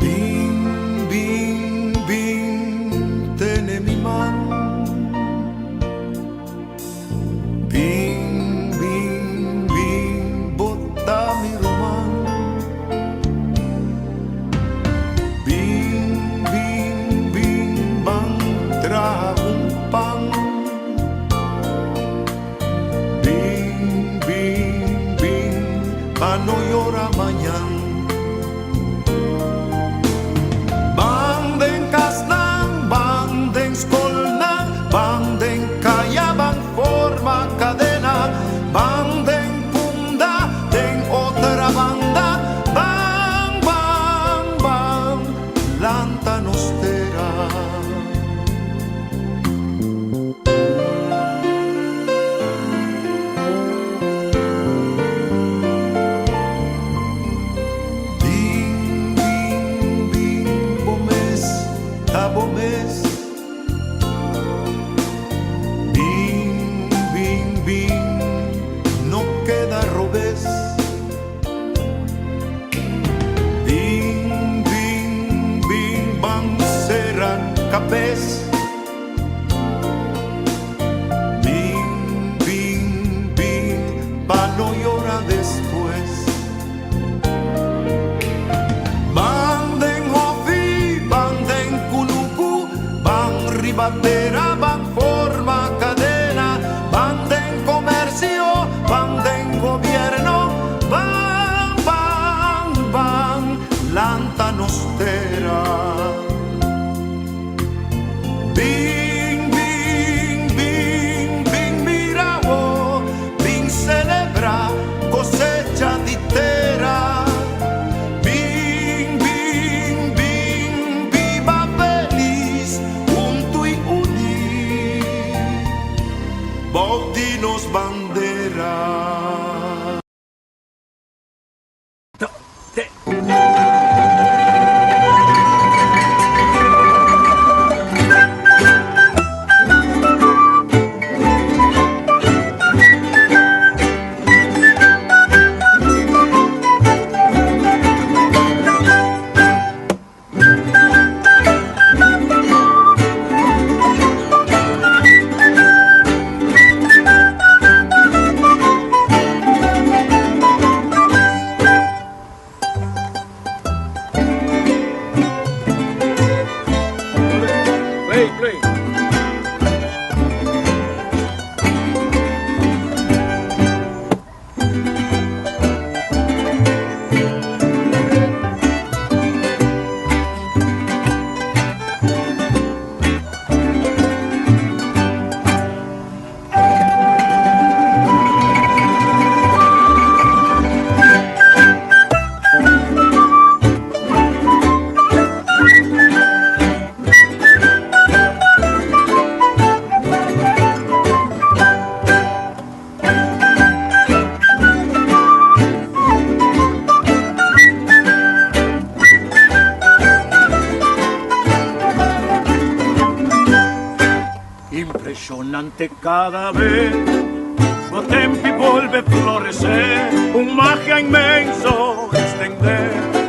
Bin, bin, bin, tene mi man. Bin, bin, bin, bo ta mi ruman. Bin, bin, bin, ban traha un pan. Bin, bin, bin, pa no yora mañan. Ban den kasnan, ban den skolnan, ban den kaya, ban forma kadena, ban den Punda, den Otrabanda, ban, ban, ban, lanta nos tera. Bin, bin, bin, bo mes ta bo mes. Bin, bin, bin, no keda robes. Bin, bin, bin, ban sera kabes. Bin, bin, bin, pa no yora despues. Ban den hòfi, ban den kunuku, ban riba tera, ban forma kadena, ban den komersio, ban den gobièrnu, ban, ban, ban, lanta nos tera. Bin, bin, bin, bin mira bo, bin selebrá kosecha di tera. Bin, bin, bin, biba felis, huntu i uní, bou di nos bandera. Play, play. Impresionante cada vez Bo tempi bolbe floresé Un magia inmenso extendé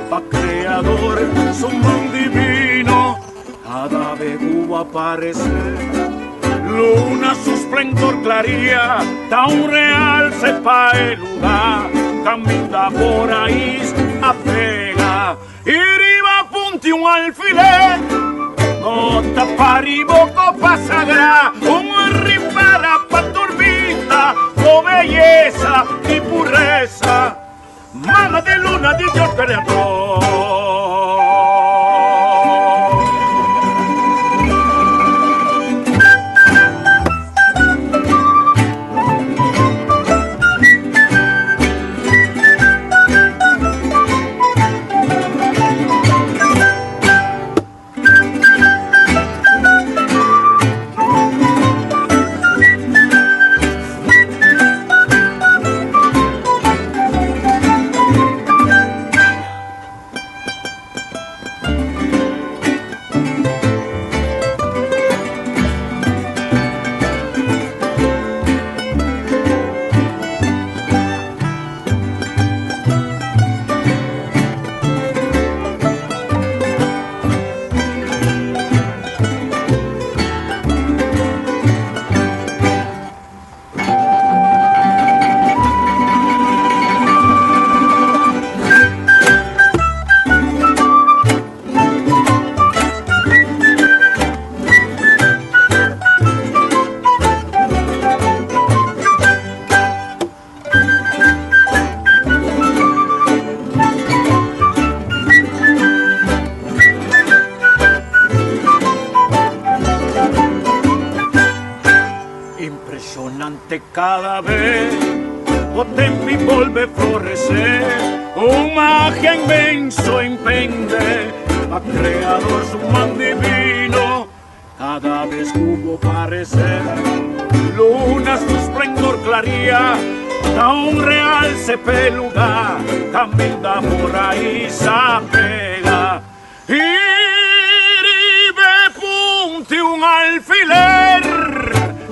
Pa Creador su man divino Cada vez cu aparesé Luna su splendor claria Ta un realce pa e lugar Caminda bo rais a pega I riba punti un alfiler No ta pari bo copa sagrá Un ripara pa tur bista Bo beyesa i puresa Mama di luna di Dios Creador. Ante cada vez o tempi volve florecer Un magia inmenso impende Pa creador su man divino Cada vez cubo parecer Luna su esplendor claría Da un realce peluda Caminda por ahí sa pega I riba e punti un alfiler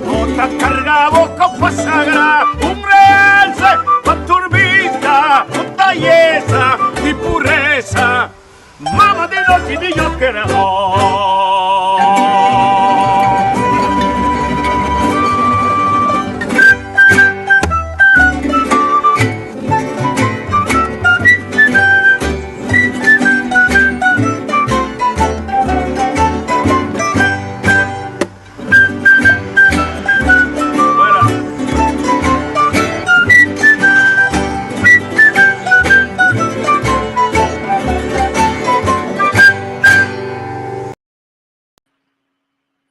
No ta carga bo copa sagrá Un realce pa tur bista No ta yesa di puresa Mama di nochi di Dios creador.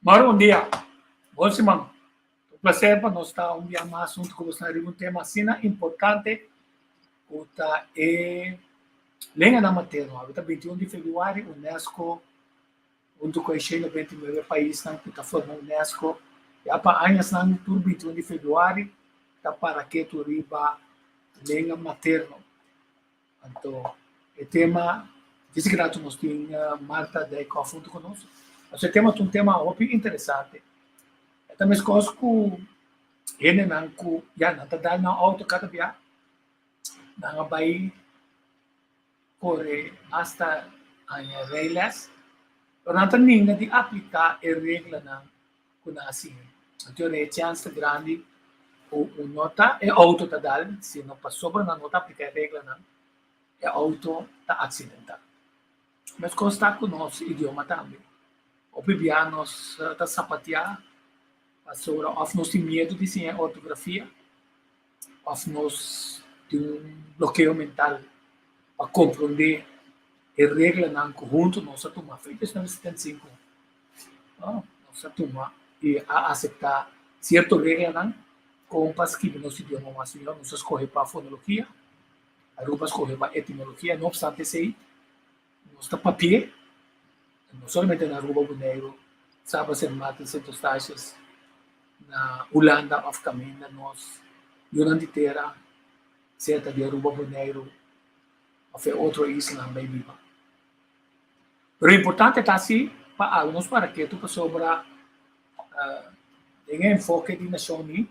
Moro bon dia, bon siman. Un placer pa nos ta un dia mas hunto cu boso riba un tema asina importante cu ta e lenganan materno. Awe ta 21 di februari, UNESCO hunto cu e 129 paisnan cu ta forma UNESCO ya pa añasnan tur 21 di februari ta para ketu riba lenga materno. Anto e tema, disi grato nos tin Martha Dijkhoff hunto cu nos. Pasobra e tema ta un tema hopi interesante. E ta meskos cu hendenan cu ya nan ta dal nan auto cada bia, nan a bay core hasta haña rijles, pero nan ta ninga di aplica e reglanan ku nan a siña. Anto e chèns ta grandi ku un no ta e outo ta dal, sino pasobra nan no ta apliká e reglanan, e outo ta aksidentá. Meskos ta ku nos idioma tambe. Hopi bia nos ta sapatiá pasobra òf nos tin miedu di siña e ortografia òf nos tin un blokeo mental pa komprondé e reglanan ku huntu nos a tuma fecha 1975. Nos a tuma i a aseptá sierto reglanan kon pa skibi nos idioma mas mihó. Nos a skohe pa fonologia, Aruba a skohe pa etimologia. No opstante esei, nos ta papi'é, no solamente na Aruba, Boneiru, Saba, Sint Maarten, Sint Eustatius, na Hulanda òf kaminda nos yunan di tera, sea ta di Aruba, Boneiru òf e otro islanan bai biba. Pero importante ta si pa algo nos para ketu pasobra den e enfoke di Nashon Uní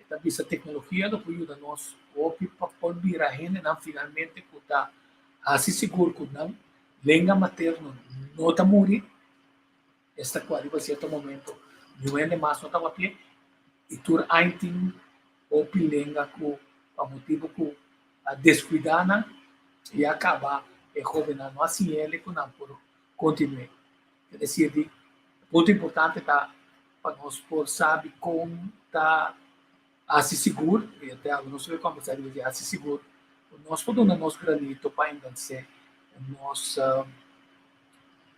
e ta bisa teknologia lo por yuda nos hopi pa por bira hendenan finalmente ku ta hasi sigur ku nan lenga materno no ta muri, esta ku ariba sierto momento niun hende mas no ta papia i tur aña tin hopi lenga ku pa motibu ku a descuida nan y a caba e hobennan no a siñele cu nan por continue. Es decir di punto importante ta pa nos por sabi con ta haci sigur, y e ta algo nos lo conversa riba dje, haci sigur cu nos por duna nos granito pa engrandece nos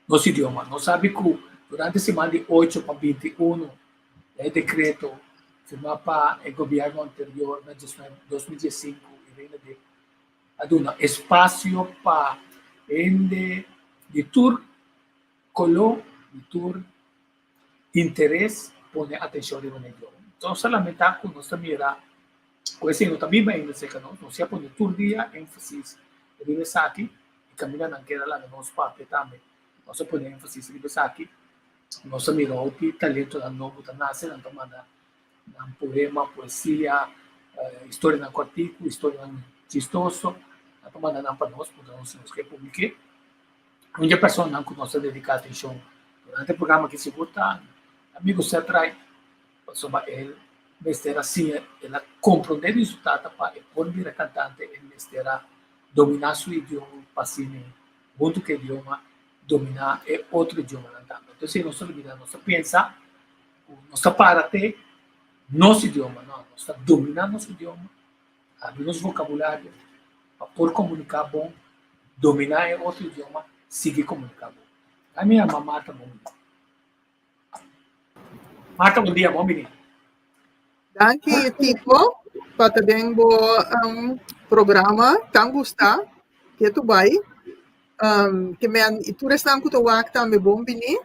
nos idioma. Nos sabi cu durante siman di ocho pa 21 e decreto firma pa e gobierno anterior na 2015 Irene de a duna espacio pa hende di tur color, di tur interes pone atencion riba nan idioma. Nos ta lamenta cu nos ta mira cu esey no ta biba ainda cerca nos, nos ya pone tur dia enfasis riba esaki y caminda nan keda laga nos papia tambe nos a pone enfasis riba esaki. Nos a mira hopi talentonan nobo ta nase, nan ta manda nan poema, poesia, historianan kòrtiku, historianan chistoso, nan ta manda nan pa nos, puntra nos si nos ke publik'é. Un di e personanan ku nos ta dediká atenshon durante e programa aki sigur ta amigo Seth Wright, pasobra el mester a siña, el a komprondé di su tata pa e por bira kantante el mester a dominá su idioma pa asina huntu ku e idioma dominá e otro idiomanan tambe. Entonces nos ta olbida, nos ta pensa ku nos ta para te nos idioma, no, nos ta dominá nos idioma, abri nos vokabulario pa por komuniká bon, dominá e otro idioma, sigui komuniká bon. Ami yama Marta bon bini. Marta bon dia, bon bini. Danki Tico pa ta den bo um, programa tan gusta ke tu bai. Um, ke men i tur esnan ku ta wak tambe bon bini.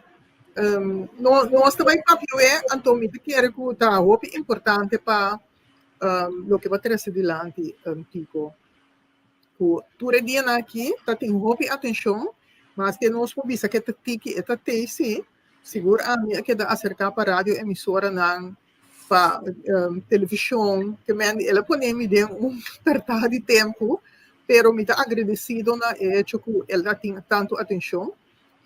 Um, no, nos ta bai papioe, anto mi ta kere ku ta hopi importante pa um, loke bo a trese dilanti, um, Tico. Ku tur e dianan aki ta tin hopi atenshon, maske nos por bisa ke ta tiki e ta tei si, sigur ami a keda aserká pa radio emisoranan, pa televishon, ke men el a pone mi den un pèrtá di tempu, pero mi ta agradesido na e hecho ku el a tin tantu atenshon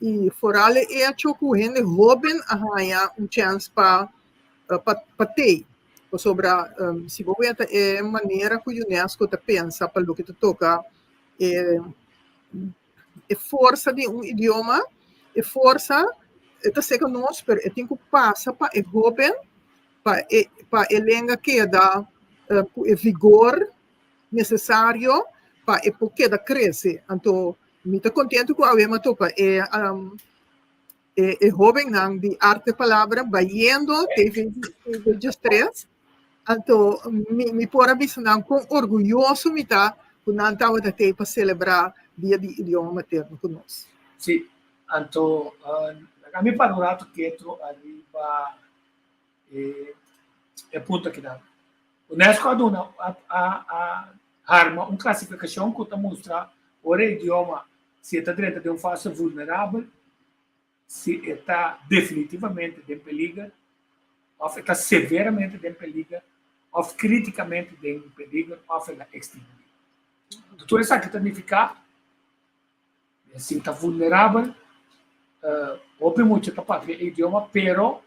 i foral e hecho ku hende hóben a haña un chèns pa pa tei. Pasobra si bo weta e manera ku UNESCO ta pensa pa loke ta toka e e forsa di un idioma, e forsa e ta seka nos, pero e tin ku pasa pa e hóben, pa e pa e lenga keda ku e vigor nesesario pa e por keda krese. Anto mi ta kontentu ku awe mi a topa e e e hóbennan di Arte Palabra bayendo TV TV 13. Anto mi mi por a bisa nan kon orguyoso mi ta ku nan tabata tei pa selebrá Dia di Idioma Materno ku nos. Sí, anto laga mi para un rato ketu ariba e e punto akinan. UNESCO a duna a a a harma un klasifikashon ku ta mustra ora e idioma si e ta drenta den un fase vulnerabel, si e ta definitivamente den peliger, òf e ta severamente den peliger, òf kritikamente den peliger, òf el a ekstinguí. Tur esaki ta nifiká si ta vulnerabel, hopi mucha ta papia e idioma, pero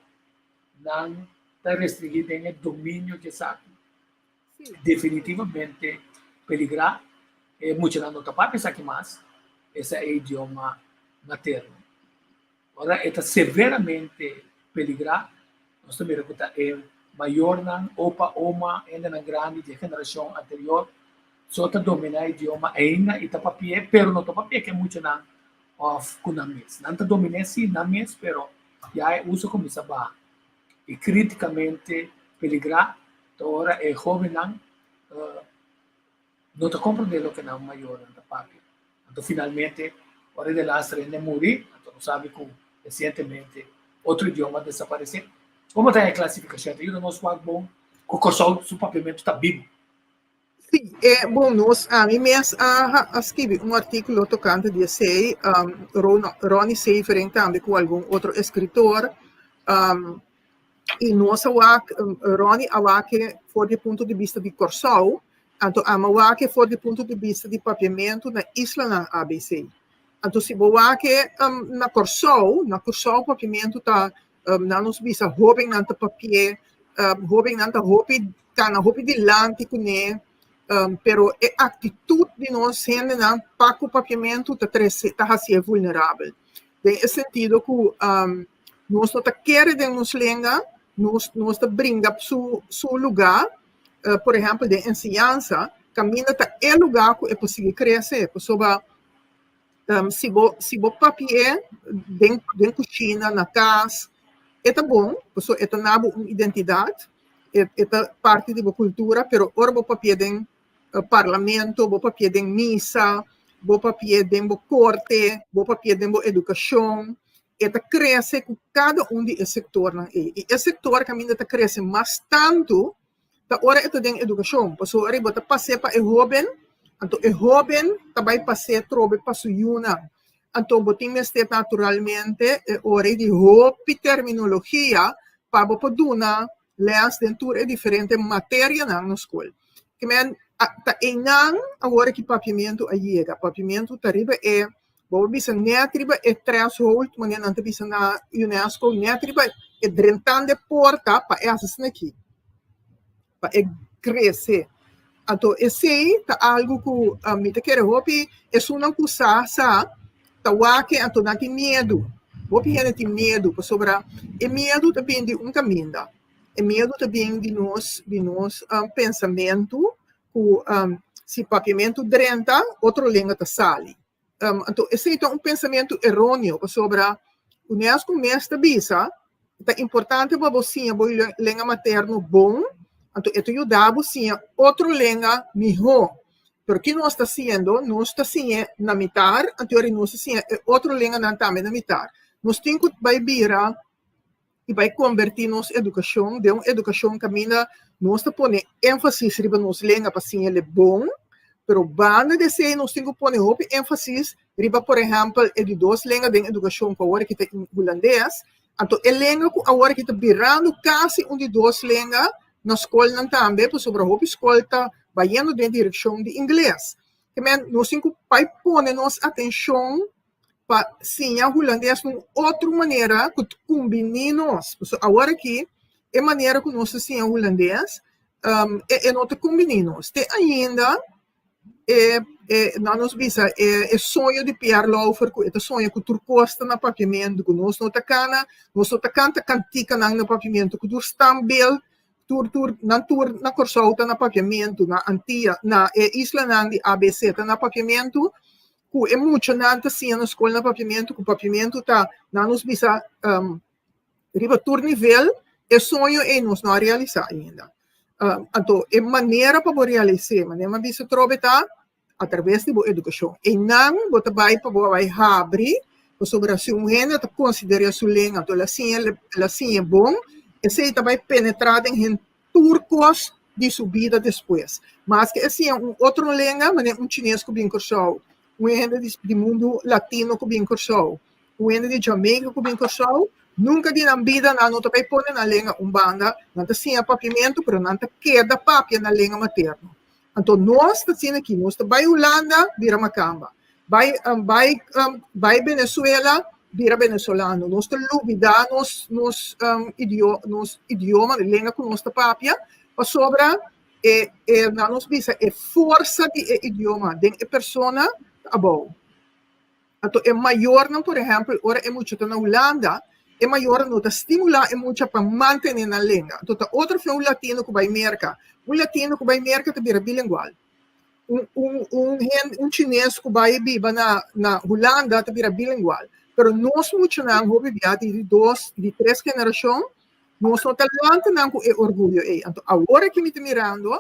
nan ta restringí den e dominio di esaki. Definitivamente peligrá, e muchanan no ta papia esaki mas, esa e idioma materno. Ora e ta severamente peligrá, nos ta mira ku ta e mayornan, opa, oma, hendenan grandi di e generashon anterior so ta dominá e idioma ainda i ta papi'é, pero no ta papi'é ku e muchanan òf ku nan mes. Nan ta domin'é sí, nan mes, pero ya e uso kuminsá baha. I krítikamente peligrá ta ora e hóbennan no ta komprendé loke nan mayornan ta papia. Anto finalmente ora e delaster hende muri, anto nos sabi ku resientemente otro idioma a desaparesé. Komo ta e klasifikashon? Ta yuda nos wak bon ku Kòrsou su papiamentu ta bibu. Sí, e bon nos ami mes a a skibi un artíkulo tokante di esei, Ronnie Severing tambe ku algun otro eskritor. I nos a wak, Ronnie a wak e for di e punto di bista di Kòrsou, anto ami a wak e for di punto di bista di papiamentu na islanan ABC. Anto si bo wak e na Kòrsou, na Kòrsou papiamentu ta, nan nos bisa hóbennan ta papi'é, hóbennan ta hopi kana hopi dilanti kuné, pero e aktitut di nos hendenan pa ku papiamentu ta trese, ta hasié vulnerabel. Den e sentido ku nos no ta kere den nos lenga, nos nos ta bringa su su lugá, por ehèmpel den enseñansa, kaminda ta e lugá ku e por sigui krese, pasobra si bo si bo papi'é den den kushina, na kas, e ta bon, pasobra e ta na bo un identidat, e e ta parti di bo kultura, pero ora bo papi'é den parlamento, bo papi'é den misa, bo papi'é den bo korte, bo papi'é den bo edukashon, e ta krese ku kada un di e sektornan ei. I e sektor kaminda ta krese mas tantu ta ora e ta den edukashon, pasobra ora bo ta pas'é pa e hóben, anto e hóben ta bai pas'é trobe pa su yunan. Anto bo tin mester naturalmente e ora ei di hopi terminologia pa bo por duna lès den tur e diferente materianan na skol. Ke men ta einan awor ki papiamentu a yega. Papiamentu ta riba e, bo por bisa nèt riba e threshold, manera nan ta bisa na UNESCO, nèt riba e drentande porta pa e hasi asina aki, pa e krese. Anto esei ta algu ku mi ta kere hopi esunnan ku sa sa ta wak anto nan tin miedu. Hopi hende tin miedu pasobra e miedu ta bin di un kaminda. E miedu ta bin di nos di nos pensamentu ku si papiamentu drenta otro lenga ta sali. Anto esei ta un pensamentu eróneo pasobra UNESCO mes ta bisa ta importante pa bo siña bo lenga materno bon. Anto e ta yuda bo siña otro lenga mihó. Pero ki nos ta hasiendo? Nos ta siñ'e na mitar, anto yori nos ta siña e otro lenganan tambe na mitar. Nos tin ku bai bira i bai kombertí nos edukashon den un edukashon kaminda nos ta pone énfasis riba nos lenga pa siñ'e bon, pero banda di esei nos tin ku pone hopi énfasis riba por ehèmpel e di dos lenga den edukashon ku awor aki ta hulandes, anto e lenga ku awor aki ta birando kasi un di dos lenga na skolnan tambe pasobra hopi skol ta bayendo den direkshon di ingles. Ke men nos tin ku bai pone nos atenshon pa siña hulandes un otro manera ku ta kumbiní nos. Pasobra awor aki e manera ku nos ta siña hulandes e no ta kumbiní nos. Te ainda e e nan nos bisa e e soño di Pierre Lauffer ku e ta soña ku tur kos ta na papiamentu ku nos no ta kana nos no ta kanta kantikanan na papiamentu ku tur standbeeld tur tur nan tur na Kòrsou ta na papiamentu na Antia na e islanan di ABC ta na papiamentu ku e muchanan ta siña na skol na papiamentu ku papiamentu ta nan nos bisa riba tur nivel e soño ei nos no a realisá ainda. Anto e manera pa bo realis'é, manera mi a bisa atrobe ta atraves di bo edukashon. Einan bo ta bai pa bo bai habri pasobra si un hende ta konsider'é su lenga anto el a siña el a siña bon, esei ta bai penetrá den hende tur kos di su bida despues. Maske e siña un otro lenga, manera un chines ku bin Kòrsou, un hende di mundu latino ku bin Kòrsou, un hende di Jamaica ku bin Kòrsou, nunka di nan bida nan no ta bai pone nan lenga un banda, nan ta siña papiamentu pero nan ta keda papia nan lenga materno. Anto nos ta asina aki, nos ta bai Hulanda bira makamba, bai bai bai Venezuela bira venezolano, nos ta lubida nos nos nos idioma, lenga ku nos ta papia pasobra e e nan nos bisa e forsa di e idioma den e persona ta abou. Anto e mayornan, por ehèmpel, ora e mucha ta na Hulanda, e mayornan no ta stimulá e mucha pa mantené nan lenga. Anto ta otro fe un latino ku bai Merka. Un latino ku bai Merka ta bira bilingual. Un un un hende un chines ku bai biba na na Hulanda ta bira bilingual. Pero nos muchanan hopi bia di di dos, di tres generashon, nos no ta lanta nan ku e orguyo ei. Anto awor aki mi ta mirando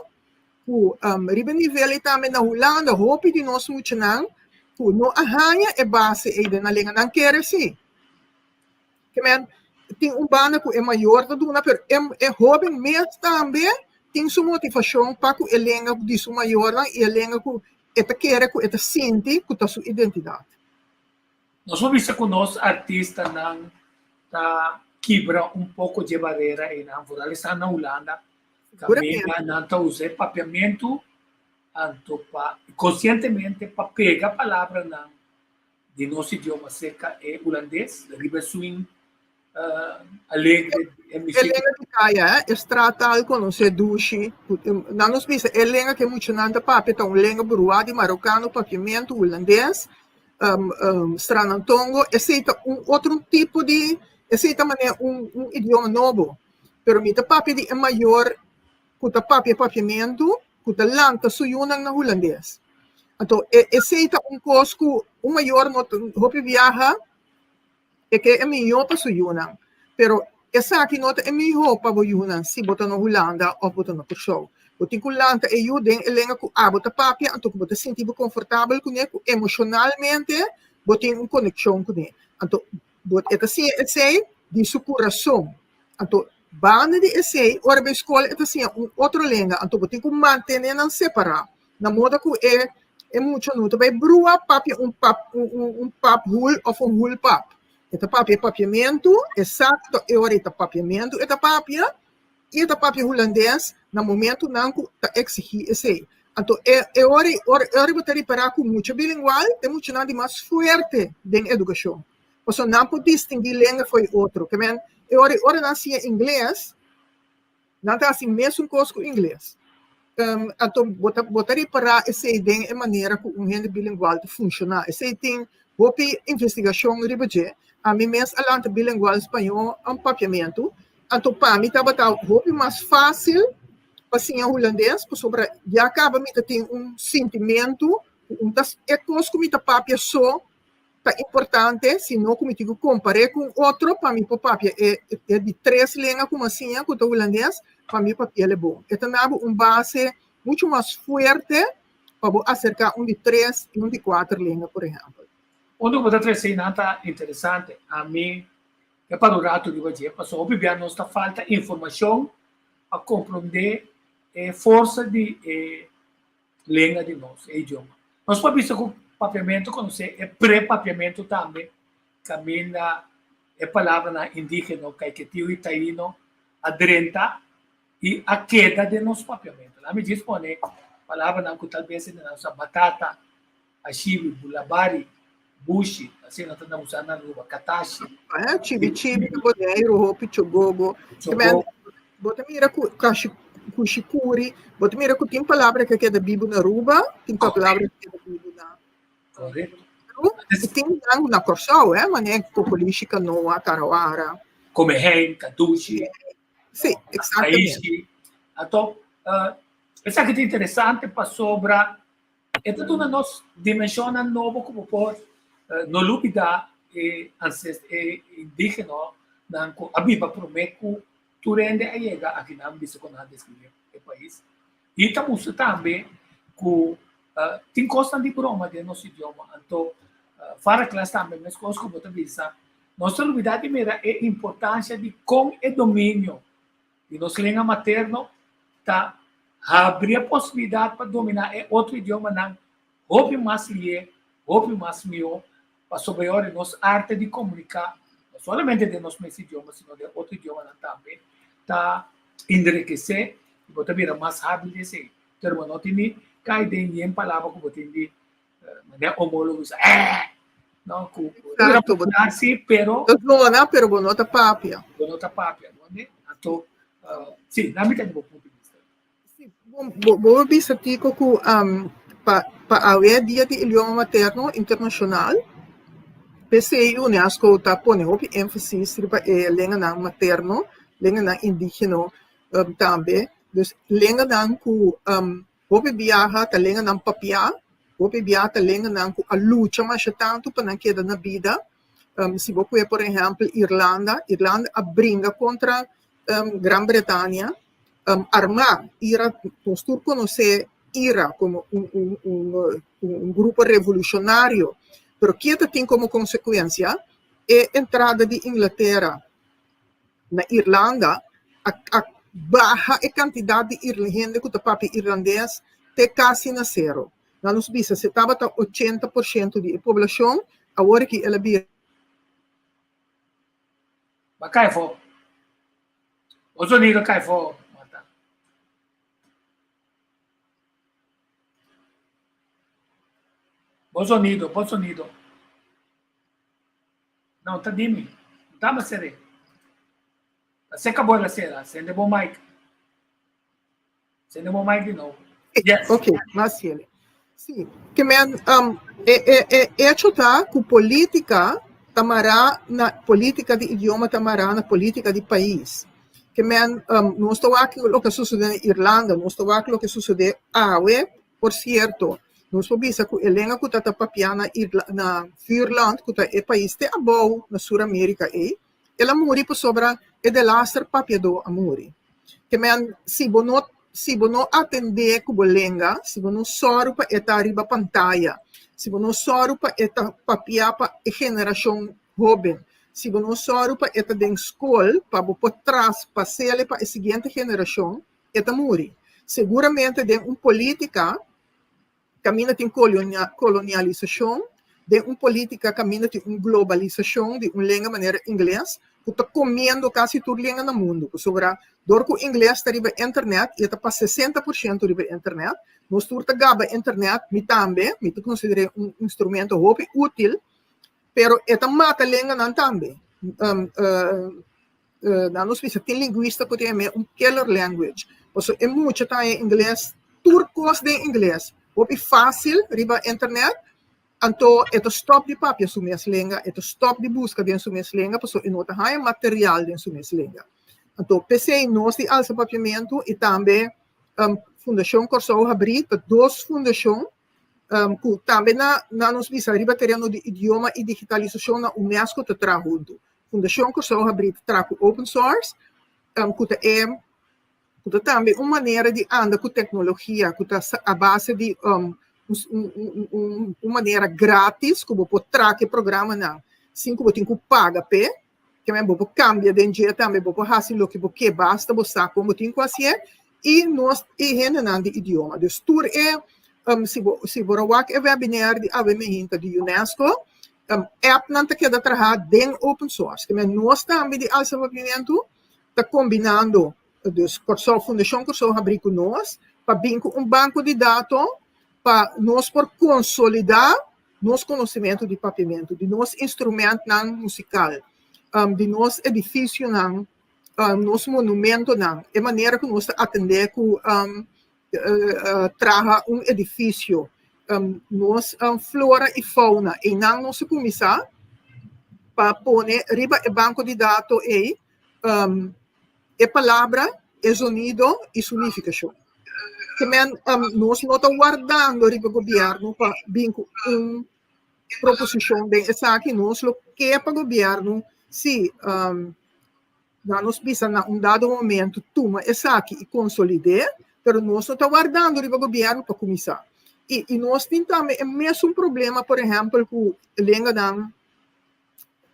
ku riba nivel ei tambe na Hulanda hopi di nos muchanan ku no a haña e base ei den nan lenga nan kere si. Ke men tin un banda ku e mayor ta duna pero e e hoben mes tambe tin su motivashon pa ku e lenga di su mayornan i e lenga ku e ta kere ku e ta sinti ku ta su identidat. Nos por bisa ku nos artistanan ta kibra un poko dje barera einan, vooral esnan na Hulanda, Kaminda nan ta usa e papiamentu anto pa konsientemente pa pega palabranan di nos idioma serka e hulandes riba e swing alegre e E lenga di kaya, eh, e straattaal konosé dushi. Nan nos bisa e lenga ku e muchanan ta papia ta un lenga bruá di marokano, papiamentu, hulandes, sranantongo. Esei ta un otro tipo di, esei ta manera un un idioma nobo. Pero mi ta papia di e mayor ku ta papia papiamentu ku ta lanta su yunan na hulandes. Anto e esei ta un kos ku un mayor no ta hopi biaha e ke e mihó pa su yunan. Pero esaki no ta e mihó pa bo yunan si bo ta na Hulanda òf bo ta na Kòrsou. Bo tin ku lanta e yu den e lenga ku abo ta papia anto ku bo ta sinti bo konfortabel kuné ku emoshonalmente bo tin un konekshon kuné. Anto Bo e ta siña esei di su kurason. Anto, banda di esei, ora bai skol e ta siña un otro lenga. Anto bo tin ku mantené nan separá, na moda ku e e mucha no ta bai brua papia un pap un un un pap hul òf un hul pap. E ta papia papiamentu, esakto e ora ei ta papiamentu e ta papia, i e ta papia hulandes na momentunan ku ta eksigí esei. Anto e e ora ei ora e ora bo ta ripará ku mucha bilingual ta e muchanan di mas fuerte den edukashon. Pasobra nan por distinguí lenga for di otro. Ke men e ora ei ora nan siña ingles, nan ta hasi mesun kos ku ingles. Anto bo ta bo ta ripará esei den e manera ku un hende bilingual ta funshoná. Esei tin hopi investigashon riba dje. Ami mes a lanta bilingual spañó en papiamentu. Anto pa mi tabata hopi mas fásil pa siña hulandes pasobra ya kaba mi ta tin un sintimentu ku un ta e kos ku mi ta papia so ta importante, sino ku mi tin ku kompar'é ku un otro pa mi por papia e e di tres lenga ku mi a siña ku ta hulandes. pa mi papi'el bon. E ta na bo un base muchu mas fuerte pa bo aserká un di tres i un di kuater lenga, por ehèmpel. Unda ku bo ta trese nan ta interesante. Ami ke para un ratu riba dje, pasobra hopi bia nos ta falta informashon pa komprondé e forsa di e lenga di nos, e idioma. Nos por bisa ku papiamentu konosé e pre-papiamentu tambe, kaminda e palabranan indígeno, kaiketio i taíno, a drenta i a keda den nos papiamentu. Laat mi djis pone palabranan ku tal bes hende nan usa, batata, ashibi, bulabari, bushi, asina nan ta usa na Aruba, katashi. Chibi chibi na Boneiru, hopi chogogo. Chogogo. Bo ta mira ku kashi kushikuri, bo ta mira ku tin palabra ku a keda bibu na Aruba, tin palabra ku a keda bibu na Correcto. I tin nan na Kòrsou, eh, manera Kokolishi, Kanoa, Karawara. Komehein, Kadushi. Sí, exactamente. Aishi. Anto, uh, esaki ta interesante pasobra e ta duna nos dimensionnan nobo ku bo por uh, no lubida e ancest e indigeno nan ku a biba promé ku tur hende a yega aki nan bisa ku nan a deskribí e pais. I ta mustra tambe ku tin kosnan di broma den nos idioma. Anto Faraclas tambe meskos ku bo ta bisa, nos ta lubidá di mira e importansia di kon e dominio di nos lenga materno ta habri e posibilidat pa dominá e otro idiomanan hopi mas lié, hopi mas mihó, pasobra e ora nos arte di komuniká, no solamente den nos mes idioma, sino den otro idiomanan tambe, ta enrekesé i bo ta bira mas hábil di esei. Pero bo no tin di kai den yen palabra ku bo tin di manera homólogo bisa eh! No, ku bo ta bira popular sí, pero. Ta zona, pero bo no ta papia. Bo no ta papia, no? Anto, sí, nan mi ta di bo punto di bista. Sí, bon, bo, bo bisa Tico ku um, pa, pa awe dia di idioma materno internashonal, p'esei UNESCO ta pone hopi énfasis riba e lenganan materno, lenganan indígeno um, tambe. Dus lenganan ku um, hopi biaha ta lenganan papiá, hopi biaha ta lenganan ku a lucha masha tantu pa nan keda na bida. Um, si bo kue por ehèmpel Irlanda, Irlanda a bringa kontra um, Gran Bretania, um, armá. Ira, nos tur konosé Ira komo un, un, un, un grupo revolushonario, pero ke ta tin komo konsekuensia? E entrada di Inglatera na Irlanda a, a baha e kantidat di hende ku ta papia irlandes te kasi na sero. Nan nos bisa si tabata 80% di e poblashon, awor aki el a bira. Ba kai afó. O zonido kai afó, Marta. Bo zonido, bo zonido. No, ta di mi. Dame seré. Ta seca bo la sera. Sende bo mic. Sende bo mic di nobo. Yes. Ok, mas ciele. Sí, ke men um, e, e, e hecho ta ku polítika ta mará na polítika di idioma ta mará na polítika di pais. Ke men um, nos ta wak loke a sucede na Irlanda, nos ta wak loke a sucede awe, por cierto, nos por bisa ku e lenga ku ta ta papiá na Irla, na Vuurland, ku ta e pais te abou na Sur Amerika ei, El a muri pasobra e delaster papiadó a muri. Ke men, si bo no si bo no atendé ku bo lenga, si bo no sòru pa e ta riba pantaya, si bo no sòru pa e ta papiá pa e generashon hóben, si bo no sòru pa e ta den skol pa bo por traspas'el pa e siguiente generashon, e ta muri. Seguramente den un polítika kaminda tin kolonialisashon, den un polítika kaminda tin un globalisashon di un lenga manera ingles ku ta komiendo kasi tur lenga na mundu, pasobra dor ku ingles ta riba internet i e ta pa 60% riba internet, nos tur ta gaba internet, mi tambe, mi ta konsider'é un instrumento hopi útil, pero e ta mata lenganan tambe. Nan nos bisa tin lingwista ku ta yam'é un killer language, pasobra e mucha ta haña ingles, tur kos den ingles, hopi fásil riba internet, anto e ta stòp di papia su mes lenga, e ta stòp di buska den su mes lenga pasobra e no ta haña material den su mes lenga. Anto p'esei nos di Alsa Papiamentu i tambe Fundashon Kòrsou Habrí ta dos fundashon ku tambe na na nos bisa riba tereno di idioma i digitalisashon na UNESCO ta traha huntu. Fundashon Kòrsou Habrí ta traha ku open source ku ta e. Ku ta tambe un manera di anda ku teknologia ku ta a base di un un manera gratis ku bo por traha e programanan sin ku bo tin ku paga p'e. Ke men bo por kambia den dje tambe, bo por hasi loke bo ke basta bo sa kon bo tin ku hasié i nos e hendenan di idioma. Dus tur e si bo si bo wak e webinar di awe mehinta di UNESCO, appnan ta keda traha den open source. Ke men nos tambe di Alsa Papiamentu ta kombinando dus Kòrsou Fundashon Kòrsou habrí ku nos pa bin ku un banko di dato pa nos por konsolidá nos konosementu di papiamentu, di nos instrumentnan musikal, di nos edifisionan, nos monumentonan, e manera ku nos ta atendé ku traha un edifisio, nos flora i fauna. Einan nos a kuminsá pa pone riba e banko di dato ei e palabra, e zonido i su nifikashon. Ke men nos no ta wardando riba gobièrnu pa bin ku un proposishon den esaki, nos lo ke pa gobièrnu si nan nos bisa na un dado momento tuma esaki i konsolid'é, pero nos no ta wardando riba gobièrnu pa kuminsá. I nos tin tambe e mesun problema por ehèmpel ku lenganan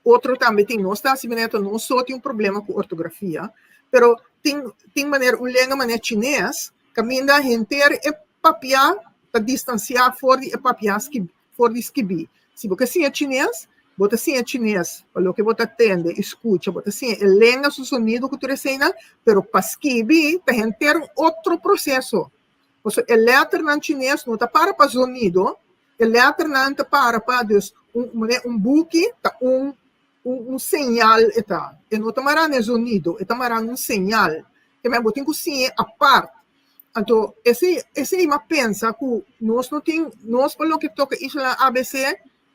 Otro tambe tin, nos ta hasi manera ta nos so tin un problema ku ortografia, pero tin tin manera un lenga manera chines kaminda henter e papia ta distansiá for di e papia for di skibí. Si bo ke siña chines, bo ta siña chines pa loke bo ta tende i skucha, bo ta siña e lenga su sonido ku tur eseinan, pero pa skibi ta henter un otro proseso. Pasobra e lèternan chines no ta para pa zonido, e lèternan ta para pa dus un manera un buki ta un un señal e ta. E no ta mará na e zonido, e ta mará na un señal. Te men bo tin ku siñ'é apart. Anto esei esei mi a pensa ku nos no tin nos pa loke toka islanan abc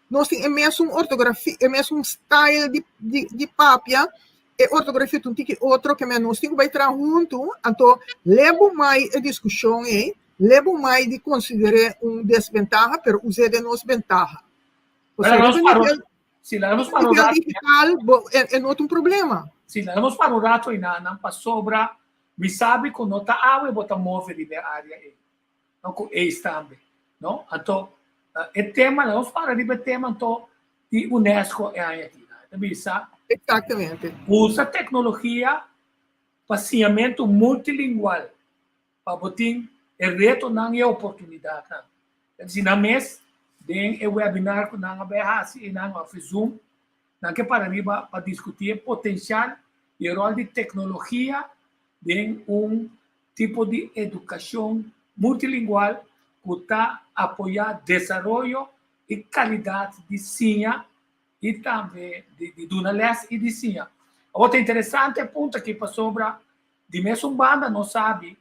nos tin e mesun ortografia e mesun style di di di papia e ortografia ta un tiki otro ke men nos tin ku bai traha huntu anto lebo mai e diskushon ei lebo mai di konsider'é un desbentaha pero us'é den nos bentaha. Pasobra riba nivel Si laga nos para un nivel rato digital bo e e no ta un problema. Si laga nos para un rato einanan pasobra mi sabi ku no ta awe bo ta move riba e área ei. No ku eis tambe no anto e tema laga nos para riba e tema anto di UNESCO e aña aki ta bisa Exactamente. Usa teknologia pa siñamentu multilingual pa bo tin e retonan i e oportunidatnan. Ta disi nan mes den e webinar ku nan a bai hasi einan òf e Zoom, nan ke para riba pa diskutí e potensial i e ròl di teknologia den un tipo di edukashon multilingual ku ta apoyá desaroyo i kalidat di siña i tambe di duna lès i di siña. Awor ta interesante e punto aki pasobra di mesun banda nos sabi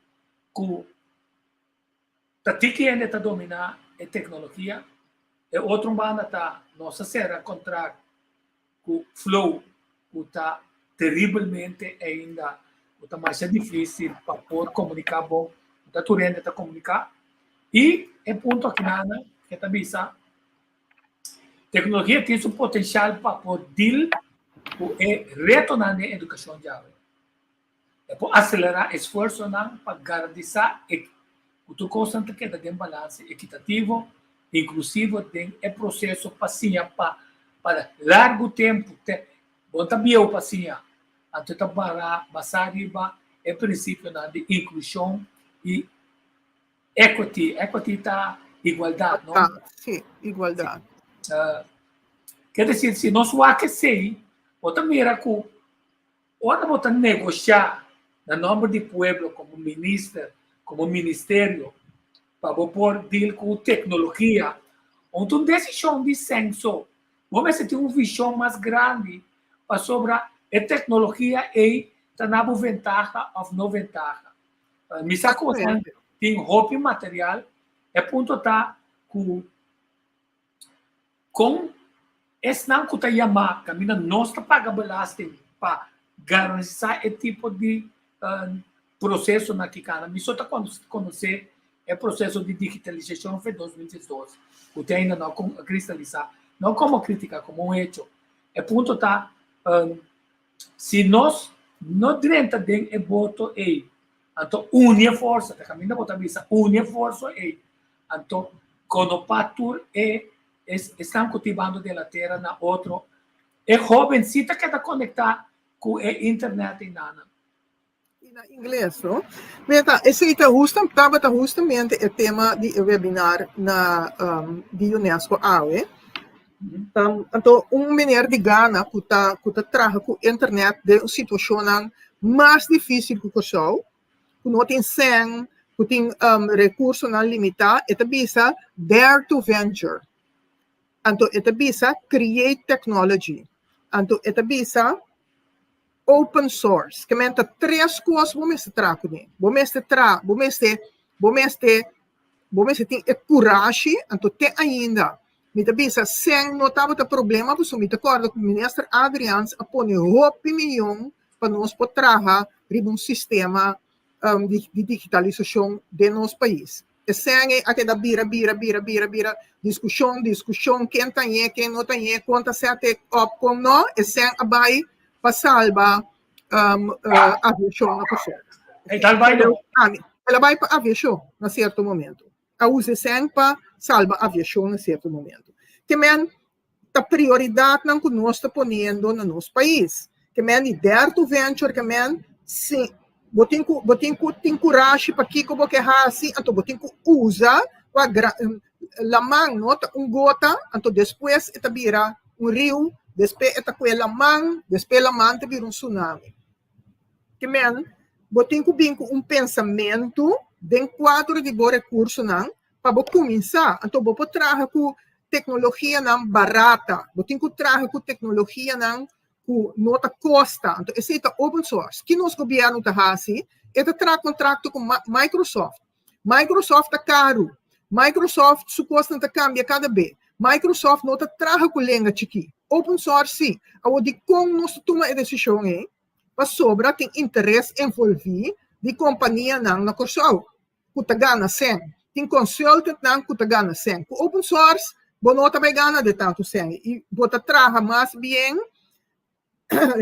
ku ta tiki hende ta dominá e teknologia, e otro banda ta nos a sera kontrakt ku Flow ku ta teribelmente ainda ku ta masha difísil pa por komuniká bon, no ta tur hende ta komuniká. I e punto akinan ke ta bisa teknologia tin su potensial pa por deal ku e retonan den edukashon djawe. E por aselerá esfuersonan pa garantisá e ku tur kosnan ta keda den balanse ekitativo, inklusivo den e proseso pa siña pa pa largu tempu. Te bo ta bieu pa siña, anto ta bara basá riba e prinsipionan di inklushon i equity. Equity ta igualdat, no? Sí, igualdat. Ke desir, si nos wak esei, bo ta mira ku Ora bo ta negoshá na nòmber di pueblo komo minister, komo ministerio, pa bo por deal ku teknologia, no ta un desishon di senso. Bo mester tin un vishon mas grandi pasobra e teknologia ei ta na bo ventaha òf no ventaha. Mi sa ku tin hopi material, e punto ta ku Kon esnan ku ta yamá kaminda nos ta paga belasting pa garantisá e tipo di prosesonan ki kana? Mi so ta konosé e proseso di digitalisashon for 2012 ku te ainda no a kristalisá, no komo krítika, komo un hecho. E punto ta si nos no drenta den e boto ei. Anto uni e forsa, ta kaminda bo ta bisa uni e forsa ei. Anto konopá tur e esnan ku tin bando de la tera na otro. E hóben si ta keda konektá ku e internet einanan. I na ingles, no? Meta, esei ta husta, tabata hustamente e tema di e webinar na um, di UNESCO awe. Um, anto un meneer di Ghana ku ta ku ta traha ku internet den un situashonnan mas difísil ku Kòrsou, ku no tin sèn, ku tin um, rekursonan limitá, e ta bisa dare to venture. Anto e ta bisa create technology. Anto e ta bisa open source. Ke men ta tres kos bo mester traha kuné. Bo mester traha, bo mester, bo mester, bo mester tin e kurashi, anto te ainda mi ta bisa sèn no tabata problema pasobra mi ta kòrda ku Minister Adriaans a pone hopi miyon pa nos por traha riba un sistema di digitalisashon den nos pais. E sèn ei a keda bira, bira, bira, bira, bira, diskushon, diskushon, ken ta ñe, ken no ta ñe, kon ta sèt e òp, kon no, e sèn a bai pa salba aviashon na Kòrsou. El a bai pa aviashon na sierto momento. A usa e sèn pa salba aviashon na sierto momento. Ke men ta prioridatnan ku nos ta poniendo na nos pais. Ke men di dare to venture ke men si bo tin ku bo tin ku tin kurashi pa kiko bo ke hasi anto bo tin ku usa kua gra laman no ta un gota anto despues e ta bira un riu despues e ta kue laman despues laman ta bira un tsunami. Ke men bo tin ku bin ku un pensamentu den kuadro di bo rekursonan pa bo kuminsá. Anto bo por traha ku teknologianan barata. Bo tin ku traha ku teknologianan ku no ta kosta. Anto esei ta open source. Ki nos gobièrnu ta hasi? E ta traha kontrakto ku Microsoft. Microsoft ta karu. Microsoft su kosnan ta kambia kada be. Microsoft no ta traha ku lenga chikí. Open source sí. Awor dikon nos ta tuma e desishon ei? Pasobra tin interes envolví di kompanianan na Kòrsou. ku ta gana sèn. Tin consultantnan ku ta gana sèn. Ku open source bo no ta bai gana de tantu sèn i bo ta traha mas bien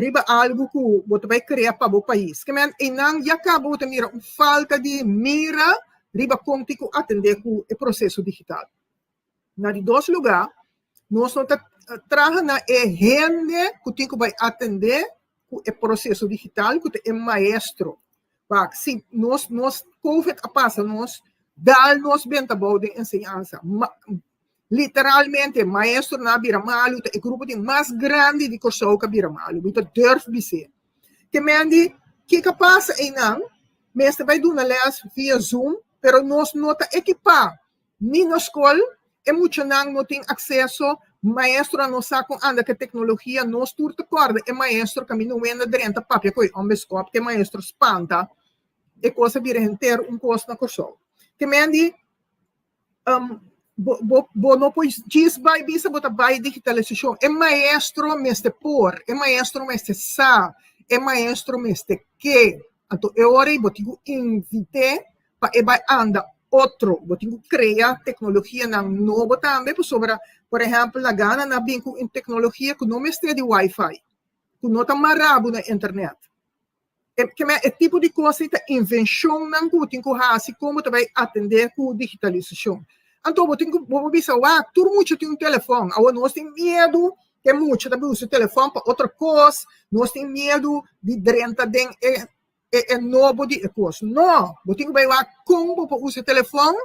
riba algu ku bo ta bai krea pa bo pais. Ke men einan ya kaba bo ta mira un falta di mira riba kon tin ku atendé ku e proseso digital. Na di dos lugá, nos no ta traha na e hende ku tin ku bai atendé ku e proseso digital ku ta e maestro. Wak, si nos nos Covid a pasa nos dal nos benta bou den enseñansa. Ma, literalmente maestronan a bira malu, ta e grupo di mas grandi di Kòrsou ku a bira malu. Mi ta durf bis'é. Ke men di, kiko a pasa einan? Mester bai duna lès via Zoom, pero nos no ta ekipá Ni na skol e muchanan no tin akseso, maestronan no sa kon anda ku e teknologia, nos tur ta kòrda e maestro kaminda un wenda drenta papia ku e òmbeskòp ku e maestro spanta, e kos a bira henter un kos na Kòrsou. Te men di bo bo bo no por djis bai bisa bo ta bai digitalisashon, e maestro mester por, e maestro mester sa, e maestro mester ke, anto e ora ei bo tin ku invit'é pa e bai anda otro. Bo tin ku krea teknologianan nobo tambe pasobra, por ehèmpel, na Gana nan a bin ku un teknologia ku no mester di wifi, ku no ta mará bo na internet. E ke e tipo di kos ei ta invenshonnan ku bo tin ku hasi kon bo ta bai atendé ku digitalisashon. Anto bo tin ku bo por bisa wak tur mucha tin un telefòn. Awor nos tin miedu ku e mucha ta bai usa e telefòn pa otro kos, nos tin miedu di drenta den e e e nobo di e kos. No, bo tin ku bai wak kon bo por usa e telefòn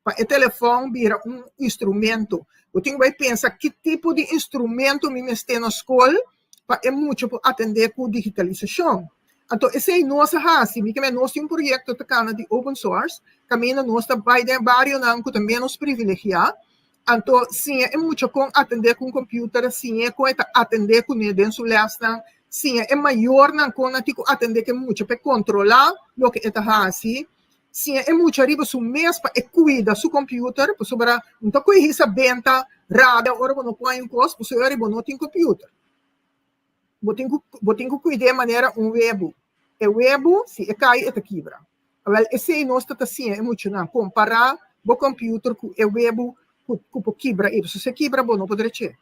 pa e telefòn bira un instrumento. Bo tin ku bai pensa ki tipo di instrumento mi mester na skol pa e mucha por atendé ku digitalisashon. Anto esei nos a hasi, mi ke men nos tin un proyekto ta kana di open source kaminda nos ta bai den barionan ku ta ménos privilegiá, anto siña e mucha kon atendé ku un computer, siñ'é kon e ta atendé kuné den su lèsnan, Siña e mayornan kon nan tin ku atendé ku e mucha pa e kontrolá loke e ta hasi. Siña e mucha riba su mes pa e kuida su computer, pasobra no ta kohe hisa benta rabia ora bo no por haña un kos, pasobra ora bo no tin computer. Bo tin ku bo tin ku kuid'é manera un webu. E webu si e kai e ta kibra. Awèl esei nos ta ta siña e muchanan, kompará bo computer ku e webu ku ku por kibra ei, pasobra si e kibra bo no por drech'é.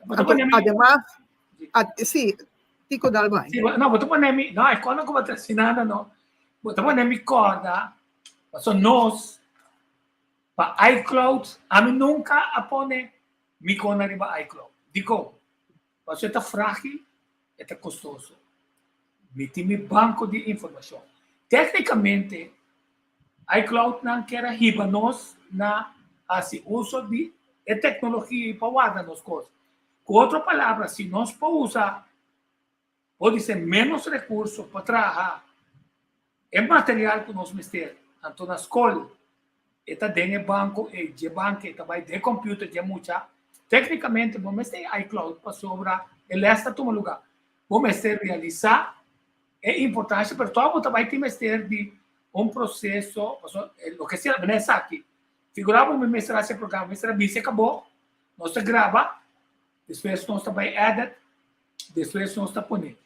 Anto ademas A, sí, Tico dal bai. Sí, no, bo ta pone mi, no, e kono ku bo ta hasi nada no. Bo ta pone mi kòrda, pasobra nos pa iCloud, ami nunka a pone mi kona riba iCloud. Dikon? Pasobra e ta frágil, e ta kostoso. Mi tin mi banko di informashon. Téknikamente, iCloudnan kier a hiba nos na hasi uso di e teknologia ei pa warda nos kos. Ku otro palabra, si nos por usa podise ménos rekurso pa traha e material ku nos mester, anto na skol e ta den e banko ei, dje bank ei ta bai den e computer dje mucha, téknikamente bo mester e iCloud pasobra e lès ta tuma lugá. Bo mester realisá e importansha, pero tòg bo ta bai tin mester di un proseso, pasobra loke sea, bo na esaki. Figurá bo mi mester hasi e programa, mi mester a bisa e kabó, nos ta graba, despues nos ta bai edit, despues nos ta pone.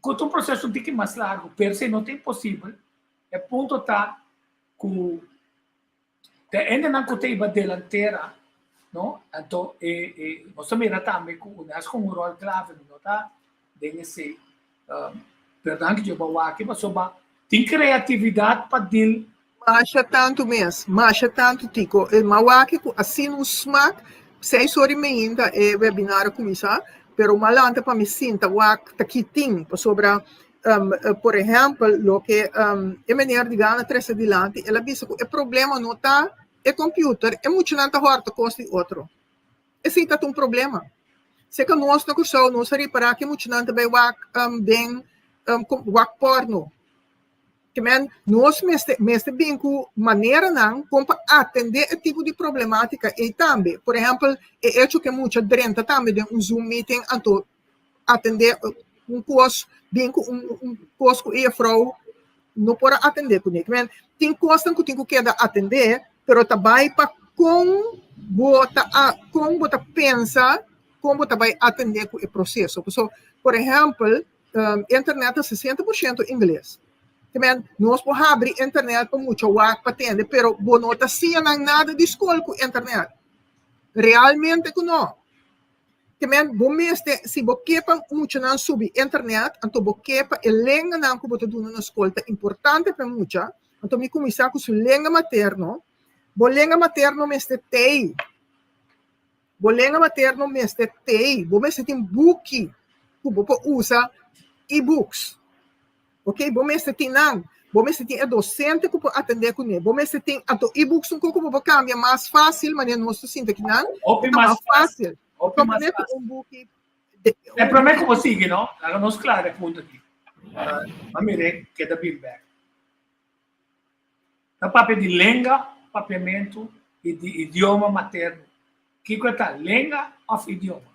Ku ta un proseso un tiki mas largu, pero si no ta imposibel, e punto ta ku te hendenan ku ta iba delantera, no? Anto e e nos ta mira tambe ku UNESCO un ròl klave, mi no ta den esei. Pero danki Dios bo a wak pasobra tin kreatividat pa dil. Masha tantu mes, masha tantu Tico. E m'a wak ku asina un smak, seis ora i meinta e webinar a kuminsá, pero m'a lanta pa mi sinta wak ta ki tin, pasobra por ehèmpel loke e meneer di Gana trese dilanti, el a bisa ku e problema no ta e computer, e muchanan ta hòrta kos di otro. Esei ta un problema. Seka nos na Kòrsou nos a ripará ku e muchanan ta bai wak den wak pòrno. Ke men nos mester mester bin ku maneranan kon pa atendé e tipo di problemátika ei tambe. Por ehèmpel, e echo ku e mucha drenta tambe den un Zoom meeting anto atendé un kos bin ku un un kos ku e jefrou no por a atendé kuné. Ke men tin kosnan ku tin ku keda atendé pero ta bai pa kon bo ta a kon bo ta pensa kon bo ta bai atendé ku e proseso. Pasobra por ehèmpel internet ta 60% ingles. Ke men nos por habri internet pa mucha wak pa tende pero bo no ta siña nan nada di skol ku internet. Realmente ku no. Ke men bo mester, si bo ke pa muchanan subi internet, anto bo ke pa e lenganan ku bo ta duna na skol ta importante pa e mucha, anto mi kuminsá ku su lenga materno. Bo lenga materno mester tei. Bo lenga materno mester tei. Bo mester tin buki ku bo por usa e-books. Ok, bo mester tin nan. Bo mester tin e docente ku por atendé kuné. Bo mester tin, anto e-books un koko bo por kambia mas fásil manera nos ta sinta kinan. Hopi Ta mas mas fásil. Hopi mas Komparé ku fásil. un buki E promé ku bo sigui, no? Laga nos klara e punto aki. Ma mir'é keda bin bèk. Ta papia di lenga, papiamentu, i di idioma materno. Kiko e ta, lenga òf idioma?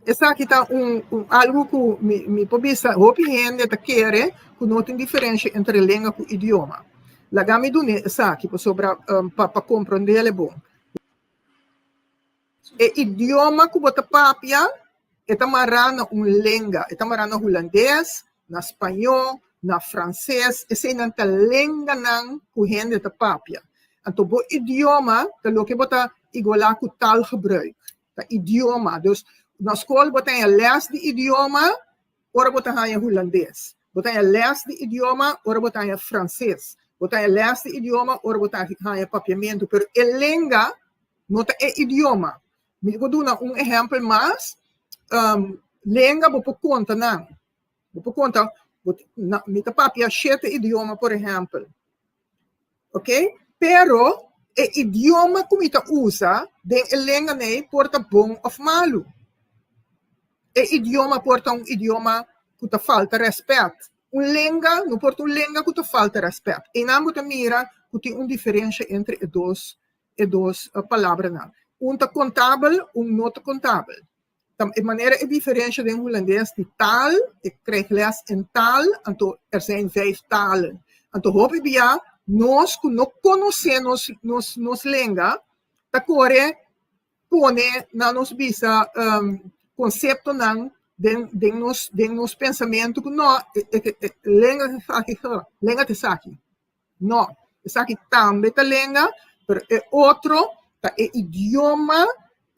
Esaki ta un un algu ku mi mi por bisa hopi hende ta kere ku no tin diferensha entre lenga ku idioma. Laga mi dun'é esaki pasobra pa pa komprondel e bon. E idioma ku bo ta papia e ta mará na un lenga, e ta mará na hulandes, na spañó, na franses, eseinan ta lenganan ku hende ta papia. Anto bo idioma ta loke bo ta igualá ku taalgebruik. Ta idioma. Dus na skol bo ta haña lès di idioma ora bo ta haña hulandes. Bo ta haña lès di idioma ora bo ta haña franses. Bo ta haña lès di idioma ora bo ta haña papiamentu. Pero e lenga no ta e idioma. Mi por duna un ehèmpel mas. Lenga bo por konta nan. Bo por konta, mi ta papia shete idioma por ehèmpel. Ok, pero e idioma ku mi ta usa den e lenga nei por ta bon òf malu. E idioma por ta un idioma ku ta falta rèspèt. Un lenga no por ta un lenga ku ta falta rèspèt. Einan bo ta mira ku tin un diferensha entre e dos e dos palabranan. Un ta kontabel, un no ta kontabel. Ta e manera e diferensha den hulandes di taal, ik krijg les in taal, anto er zijn vijf talen. Anto hopi bia nos ku no konosé nos nos nos lenga ta kore pone na nos bisa konseptonan den den nos den nos pensamentu ku no e lenga esaki lenga ta esaki. No, esaki tambe ta lenga, pero e otro ta e idioma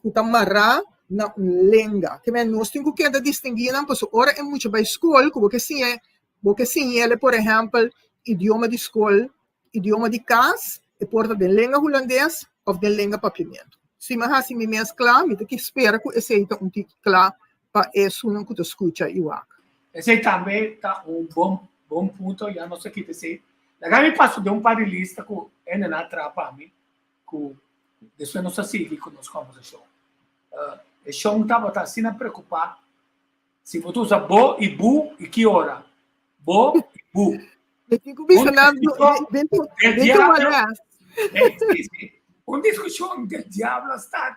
ku ta mará na un lenga. Ke men nos tin ku keda distinguí nan pasobra ora e mucha bai skol ku bo ke siña, bo ke siñ'el por ehèmpel. idioma di skol, idioma di kas, e por ta den lenga hulandes òf den lenga papiamentu. Si mi a hasi mi mes kla, mi ta ki spera ku esei ta un tiki kla pa esunnan ku ta skucha i wak. Esei tambe ta un bon bon punto, ya nos a kita esei. Laga mi pasa den un par di lista ku hende nan a traha pa mi, ku despues nos a sigui ku nos kòmbersashon. E shon tabata asina preokupá si bo ta usa bo i bu i ki ora. Bo i bu. Mi tin ku bisa nan den tu les. Sí, sí. Un diskushon del diablo a start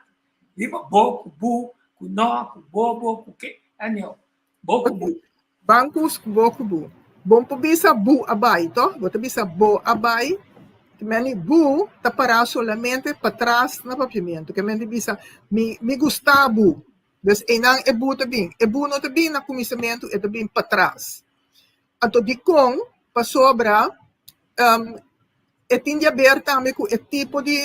riba bo ku bu, ku no, ku bo bo, ku ke. Anyhow, bo ku bu. Ban kus ku bo ku bu. Bon por bisa bu a bai, toh? Bo ta bisa bo a bai. Ke meni bu ta pará solamente patras na papiamentu. Ke meni bisa mi mi gusta bu. Dus einan e bu ta bin. E bu no ta bin na kuminsamentu, e ta bin patras. Anto dikon? Pasobra e tin di haber tambe ku e tipo di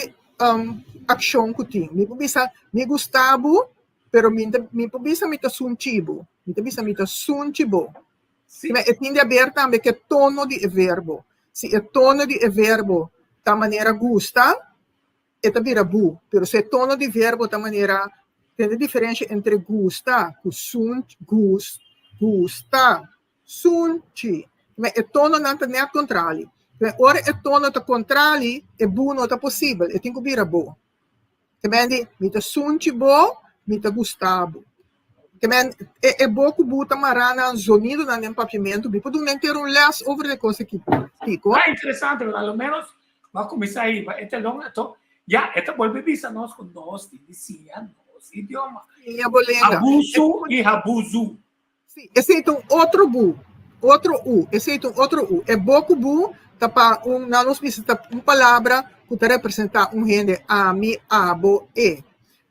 akshon ku tin. Mi por bisa mi gusta bo, pero mi ta mi por bisa mi ta sunchi bo. Mi ta bisa mi ta sunchi bo. Sí. E tin di haber tambe ku e tono di e verbo. Si e tono di e verbo ta manera gusta, e ta bira bu. Pero si e tono di verbo ta manera, tin e diferensha entre gusta ku sun, gus, gusta, sunchi. Ma e tononan ta nèt kontrali. Ora e tono ta kontrali, e bu no ta posibel, e tin ku bira bo. Te men di, mi ta sunchi bo, mi ta gusta bo. Te men, e, e bo ku bu ta mará nan zonidonan den papiamentu, mi por duna henter un lès over de kos aki, Tico. Ah, interesante, pero a lo menos bo a kuminsá hiba e telon, anto ya e ta bolbe bisa nos ku nos tin di siña nos idioma. Siña bo lenga. Abusu i habuzu. Sí, esei ta un otro bu, otro u, esei ta un otro u. E bo ku bu ta pa un, nan nos bisa ta un palabra ku ta representá un hende, ami, abo, e.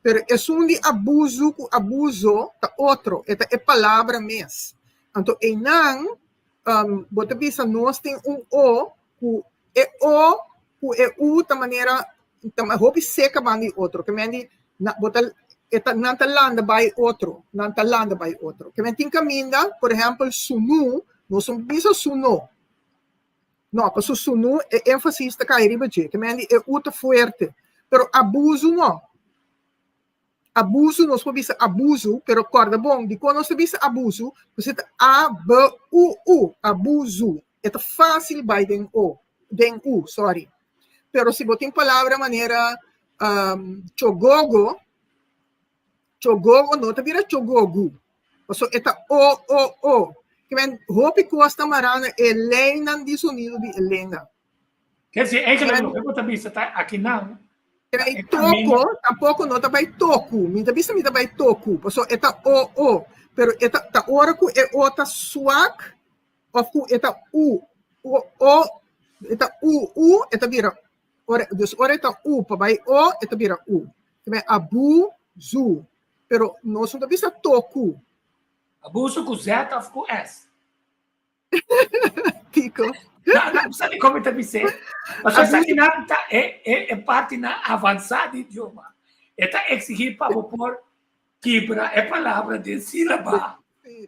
Pero esun di abuzu ku abuso ta otro, e ta e palabra mes. Anto einan bo ta bisa nos tin un o ku e o ku e u ta manera ta hopi seka banda di otro ke men di na bo ta e ta nan ta landa bai otro nan ta landa bai otro ke men tin kaminda por ehèmpel sunu nos no bisa suno no paso sunu e énfasis ta kai riba dje ke men di e u ta fuerte pero abusu no. Abusu, nos por bisa abusu, pero kòrda bon, dikon nos ta bisa abusu? Pasobra e ta A, B, U, U, abuzu. E ta fásil bai den O, den U, sòri. Pero si bo tin palabra manera chogogo, chogogo no ta bira chogogu, pasobra e ta O, O, O. Ke men hopi kos ta mará na e leinan di sonido di e lenga. Ke si eigenlijk loke bo ta bisa ta akinan. Bai toko, tampoko no ta bai toku. Mi ta bisa mi ta bai toku, paso e ta o o, pero e ta ta ora ku e o ta swak of ku e ta u o o e ta u u e ta bira ora dus ora e ta u pa bai o e ta bira u. Ta bai abu zu, pero nos no ta bisa toku. Abuso ku z of ku s? Kiko? Na, na, sabi como ta bisé? Pasobra esaki nan ta e, e, e parti nan avansá di idioma. E ta exigí pa bo por kibra e palabra den sílaba.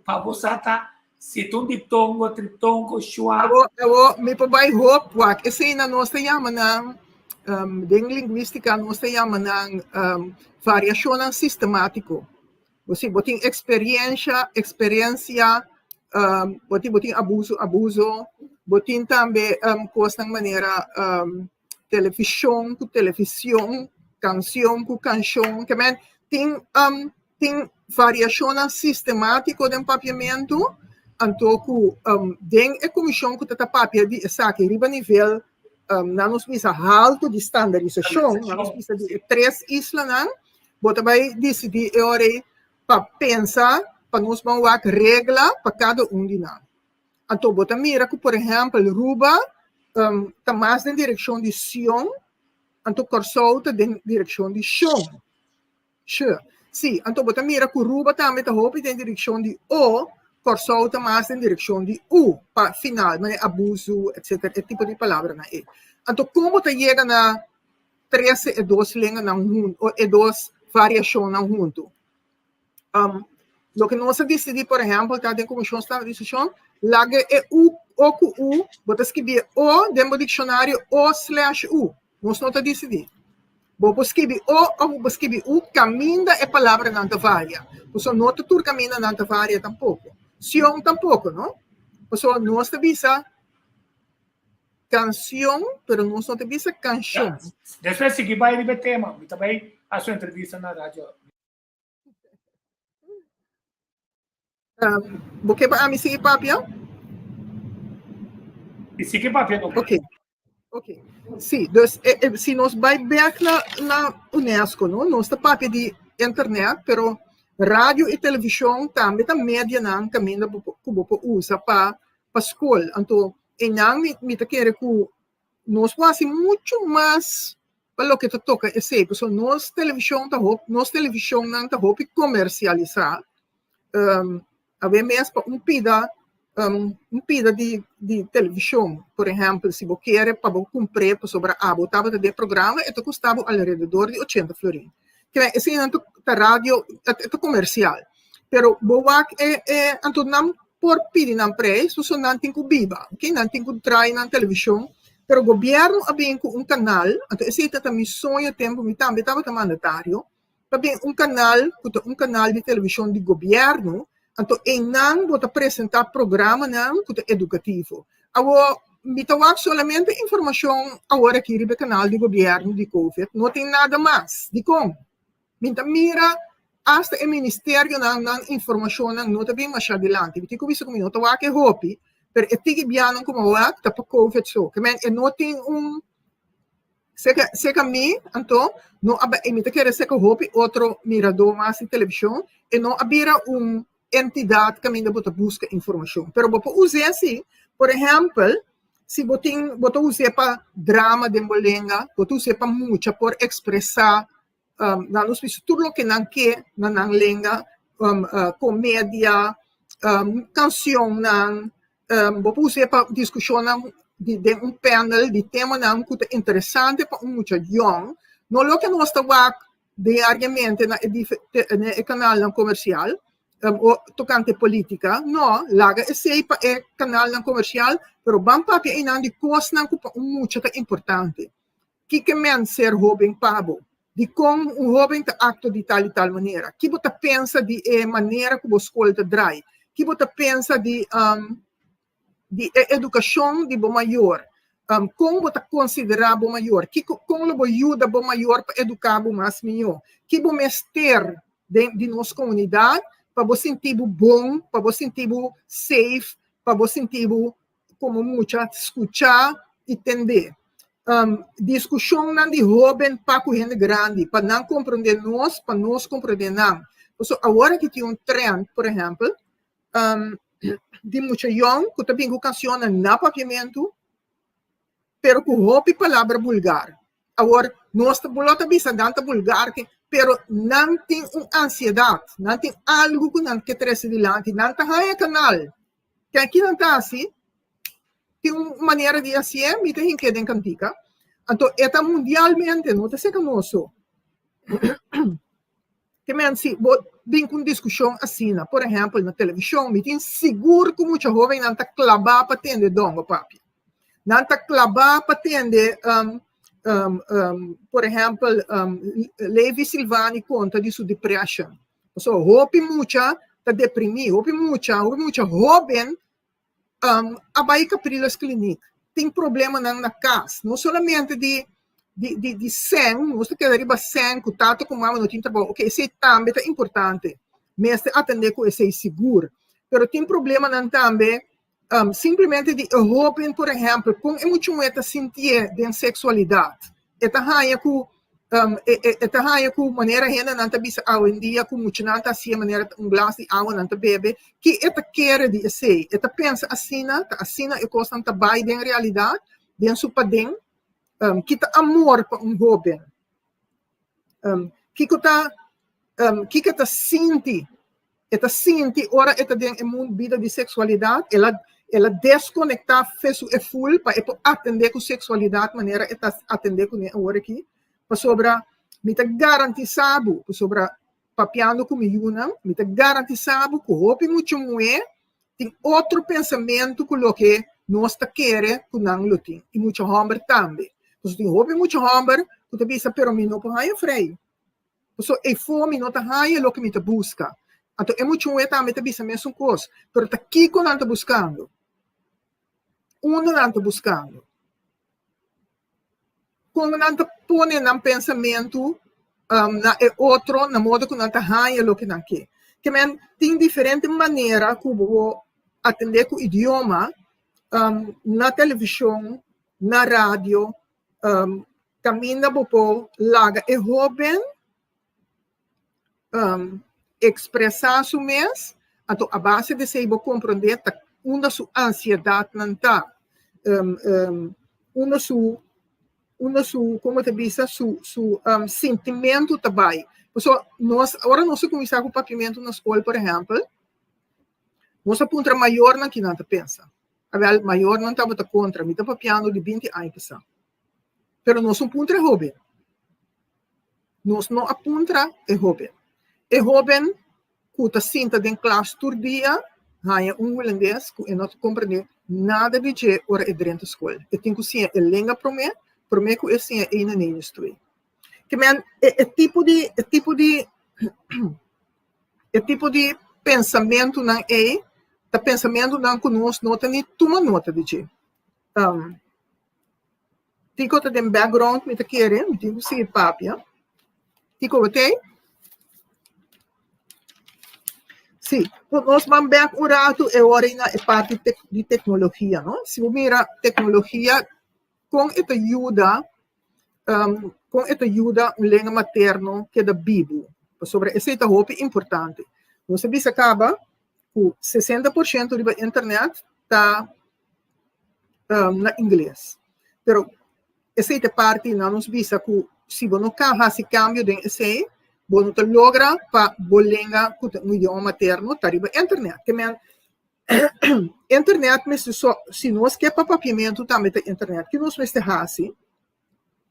Pa bo sa ta si ta un diptongo, triptongo, schwa. Awo, awo, mi por bai hop wak. Esei nan nos ta yama nan, um, den lingwístika nos ta yama nan um, variashonnan sistemátiko. Bo si bo tin experiencia, experiencia, um, bo tin bo tin abuso, abuso, bo tin tambe um, cosnan manera um, television cu television, cancion cu cancion, ke men tin um, tin variacionnan sistematico den papiamento, anto cu um, den e comision cu ta ta papia di esaki riba nivel um, nan nos bisa halto di standarisashon, nan nos bisa di e tres islanan, Bo ta bai disidí e ora ei pa pensa pa nos ban wak regla pa kada un di nan. Anto bo ta mira ku por ehèmpel Ruba ta mas den direkshon di sion, anto Kòrsou ta den direkshon di shon, sh. Sí, anto bo ta mira ku Ruba tambe ta hopi den direkshon di o, Kòrsou ta mas den direkshon di u, pa final, manera abusu, etsetera, e tipo di palabranan ei. Anto kon bo ta yega na trese e dos lenganan huntu, e dos variashonnan huntu. Um, loke nos a disidí, por ehèmpel, ta den Komishon Standardisashon, Laga e u, o ku u, bo ta skibi e o den bo dikshonario o slash u. Nos no ta disidí. Bo por skibi o òf bo por skibi u kaminda e palabranan ta varia. Pasobra no ta tur kaminda nan ta varia tampoko. Sion tampoko, no? Pasobra nos ta bisa kansion, pero nos no ta bisa kanshon. Despues sigui bai riba e tema. Mi ta bai hasi un entrevista na radio. Bo ke pa ami sigui papia? I sigui papia no. Ok. Ok. Sí, dus eh, eh, si nos bai bek na, na UNESCO, no? Nos ta papia di internet, pero radio i televishon tambe ta medianan kaminda bo por- ku bo por usa pa pa skol. Anto einan mi, mi ta kere ku Nos por hasi muchu mas pa loke ta toka esei, pasobra nos televishon ta hopi, nos televishonnan ta hopi komersialisá. Awe mes pa un pida, un pida di di televishon, por ehèmpel, si bo kere pa bo kumpr'é pasobra abo tabata den e programa, e ta kosta bo alrededor di ochenta florin. Kibè eseinan ta radio, e ta komersial. Pero bo wak e e anto nan por pidi nan prijs pasobra nan tin ku biba, ok, nan tin ku trae nan televishon, pero gobièrnu a bin ku un kanal, anto esei ta ta mi soño tempu mi tambe tabata mandatario, pa bin un kanal ku ta un kanal di televishon di gobièrnu, anto einan bo ta presentá programanan ku ta edukativo. Awor mi ta wak solamente informashon awor aki riba e kanal di gobièrnu di covid, no tin nada mas, dikon? Mi ta mira asta e ministerionan nan informashonnan no ta bin masha dilanti. Mi tin ku bisa ku mi no ta wak e hopi, pero e tiki bianan ku mi a wak ta pa covid so. Ke men e no tin un seka seka mi anto no a bai mi ta kere seka hopi otro miradó mas di televishon e no a bira un entidat kaminda bo ta buska informashon. Pero bo por us'é si, por ehèmpel, si bo tin bo ta us'é pa drama den bo lenga, bo ta us'é pa mucha por ekspresá nan nos bisa tur loke nan ke na nan lenga, komedia, kanshonnan, bo por us'é pa diskushonnan di den un panel di temanan ku ta interesante pa un mucha yòn. No loke nos ta wak diariamente na e na e kanalnan komersial o tokante polítika, no, laga esei pa e kanalnan komersial, pero ban papia einan di kosnan ku pa un mucha ta importante. Kiko men ser hóben pa bo? Dikon un hóben ta aktua di tal i tal manera? Ki bo ta pensa di e manera ku bo skol ta drai? Ki bo ta pensa di di e edukashon di bo mayor? Kon bo ta konsiderá bo mayor? Kiko kon lo bo yuda bo mayor pa eduká bo mas mihó? Ki bo mester den di nos komunidat pa bo sinti bo bon, pa bo sinti bo safe, pa bo sinti bo komo mucha skuchá i tendé? Diskushonnan di hóben pa ku hende grandi, pa nan komprondé nos, pa nos komprondé nan. Pasobra awor aki tin un trend, por ehèmpel, di mucha yòn ku ta bin ku kanshonnan na papiamentu, pero ku hopi palabra bulgar. Awor, nos ta lo ta bisa nan ta bulgar, pero nan tin un ansiedat, nan tin algu ku nan ke trese dilanti, nan ta haña kanal. Ke aki nan ta hasi? Tin un manera di hasié, mi ta hink'é den kantika. Anto e ta mundialmente, no ta seka nos so. Te men si bo bin ku un diskushon asina, por ehèmpel na televishon, mi tin sigur ku mucha hóbennan ta klabá pa tende Dongo papia. Nan ta klabá pa tende, por ehèmpel, Levi Silvani konta di su depression. Pasobra hopi mucha ta deprimí, hopi mucha, hopi mucha hóben a bai Capriles Kliniek, tin problemanan na kas, no solamente di di di di sèn, nos ta keda riba sèn ku tata ku mama no tin trabou, oke esei tambe ta importante, mester atendé ku esei sigur, pero tin problemanan tambe simplemente di e hóben por ehèmpel kon e mucha muhé ta sintié den seksualidat, e ta haña ku e ta haña ku manera hendenan ta bisa awendia ku muchanan ta hasié manera un glas di awa nan ta bebe, ki e ta kere di esei? E ta pensa asina, ta asina e kosnan ta bai den realidat, den su paden? Ki ta amor pa un hóben? Kiko ta kiko e ta sinti? E ta sinti ora e ta den e mundu bida di seksualidat, el a el a deskonektá fe su e ful pa e por atendé ku seksualidat manera e ta atendé kuné awor aki. Pasobra mi ta garantisá bo, pasobra papiando ku mi yunan, mi ta garantisá bo ku hopi mucha muhé. Tin otro pensamentu ku loke nos ta kere ku nan lo tin. I mucha hòmber tambe. Pasobra tin hopi mucha hòmber ku ta bisa, pero mi no por haña frei. Pasobra eifó mi no ta haña loke mi ta buska. Anto e mucha muhé tambe ta bisa mesun kos. Pero ta kiko nan ta buskando? Unda nan ta buskando? Kon nan ta pone nan pensamentu na e otro na modo ku nan ta haña loke nan ke. Ke men tin diferente manera ku bo por atendé ku idioma na televishon, na radio, kaminda bo por laga e hóben ekspresá su mes, anto a base di esei bo komprondé ta unda su ansiedatnan ta, unda su unda su komo ta bisa su su sintimentu ta bai. Pasobra nos ora nos a kuminsá ku papiamentu na skol por ehèmpel, nos a puntra mayornan kinan ta pensa. Awèl mayornan tabata kontra, mi ta papiando di binti aña pasá. Pero nos no puntra e hóben. Nos no a puntra e hóben. E hóben ku ta sinta den klas tur dia haña un hulandes ku e no ta komprendé nada di dje ora e drenta skol. E tin ku siña e lenga promé, promé ku e siña ei na Nederlands. Ke men e e tipo di e tipo di e tipo di pensamentunan ei ta pensamentunan ku nos no ta ni tuma nota di dje. Tiko ta den background mi ta kere, mi tin ku sigui papia. Tiko bo t'ei? Si, nos ban bek un ratu e ora ei na e parti di teknologia, no? Si bo mira teknologia kon e ta yuda, kon e ta yuda un lenga materno keda bibu, pasobra esei ta hopi importante. Nos a bisa kaba ku 60% riba internet ta na ingles. Pero esei ta e parti nan nos bisa ku si bo no ka hasi kambio den esei, bo no ta logra pa bo lenga ku ta un idioma materno ta riba internet. Ke men internet mester so, si nos ke pa papiamentu tambe ta internet, ke nos mester hasi?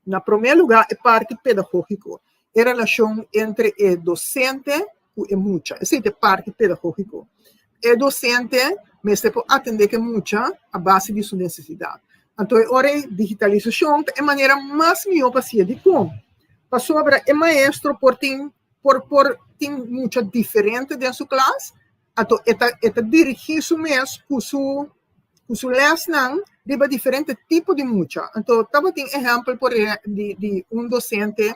Na promé lugá e parti pedagógiko, e relashon entre e dosente ku e mucha. Esei ta e parti pedagógiko. E dosente mester por atendé ku e mucha a base di su nesesidat. Anto e ora ei digitalisashon ta e manera mas mihó pa hasié. Dikon? Pasobra e maestro por tin por por tin mucha diferente den su klas, anto e ta e ta dirigí su mes ku su ku su lèsnan riba diferente tipo di mucha. Anto tabatin ehèmpel por e di di un dosente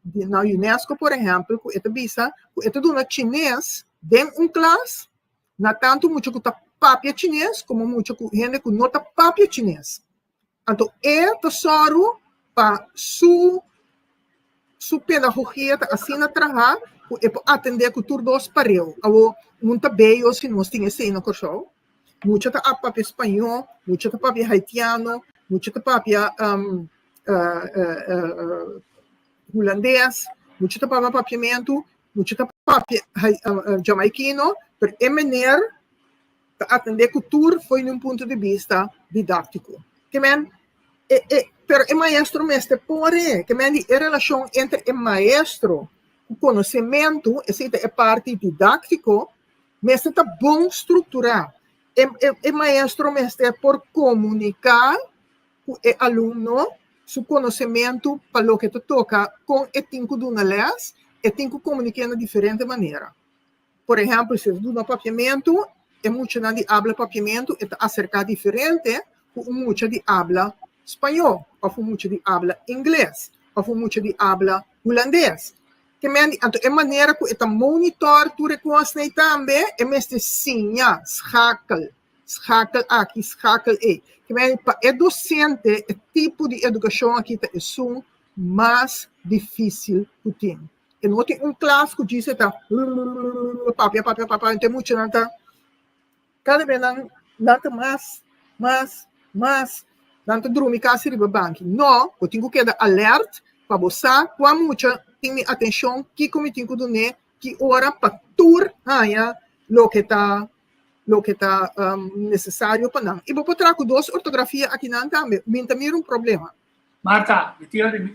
di na UNESCO por ehèmpel ku e ta bisa ku e ta duna chines den un klas na tantu mucha ku ta papia chines komo mucha ku hende ku no ta papia chines. Anto e ta sòru pa su su pedagogia ta asina traha ku e por atendé ku tur dos pareu. Awor, un ta beyo si nos tin esei na Kòrsou. Mucha ta papia spañó, mucha ta papia haitiano, mucha ta papia hulandes, mucha ta papia papiamentu, mucha ta papia jamaikino, pero e mener ta atendé ku tur fo'i un punto di bista didáktiko. Ke men, e, e, pero e maestro mester pore, ke men di e relashon entre e maestro ku konosementu, esei ta e parti didáktiko, mester ta bon strukturá. E, e, e maestro mester por komuniká ku e alumno su konosementu pa loke ta toka kon e tin ku duna lès, e tin ku komuniké na diferente manera. Por ehèmpel, si e ta duna papiamentu, e muchanan di abla papiamentu e ta aserká diferente ku un mucha di abla spañó òf un mucha di abla ingles òf un mucha di abla hulandes. Ke men di anto e manera ku e ta monitòr tur e kosnan ei tambe e mester siña schakel, schakel aki, schakel ei. Ke men di pa e dosente e tipo di edukashon aki ta esun mas difísil ku tin. E no tin un klas ku djis e ta papia papia papia anto e muchanan ta kada bes nan nan ta mas mas mas nan ta drumi kasi riba banki. No, bo tin ku keda alert pa bo sa kua mucha tin mi atenshon, kiko mi tin ku dun'é, ki ora pa tur haña loke ta loke ta nesesario pa nan. I bo por traha ku dos ortografia akinan tambe, mi ta mira un problema. Marta, mi tin ora mi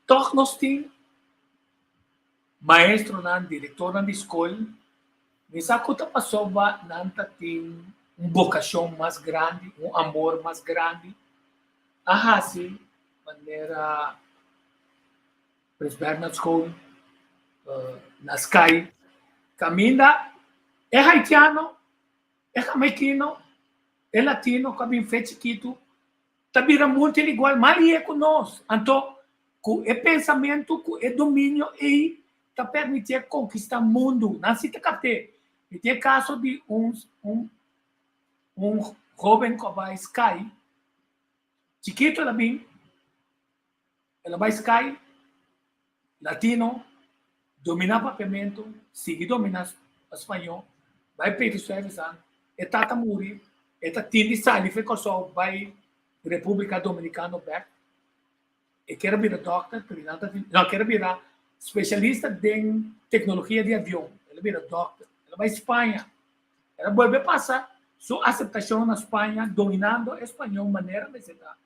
Tòg nos tin maestronan, direktornan di skol. Mi sa ku ta pasobra nan ta tin un bokashon mas grandi, un amor mas grandi, a hasi manera Prins Bernhard School na Sky, kaminda e haitiano, e hamaikino, e latino ku a bin fe chikitu ta bira multiligual mas lihe ku nos. Anto ku e pensamentu, ku e dominio ei ta permitié konkistá mundu. Nan si ta kapt'é. Mi tin e kaso di un un un hóben ku a bai Sky, chikitu el a bin, El a bai sky, latino, dominá papiamentu, sigui dominá spañó, bai pidi service an, e tata muri, e ta tin di sali for Kòrsou bai Repúblika Dominikano bèk, e kier a bira dòkter, pero nan ta tin, no, e kier a bira spesialista den teknologia di avion, el a bira dòkter, el a bai Spaña, el a bolbe pasa su aseptashon na Spaña dominando e spañó manera mester ta.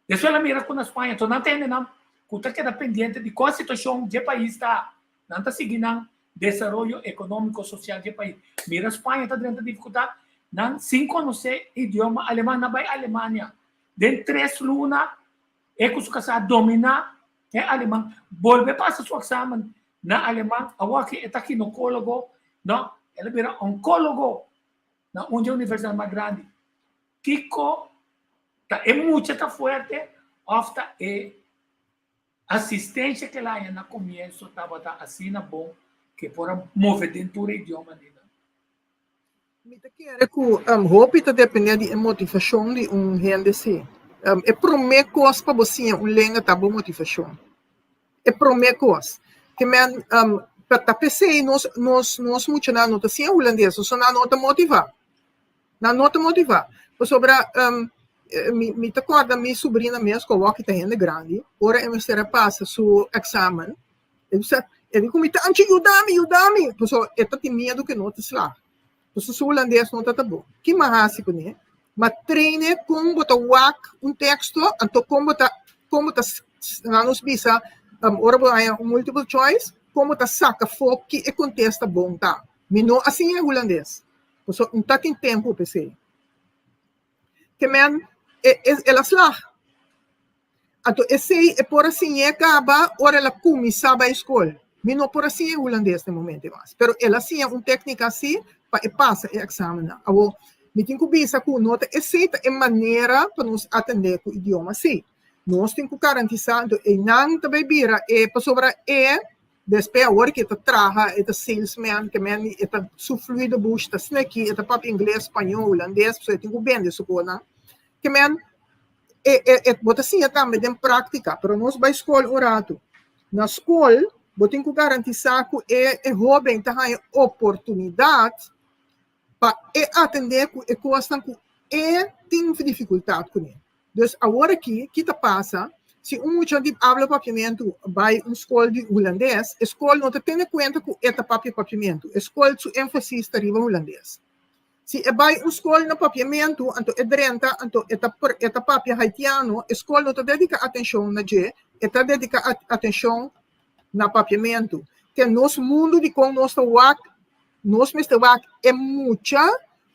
Despues el a mira ku na Spaña to nan ta hendenan ku ta keda pendiente di kua situashon dje pais ta. Nan ta sigui nan desaroyo ekonómiko sosial dje pais. Mira Spaña ta drenta difikultat, nan sin konosé idioma aleman nan bai Alemania. Den tres luna e ku su kasá a dominá e aleman, bolbe pasa su eksamen na aleman, awor aki e ta ginekólogo, no, el a bira onkólogo na un dje universidat mas grandi. Kiko ta e mucha ta fuerte of ta e asistencia ke el a haña na comienso tabata asina bon ke por a move den tur e idioma di nan? Mi ta kere ku hopi ta depende di e motivashon di un hende si. E prome kos pa bo siña un lenga ta bo motivashon. E prome kos. Ke men ta p'esei nos nos nos muchanan no ta siña hulandes, pasobra nan no ta motivá. Nan no ta motivá. Pasobra mi mi ta kòrda mi subrina mes ku awor ki ta hende grandi, ora e mester a pasa su èksamen, e bisa, e di ku mi tanchi yuda mi, yuda mi! Pasobra e ta tin miedu ku e no ta slaag. Pasobra su hulandes no ta ta bon. Ki mi a hasi kuné? Mi a train'e kon bo ta wak un teksto, anto kon bo ta kon bo ta nan nos bisa ora bo haña un multiple choice, kon bo ta saka afó ki e kontesta bon ta. Mi no a siña hulandes. Pasobra un ta tin tempu p'esei. Ke men e el a slag. Anto esei e por a siñ'é kaba ora el a kuminsá bai skol. Mi no por a siñ'é hulandes den momento mas, pero el a siña un téknika si pa e pasa e èksamennan. Awor, mi tin ku bisa ku no ta esei ta e manera pa nos atendé ku idioma si. Nos tin ku garantisá, anto einan ta bai bira e pasobra e Despe awor ki e ta traha, e ta salesman, ke men e ta su fluido bush ta sneki, e ta papia ingles, spañó, hulandes, pasobra e tin ku bende su konan. Ke men e e e bo ta siña tambe den práktika, pero nos bai skol un ratu. Na skol bo tin ku garantisá ku e e hóben ta haña oportunidat pa e atendé ku e kosnan ku e tin difikultat kuné. Dus awor aki, ki ta pasa, si un mucha di abla papiamentu bai un skol di hulandes, e skol no ta tene kuenta ku e ta papia papiamentu. E skol su énfasis ta riba hulandes. Si e bai un skol na papiamentu, anto e drenta, anto e ta e ta papia haitiano, e skol no ta dediká atenshon na dje, e ta dediká atenshon na papiamentu. Ke nos mundu di kon nos ta wak, nos mester wak e mucha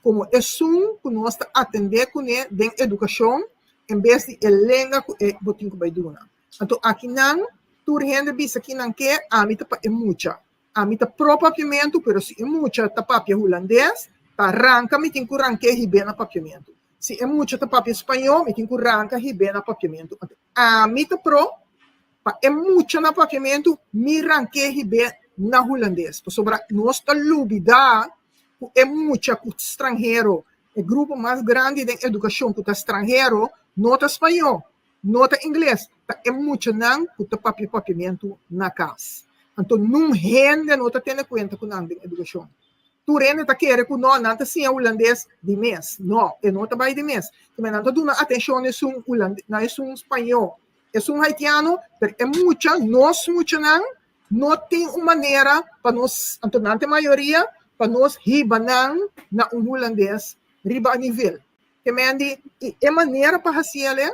komo esun ku nos ta atendé kuné den edukashon en bes di e lenga ku e bo tin ku bai duna. Anto akinan tur hende bisa kinan ke, ami ta pa e mucha. Ami ta pro papiamentu, pero si e mucha ta papia hulandes, ta ranka mi tin ku rank'é hib'é na papiamentu. Si e mucha ta papia spañó, mi tin ku ranka hib'é na papiamentu. Anto ami ta pro pa e mucha na papiamentu, mi rank'é hib'é na hulandes. Pasobra nos ta lubidá ku e mucha ku stranhero, e grupo mas grandi den edukashon ku ta stranhero, no ta spañó, no ta ingles, ta e muchanan ku ta papia papiamentu na kas. Anto nun hende no ta tene kuenta ku nan den edukashon. Tur hende ta kere ku no, nan ta siña hulandes di mes. No, e no ta bai di mes. Nan ta duna atenshon na esun hulandes, na esun spañó, esun haitiano, pero e mucha, nos muchanan, No tin un manera pa nos, anto nan ta e mayoria, pa nos hiba nan na un hulandes riba a nivel. Te men di e manera pa hasi el e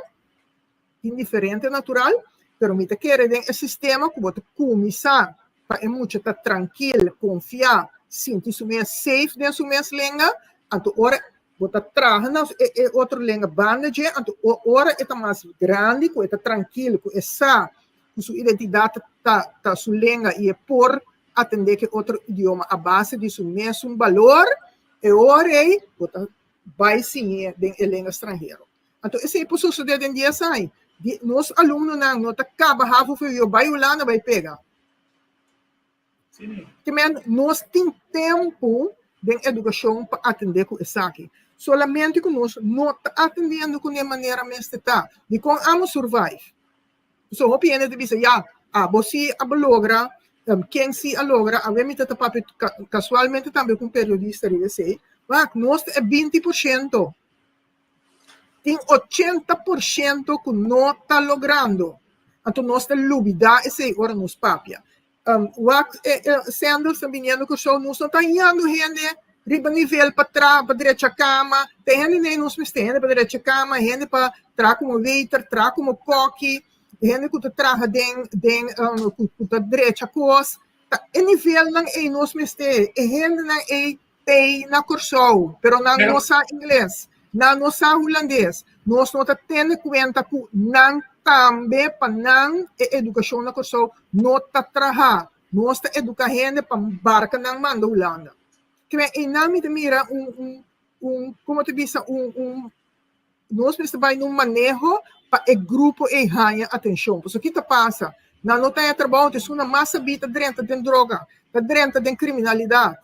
tin diferente natural, pero mi ta kere den e sistema ku bo ta kuminsá pa e mucha ta trankil, konfiá. sinti su mes safe den su mes lenga, anto ora bo ta traha na e, e otro lenga banda dje, anto ora e ta mas grandi, ku e ta trankil, ku e sa ku su identidat ta, ta su lenga i e por atendé ku e otro idioma a base di su mesun balor, e ora ei bo ta bai siñ'é den e lenga stranhero. Anto esei por sosodé den dies aña. Di, nos alumnonan no ta kaba havo vwo bai Hulanda bai pega. Ke men nos tin tempu den edukashon pa atendé ku esaki. Solamente ku nos no ta atendiendo kuné manera mester ta. Dikon amo survive? So hopi hende ta bisa, ya, abo si a logra, ken si a logra, awe mi ta ta papia kasualmente tambe ku un periodista riba esei, wak, nos ta e 20%. Tin 80% ku no ta logrando. Anto nos ta lubidá esei ora nos papia. Wak e Sandals ta biniendo Kòrsou, nos no ta hañando hende riba nivel pa traha pa drecha kama. Ta hende nei nos mester, hende pa drecha kama, hende pa traha komo waiter, traha komo kòki, hende ku ta traha den den ku ta drecha kos. Ta e nivelnan ei nos mester, e hendenan ei Tei na Kòrsou, pero nan no sa ingles, nan no sa hulandes. Nos no ta tene kuenta ku nan tambe pa nan e edukashon na Kòrsou no ta traha. Nos ta eduká hende pa barka nan manda Hulanda. Kibè einan mi ta mira un un un komo ta bisa un un nos mester bai na un maneho pa e grupo ei haña atenshon. Pasobra ki ta pasa? Nan no ta haña trabou, anto esun nan mas sabí ta drenta den droga, ta drenta den kriminalidat.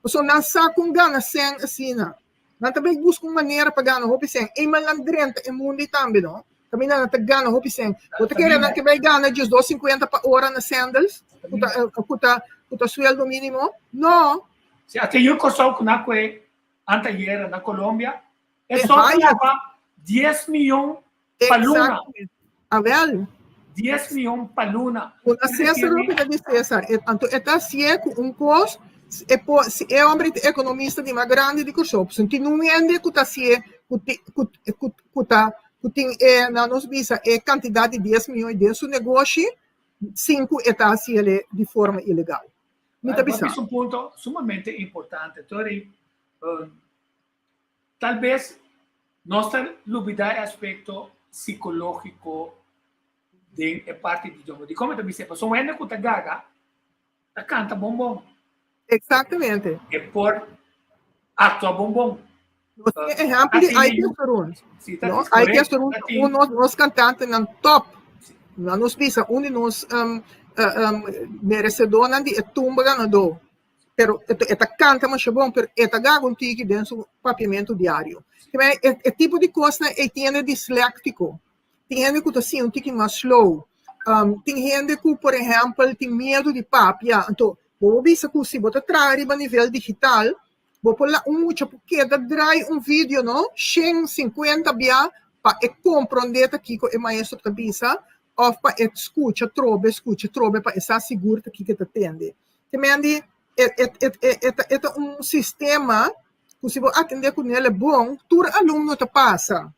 Pasobra nan sa kon gana sèn asina. Nan ta bai buska un manera pa gana hopi sèn. Eenmaal nan drenta e mundu ei tambe no, kaminda nan ta gana hopi sèn. Bo ta kere nan ke bai gana diesdos sinkuenta pa ora na Sandals, ku ta ku ta ku ta sueldo mínimo? No. Si, ate yu Kòrsou ku nan kue anteayera na Colombia, E sò ta laba 10 mion pa luna. Awel. 10 mion pa luna. Una César loke ta di César. E, anto e ta hasié ku un kos, e por, si e hombre ta ekonomista di mas grandi di Kòrsou, pasobra tin un hende ku ta hasié, ku ti, ku, ku, ku ta, ku tin e, nan nos bisa, e kantidat di 10 mion den su negoshi, sin ku e ta hasié di forma ilegal. Mi ta bisa. Bo a bisa un punto sumamente importante, Tori. Tal bes nos ta lubidá e aspekto sikológiko den e parti di idioma. Dikon mi ta bisa? Pasobra un hende ku ta gaga ta kanta bon bon. Eksaktamente. E por aktua bon bon. Nos tin ehèmpel di Aike Sorun. No? Aike Sorun ta un di nos kantantenan top. Nan nos bisa un di nos meresedónan di e tumba ganadó. Pero e ta canta masha bon, pero e ta gaga un tiki den su papiamento diario. E, e tipo di cosnan ei tin hende disléctico, tin hende cu ta siña un tiki mas slow, um, tin hende cu, por ehempel, tin miedo di papia. Anto, bo por bisa cu si bo ta traha riba nivel digital, bo por la un mucha por keda draai un video, no, 150 bia pa e comprende ta kico e maestro ta bisa, of pa e scucha trobe, scucha trobe pa e sa sigur ta kico e ta tende. Te men di e e e e e ta e ta un sistema ku si bo atendé ku nel e bon, tur alumno ta pasa.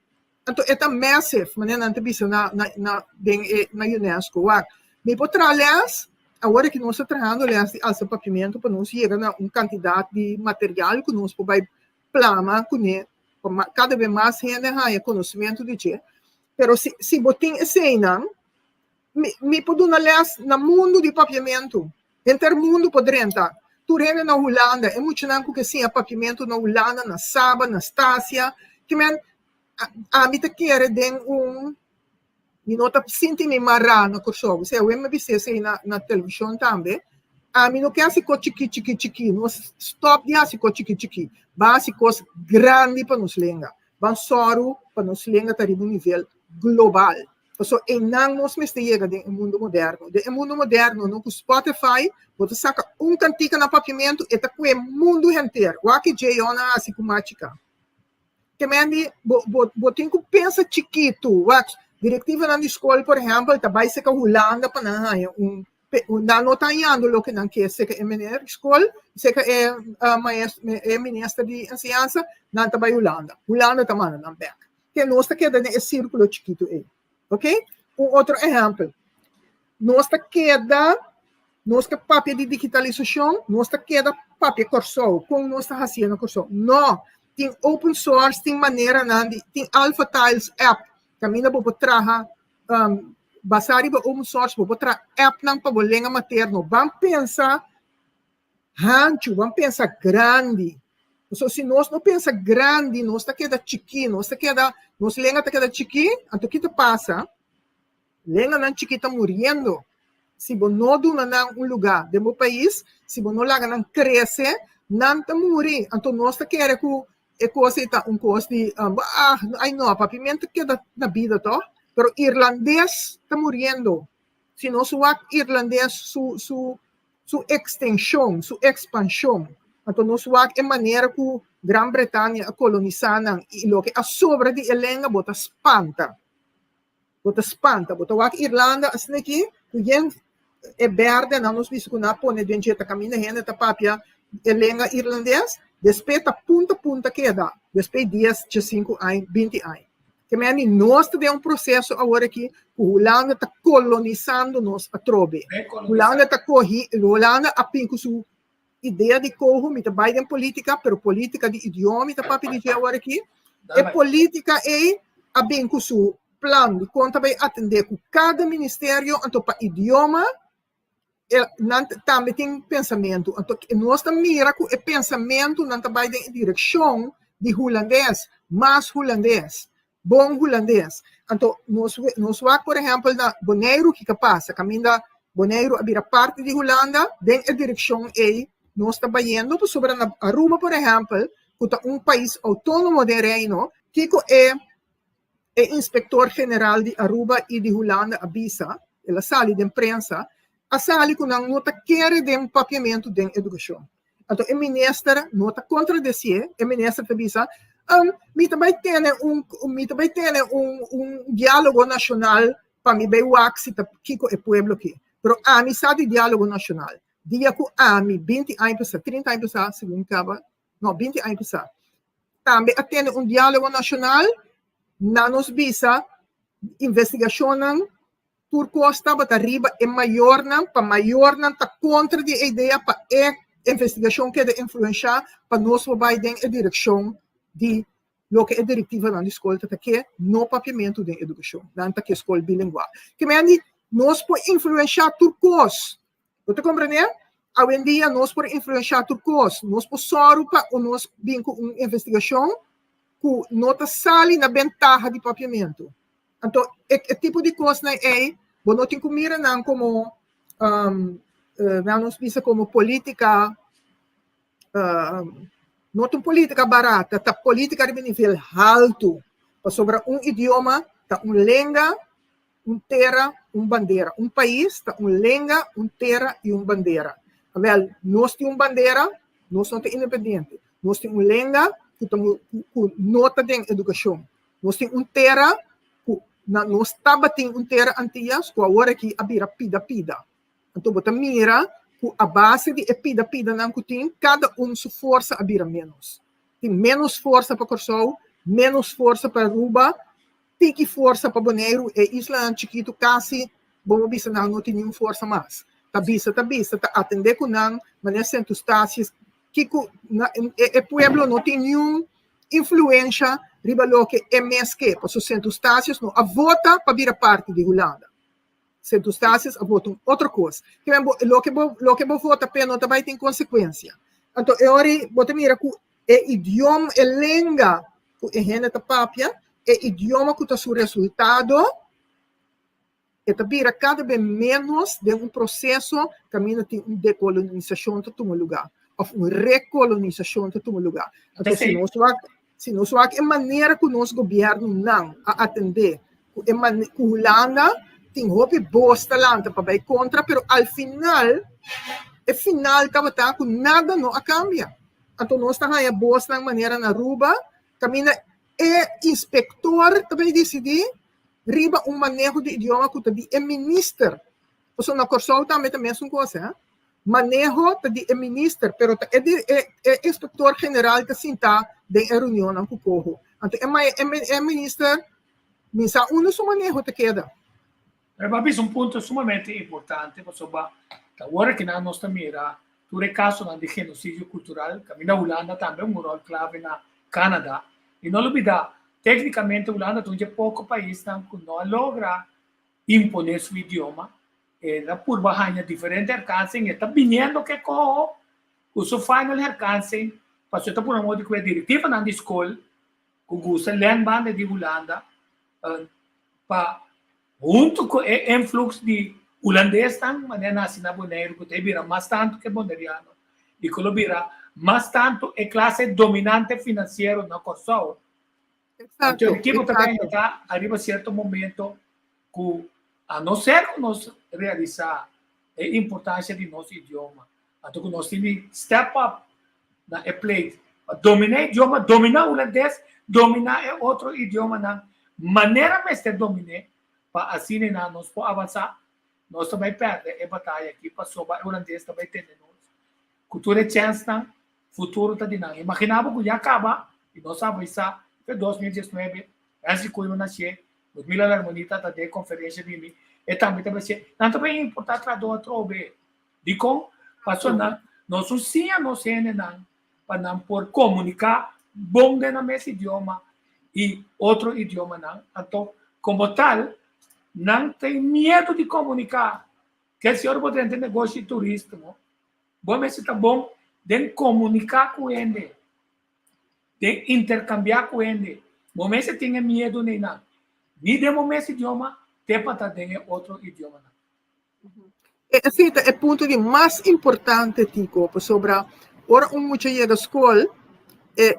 Anto e ta massive, manera nan ta bisa na na na den e na UNESCO. Wak, mi por traha lès, awor aki nos ta trahando lès di alsa papiamentu pa nos yega na un kantidat di material ku nos por bai plama kuné pa kada bes mas hende haña konosementu di dje. Pero si si bo tin eseinan, Mi, mi por duna les na mundu di papiamentu. Henter mundu por drenta. Tur hende na Hulanda, e muchanan ku ke siña papiamentu na Hulanda, na Saba, na Stasia. Ke men, ami ta kere den un, mi no ta sinti mi mará na Kòrsou. Esei awe mi a bisa esei na, na televishon tambe. Ami no ke hasi kos chikí, chikí, chikí. Nos stòp di hasi kos chikí, chikí. Ban hasi kos grandi pa nos lenga. Ban sòru pa nos lenga ta riba un nivel global. Pasobra einan nos mester yega den e mundu moderno. Den e mundu moderno no ku Spotify bo ta saka un kantika na papiamentu e ta kue mundu henter. Wak ki J-On a hasi ku Machika. Ke men di bo bo bo tin ku pensa chikitu. Wak direktivanan di skol por ehèmpel ta bai seka Hulanda pa nan haña un nan no ta hañando loke nan ke seka e meneer di skol, seka e maestro e minister di enseñansa nan ta bai Hulanda. Hulanda ta manda nan bèk. Ke nos ta keda den e sírkulo chikitu ei. Ok? Un otro ehèmpel. Nos ta keda. Nos ta papia di digitalisashon, nos ta keda papia Kòrsou, kon nos ta hasié na Kòrsou. No! Tin open source, tin maneranan di, tin Alpha Tiles app kaminda bo por traha basá riba open source bo por traha appnan pa bo lenga materno. Ban pensa hanchu, ban pensa grandi. Pasobra si nos no pensa grandi, nos ta keda chikí, nos ta keda, nos lenga ta keda chikí, anto ki ta pasa? Lenganan chikí ta muriendo. Si bo no duna nan un lugá den bo pais, si bo no laga nan krese, nan ta muri. Anto nos ta kere ku e kos ei ta un kos di, ah, ai no, papimentu ta keda na bida tòg. Pero irlandes ta muriendo. Si nos wak irlandes su su su ekstenshon, su ekspanshon, anto nos wak e manera ku Gran Bretania a kolonisá nan i loke a sobra di e lenga, bo ta spanta. Bo ta spanta. Bo ta wak Irlanda asina aki ku yen e berde nan nos bisa ku nan a pone den dje ta kaminda hende ta papia e lenga irlandes, despe ta punta punta keda despe dies, diesinku aña, binti aña. Ke mende nos ta den un proseso awor aki ku Hulanda ta kolonisando nos atrobe. Hulanda ta kohi, Hulanda a bin ku su idea di koho, mi ta bai den politika, pero politika di idioma mi ta papia di dje awor aki. E politika ei a bin ku su plan di kon ta bai atendé ku kada ministerio, anto pa idioma e nan tambe tin pensamentu. Anto nos ta mira ku e pensamentunan ta bai den e direkshon di hulandes, mas hulandes. Bon hulandes. Anto nos nos wak por ehèmpel na Boneiru kiko a pasa, kaminda Boneiru a bira parti di Hulanda, den e direkshon ei nos ta bayendo pasobra na Aruba por ehèmpel ku ta un pais outónomo den Reino, kiko e e inspektor general di Aruba i di Hulanda a bisa, el a sali den prensa, a sali ku nan no ta kere den papiamentu den edukashon. Anto e minister no ta kontradesié, e minister ta bisa, um, mi ta bai tene un, mi ta bai tene un, un diálogo nashonal pa mi bai wak si ta kiko e pueblo ke. Pero ami sa di diálogo nashonal. Dia ku ami, binti aña pasá, trinta aña pasá, segun kaba, no, binti aña pasá, tambe a tene un diálogo nashonal, nan nos bisa investigashonnan Tur kos tabata riba e mayornan, pa mayornan ta kontra di e idea pa e investigashon keda influenshá pa nos por bai den e direkshon di loke e direktivanan di skol ta ta ke, no papiamentu den edukashon. Nan ta ke skol bilingual. Ke men di nos por influenshá tur kos. Bo ta komprendé? Awendia nos por influenshá tur kos. Nos por sòru pa nos bin ku un investigashon ku no ta sali na bentaha di papiamentu. Anto e e tipo di kosnan ei bo no tin ku mira nan komo nan nos bisa komo polítika no ta un polítika barata, ta polítika riba nivel haltu pasobra un idioma ta un lenga, un tera, un bandera. Un pais ta un lenga, un tera i un bandera. Awèl, nos tin un bandera, nos no ta independiente. Nos tin un lenga ku ta ku no ta den edukashon. Nos tin un tera ku na nos tabatin un tera Antias ku awor aki a bira pida pida. Anto bo ta mira ku a base di e pida pidanan ku tin, kada un su forsa a bira ménos. Tin ménos forsa pa Kòrsou, ménos forsa pa Aruba, tiki forsa pa Boneiru, e islanan chikitu kasi bo por bisa nan no tin niun forsa mas. Ta bisa ta bisa ta atendé ku nan manera Sint Eustatius kiko na e pueblo no tin niun influensha riba loke e mes ke, pasobra Sint Eustatius no a vota pa bira parti di Hulanda. Sint Eustatius a vota un otro kos. Ke men bo loke bo loke bo vota p'e no ta bai tin konsekuensia. Anto e ora ei bo ta mira ku e idioma, e lenga ku e hende ta papia, e idioma ku ta su resultado, E ta bira kada be ménos den un proseso kaminda tin un dekolonisashon ta tuma lugá òf un rekolonisashon ta tuma lugá. Anto si nos wak si nos wak e manera ku nos gobièrnunan a atendé ku e ku Hulanda tin hopi bos ta lanta pa bai kontra pero al final e final tabata ku nada no a kambia. Anto nos ta haña bosnan manera na Aruba kaminda e inspektor ta bai disidí riba un maneho di idioma ku ta di e minister. Pasobra na Kòrsou tambe ta mesun kos, hè. Maneho ta di e minister, pero ta e e e inspektor general ta sintá den e reunionnan ku koho. Anto e e minister mi sa unda su maneho ta keda. Pero bo a bisa un punto sumamente importante pasobra. Ta ora ku nan nos ta mira tur e kasonan di genosidio kultural, kaminda Hulanda tambe un ròl klave na Canada. I no lubidá, téknikamente Hulanda ta un dje poko paisnan ku no a logra imponé su idioma. E ta purba haña diferente herkansing, e ta biniendo ke koho ku su final herkansing, pasobra e ta pone modo ku e direktivanan di skol ku gusta lèn banda di Hulanda pa huntu ku e influx di hulandesnan manera nasi na Boneiru ku ta e bira mas tantu ke boneriano i ku lo bira mas tantu e klase dominante finansiero na Kòrsou. Exacto, Anto kiko ta exacto. ta ariba sierto momento ku a no ser ku nos realisá e importansia di nos idioma, anto ku nos tin di step up na e plate pa dominá e idioma, dominá hulandes, dominá e otro idiomanan manera mester dominé pa asina nan nos por avansá. Nos ta bai pèrdè e bataya aki pasobra e hulandes ta bai tene nos ku tur e chènsnan, futuro ta di nan. Imaginá bo ku ya kaba i nos a avisá fe 2019, Nancy Koeiman nasié, Ludmila Larmonie ta den e konferensha di mi, e tambe ta bai sié, nan ta bai importá trahadó atrobe. Dikon? Pasobra nan nos no siña nos hendenan pa nan por komuniká bon den nan mes idioma i otro idiomanan. Anto, komo tal, nan tin miedu di komuniká. Ke si ora bo drenta negoshi di turismo, bo mester ta bon den komuniká ku hende, den interkambiá ku hende. Bo mester tin e miedu neinan, ni den bo mes idioma te pa ta den e otro idiomanan. Esei ta e punto di mas importante, Tico, pasobra ora un mucha yega skol, e,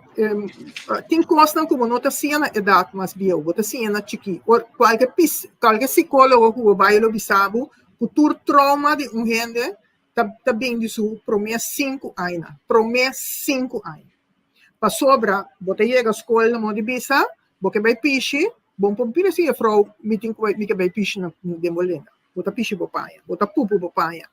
tin kosnan ku bo no ta siña na edat mas bieu, bo ta siña na chikí. Or, kualke pis, kualke sikólogo ku bo bai lo bisa bo ku tur trauma di un hende ta, ta bin di su promé sinku aña, promé sinku aña. Pasobra bo ta yega skol na modo di bisa, bo ke bai pishi, Bon por bira si jefrouw mi tin ku mi ke bai pishi na den bo lenga. Bo ta pishi bo paña, bo ta pupu bo paña.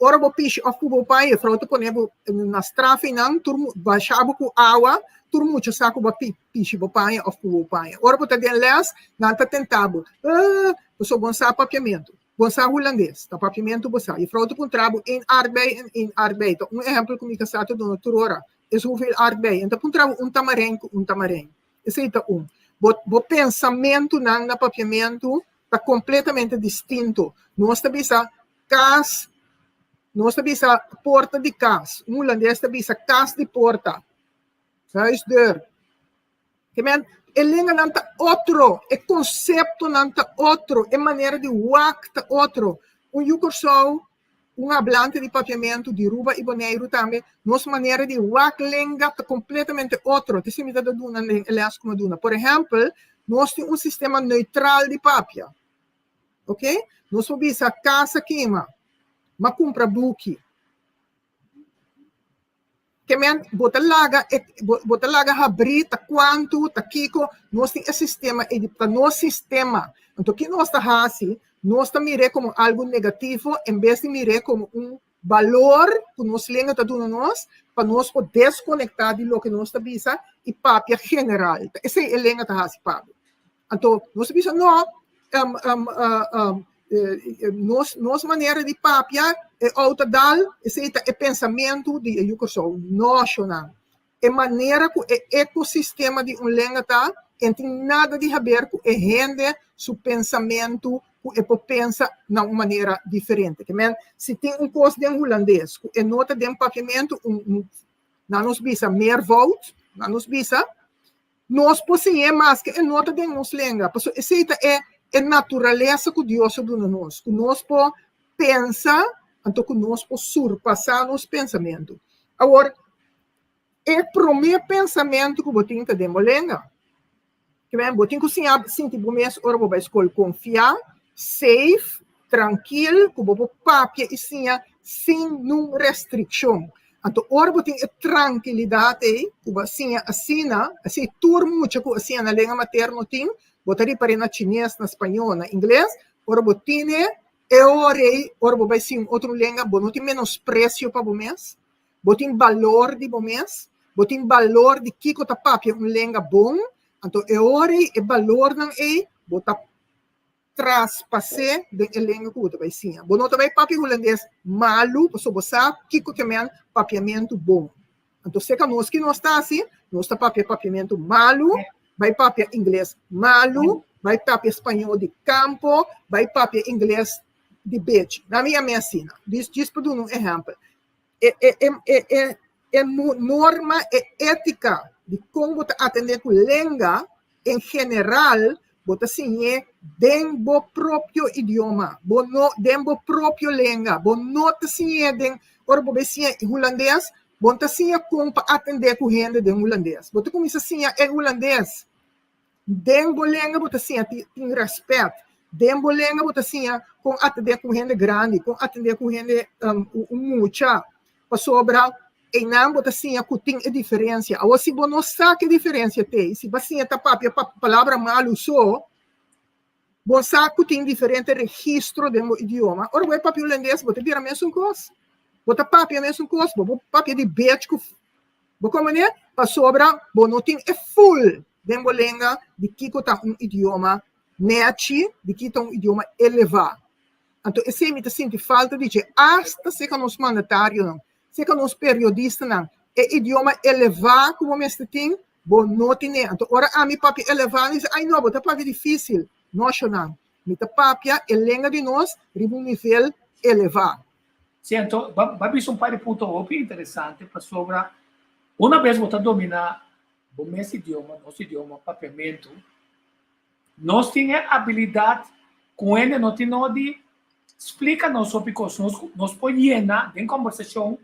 Ora bo pishi òf pupu bo paña, jefrouw ta pone bo na straf einan, tur basha bo ku awa, tur mucha sa ku bo a pishi bo paña òf pupu bo paña. Ora bo ta den lès, nan ta tenta bo, ah, pasobra bo no sa papiamentu, bo no sa hulandes, ta papiamentu bo sa. Jefrouw ta puntra bo één aardbei en één aardbei. Ta un ehèmpel ku mi kasá ta duna tur ora. Es hoeveel aardbei? En ta puntra bo un tamarijn ku un tamarijn. Esei ta un. Bo, bo pensamentunan na papiamentu ta kompletamente distinto. Nos ta bisa kas, nos ta bisa porta di kas. Un hulandes ta bisa kas di porta, huisdeur. Ke men, e lenganan ta otro, e konseptonan ta otro, e manera di wak ta otro. Un yu Kòrsou Un hablante di papiamentu di Ruba i Boneiru tambe, nos manera di wak lenga ta kompletamente otro. Te mi ta duna den e les ku mi a duna. Por ehèmpel, nos tin un sistema neutral di papia. Ok? Nos por bisa kas a kima, m'a kumpra buki. Ke men, bo ta laga e, bo, bo ta laga habrí ta kuantu, ta kiko, nos tin e sistema ei di, ta nos sistema. Anto ki nos ta hasi? Nos ta mir'é komo algu negativo en bes di mir'é komo un balor ku nos lenga ta duna nos pa nos por deskonektá di loke nos ta bisa i papia general. Ta esei e lenga ta hasi pa bo. Anto nos ta bisa no, nos, nos manera di papia, e outo dal, esei ta e pensamentu di e yu Kòrsou. No, shonnan. E manera ku e ekosistema di un lenga ta, en tin nada di haber ku e hende su pensamentu ku e por pensa na un manera diferente. Ke men, si tin un kos den hulandes ku e no ta den papiamentu, un, un, nan nos bisa meervoud, nan nos bisa, Nos por siñ'é maske e no ta den nos lenga, pasobra esei ta e e naturalesa ku Dios a duna nos, ku nos por pensa, anto ku nos por surpasá nos pensamentu. Awor, e promé pensamentu ku bo tin ta den bo lenga. Kimen bo tin ku siña sinti bo mes ora bo bai skol konfiá, safe, trankil, ku bo por papia i siña sin nun restrikshon. Anto ora bo tin e trankilidat ei, ku bo a siña asina, así tur mucha ku a siña na lenga materno tin, bo ta ripar'é na chines, na spañó, na ingles, ora bo tine e ora ei, ora bo bai siña un otro lenga, bo no tin menospresio pa bo mes, bo tin balor di bo mes, bo tin balor di kiko ta papia un lenga bon, anto e ora ei, e balornan ei, bo ta. traspas'é den e lenga ku bo ta bai siña. Bo no ta bai papia hulandes malu pasobra bo sa kiko ke men papiamentu bon. Anto seka nos ki nos ta hasi, nos ta papia papiamentu malu, bai papia ingles malu, bai papia spañó di kampo, bai papia ingles di bechi. Na mi yam'é asina, djis pa duna un ehèmpel. E e e e e e norma, e étika di kon bo ta atendé ku lenga en general bo ta siñ'é den bo propio idioma, bo no den bo propio lenga, bo no ta siñ'é den ora bo bai siña hulandes, bo no ta siña kon pa atendé ku hende den hulandes. Bo ta kuminsá siña e hulandes. Den bo lenga bo ta siña tin rèspèt. Den bo lenga bo ta siña kon atendé ku hende grandi, kon atendé ku hende un mucha. Pasobra einan bo ta siña ku tin e diferensia. Awor si bo no sa ke diferensia t'ei, si bo a siña ta papia palabra malu so, bo sa ku tin diferente registro den bo idioma. Ora bo e papia hulandes bo ta bira mesun kos. Bo ta papia mesun kos, bo por papia di bech ku Bo komprendé? Pasobra bo no tin e ful den bo lenga di kiko ta un idioma nèchi, di kiko ta un idioma elevá. Anto esei mi ta sinti falta di dje, asta serka nos mandatarionan, serka nos periodistanan, e idioma elevá ku bo mester tin, bo no tin'é. Anto ora ami papia elevá, nan di, ai no, bo ta papia difísil. No, shonnan, mi ta papia e lenga di nos riba un nivel elevá. Sí, anto ba ba bisa un par di punto hopi interesante pasobra una bes bo ta dominá bo mes idioma, nos idioma papiamentu, nos tin e abilidat ku hende no tin no di splika nos hopi kos. Nos nos por yena den kombersashon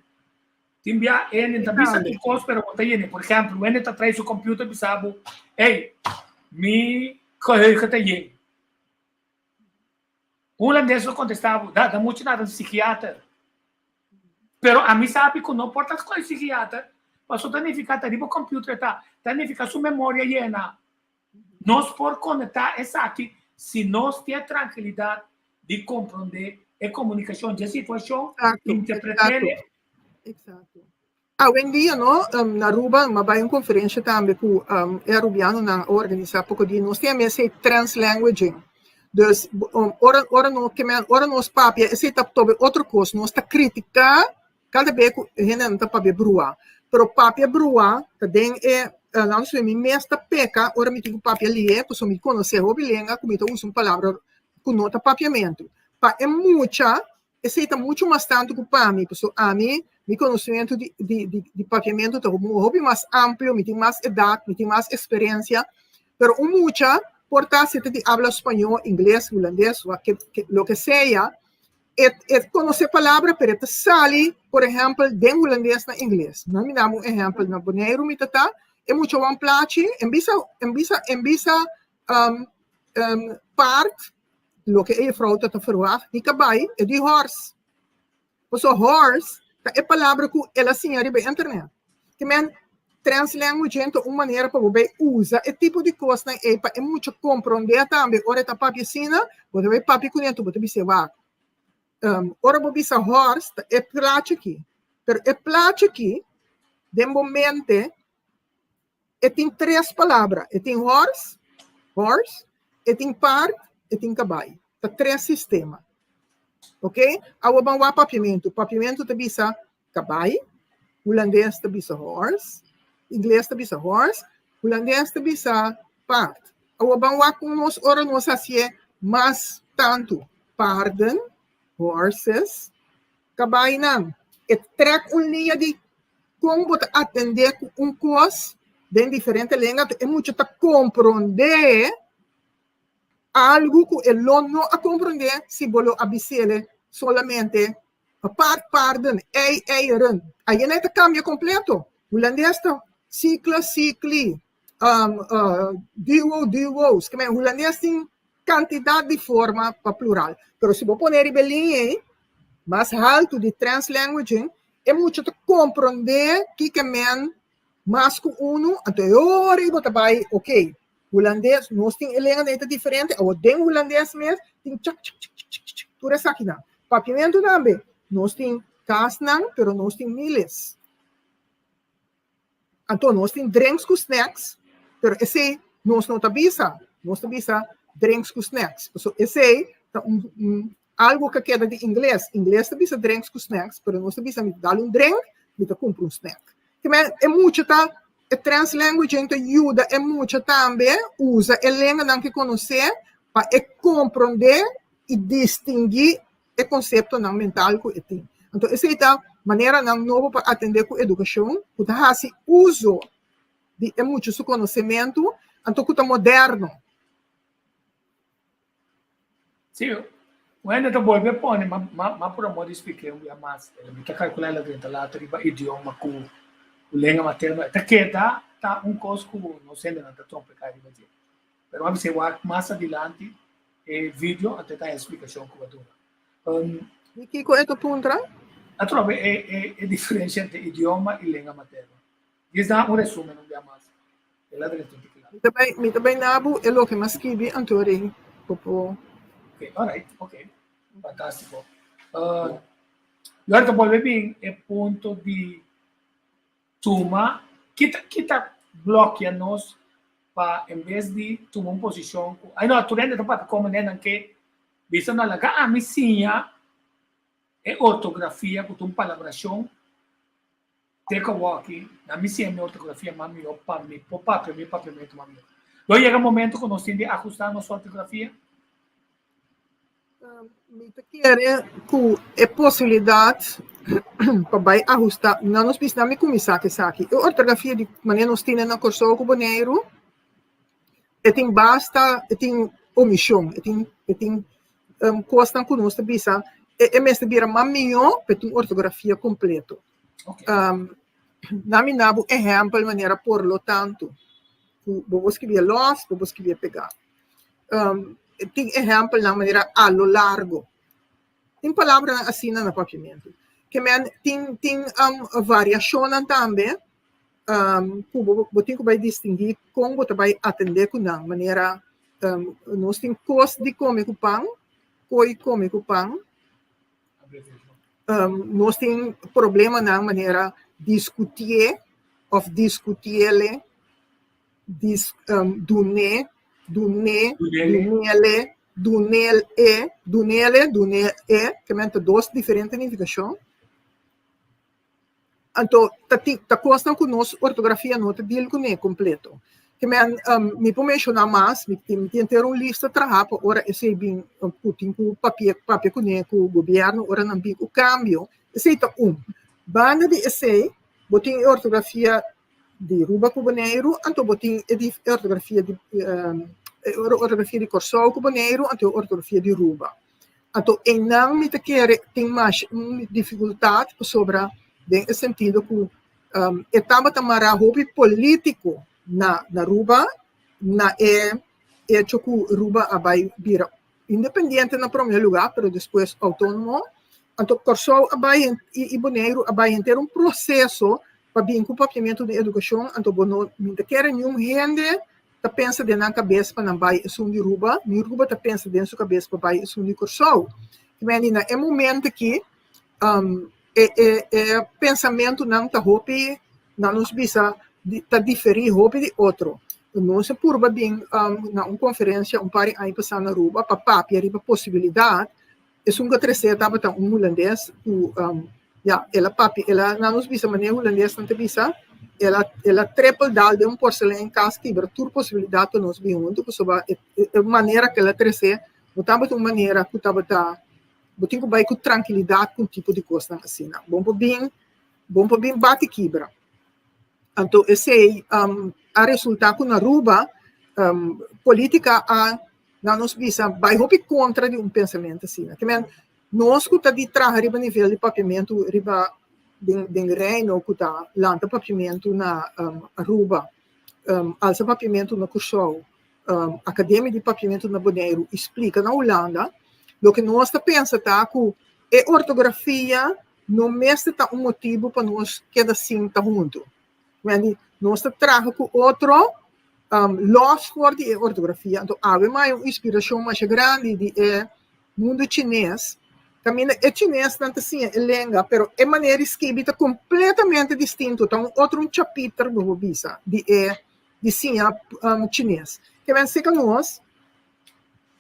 tin bia hende ta bisa tur kos pero bo ta yena. Por ehèmpel, hende ta trae su computer bisa bo, hey, mi geheugen ta yen. Un hulandes lo contesta bo, da, da mucho nada un psikiater. Pero ami sabi cu no por ta scoge psikiater, paso ta nifica ta riba computer ta, ta nifica su memoria yena. Nos por conecta esaki si nos tin e trankilidad di compronde e comunicacion dje situacion, interpretele. Exacto. Awendia no, na Aruba m'a bai un conferencia tambe cu e Arubianonan a organisa poco dia, nos tin a mesa e translanguaging. Dus ora ora no ke men ora nos papia esei ta tobe otro cos, nos ta critica cada bes cu hendenan ta papia brua, pero papia brua ta den e nan su mi mes ta peca ora mi tin cu papia lie pasobra mi conoce hopi lenga cu mi ta usa un palabra cu no ta papiamento. Pa e mucha Esei ta muchu mas tantu ku pa mi, pasobra ami, mi konosementu di di di di papiamentu ta hopi mas amplio, mi tin mas edat, mi tin mas eksperensia, pero un mucha por ta si ta di abla spañó, ingles, hulandes, wak ke loke sea, e e konosé palabra pero e ta sali, por ehèmpel, den hulandes na ingles. Nan mi daba un ehèmpel, na Boneiru mi ta ta, e mucha wan plachi, en bisa en bisa en bisa paard, loke e juffrouw ta ta verwacht, di kabai e di horse. Pasobra horse ta e palabra ku el a siña riba e internet. Ke men translanguaging ta un manera pa bo bai usa e tipo di kosnan ei pa e mucha komprondé tambe ora e ta papia asina, bo ta bai papia kuné anto bo ta bis'é wak. Ora bo bisa horse ta e plachi aki, pero e plachi aki den bo mente E tin tres palabra, e tin hòrs, horse, e tin paard, e tin kabai. Ta tres sistema. Ok? Awo ban wak papiamentu. Papiamentu ta bisa kabai, hulandes ta bisa hòrs, ingles ta bisa horse, hulandes ta bisa paard. Awo ban wak kon nos ora nos hasié mas tantu, paarden, horses, Kabainan, e trèk un liña di kon bo ta atendé ku un kos den diferente lenga, anto e mucha ta komprondé algu ku e lo no a komprondé si bo lo a bis'é solamente paard, paarden, ei, eieren. Ayina e ta kambia kompleto. Hulandes ta sikla, sikli, duo, duo's. Hulandes tin kantidat di forma pa plural. Pero si bo pone riba e liña ei, mas haltu di translanguaging, e mucha ta komprondé kiko men mas ku unu, anto e ora ei bo ta bai, ok, hulandes, nos tin e lenganan ei ta diferente, awor den hulandes mes tin chak chak chak chak chak chak tur esakinan. Papiamentu tambe, nos tin kasnan, pero nos tin miles. Anto nos tin drinks ku snacks, pero esei nos no ta bisa. Nos ta bisa drinks ku snacks. Paso esei ta un, un algo ku a keda di ingles. Ingles ta bisa drinks ku snacks, pero nos ta bisa mi ta dal un drink, mi ta kumpra un snack. Ke men e mucha ta e translanguaging ta yuda e mucha tambe usa e lenganan ku e konosé pa e komprondé i distinguí e konseptonan mental ku e tin. Anto esei ta maneranan nobo pa atendé ku edukashon ku ta hasi uso di e mucha su konosementu, anto ku ta moderno. Sí, un hende ta bolbe pone, ma, ma, ma por amor di spliké un bia mas, mi ta kalkulá el a drenta later riba idioma ku ku lenga materno, e ta keda ta un kos ku nos hendenan ta trompeká riba dje. Pero mi a bis'é wak mas adilanti e video, anto e ta e splikashon ku bo a duna. Di kiko e ta puntra? Atrobe e, e, e diferensia entre idioma i lenga materno. Djis da un resumen un bia mas. El a drenta un tiki laat. Mi ta bai, mi ta bai na bo e loke mi a skibi anto rin bo por. Ok, alright, ok. Fantástiko. Uh, yo ahora ta bolbe bin e punto di tuma, kita, kita blokea nos pa en bes di tuma un posishon ku, ai no, tur hende ta papia komo nenan ke bisa no laga ami siña e ortografia ku ta un palabrashon Te ku awoki, na mi siña mi ortografia mas mihó pa mi por papia mi papiamentu mas mihó. Lo yega momento ku nos tin di ahustá nos ortografia? Mi ta kere ku e posibilidat pa bai ahustá, na nos bisa, na mi kuminsá ku esaki. E ortografia di manera nos tine na Kòrsou ku Boneiru, e tin basta, e tin omishon, e tin e tin kosnan ku nos ta bisa e mester bira mas mihó pa e tin un ortografia kompleto. Na mi na bo ehèmpel manera por lo tanto ku bo por skibié lòs, bo por skibié pegá. Tin ehèmpelnan manera a lo largo. Tin palabranan asina na papiamentu. Ke men tin tin variashonnan tambe ku bo bo tin ku bai distinguí kon bo ta bai atendé ku nan. Manera nos tin kos di kome ku pan, koi kome ku pan. Nos tin problemanan manera diskutié òf diskutiele, dis dun'é, dun'é, dunele, dunel e, dunele, dunel e, ke men ta dos diferente nifikashon. Anto ta tin ta kosnan ku nos ortografia no ta deal kuné kompleto. Ke men mi por menshoná mas, mi tin mi tin henter un lista traha pa ora esei bin ku tin ku papia papia kuné ku gobièrnu ora nan bin ku kambio, esei ta un. Banda di esei bo tin e ortografia di Ruba ku Boneiru, anto bo tin e di e ortografia di e ortografia di Kòrsou ku Boneiru, anto e ortografia di Ruba. Anto einan mi ta kere tin mas un dificultad pasobra den e sentido cu e tabata mara hopi politico na Aruba na e hecho cu Aruba a bay bira independiente na prome lugar pero despues autonomo. Anto Corsou a bay y Boneiru a bay henter un proceso pa bin cu papiamento den educacion anto bo no mi ta kere niun hende ta pensa den nan kabes pa nan bai esun di Ruba, ni Ruba ta pensa den su kabes pa bai esun di Kòrsou. Kimendi na e momento aki e e e pensamentunan ta hopi, nan nos bisa ta diferí hopi di otro. Nos a purba bin na un konferensia un par di aña pasá na Ruba pa papia riba posibilidat Esun ku a tresé tabata un hulandes ku, ya, el a papia, el a, nan nos bisa manera hulandesnan ta bisa, el a, el a trepel dal den un porselein kas kibra tur posibilidat pa nos bin huntu, pasobra e, e manera ku el a tresé no tabata un manera ku tabata, bo tin ku bai ku trankilidat ku un tipo di kosnan asina. Bon por bin, bon por bin bati kibra. Anto esei a resultá ku na Aruba polítika a nan nos bisa bai hopi kontra di un pensamentu asina. Ke men nos ku ta di traha riba nivel di papiamentu riba den den Reino ku ta lanta papiamentu na Aruba, alsa papiamentu na Kòrsou, Akademia di Papiamentu na Boneiru i splika na Hulanda, loke nos ta pensa ta ku e ortografia no mester ta un motibu pa nos keda sin ta huntu. Wendy, nos ta traha ku otro lòs for di e ortografia. Anto awe maya un inspirashon masha grandi di e mundu chines, kaminda e chinesnan ta siña e lenga, pero e manera di skibi ta kompletamente distinto, ta un otro un chapiter bo por bisa di e di siña chines. Ke men seka nos.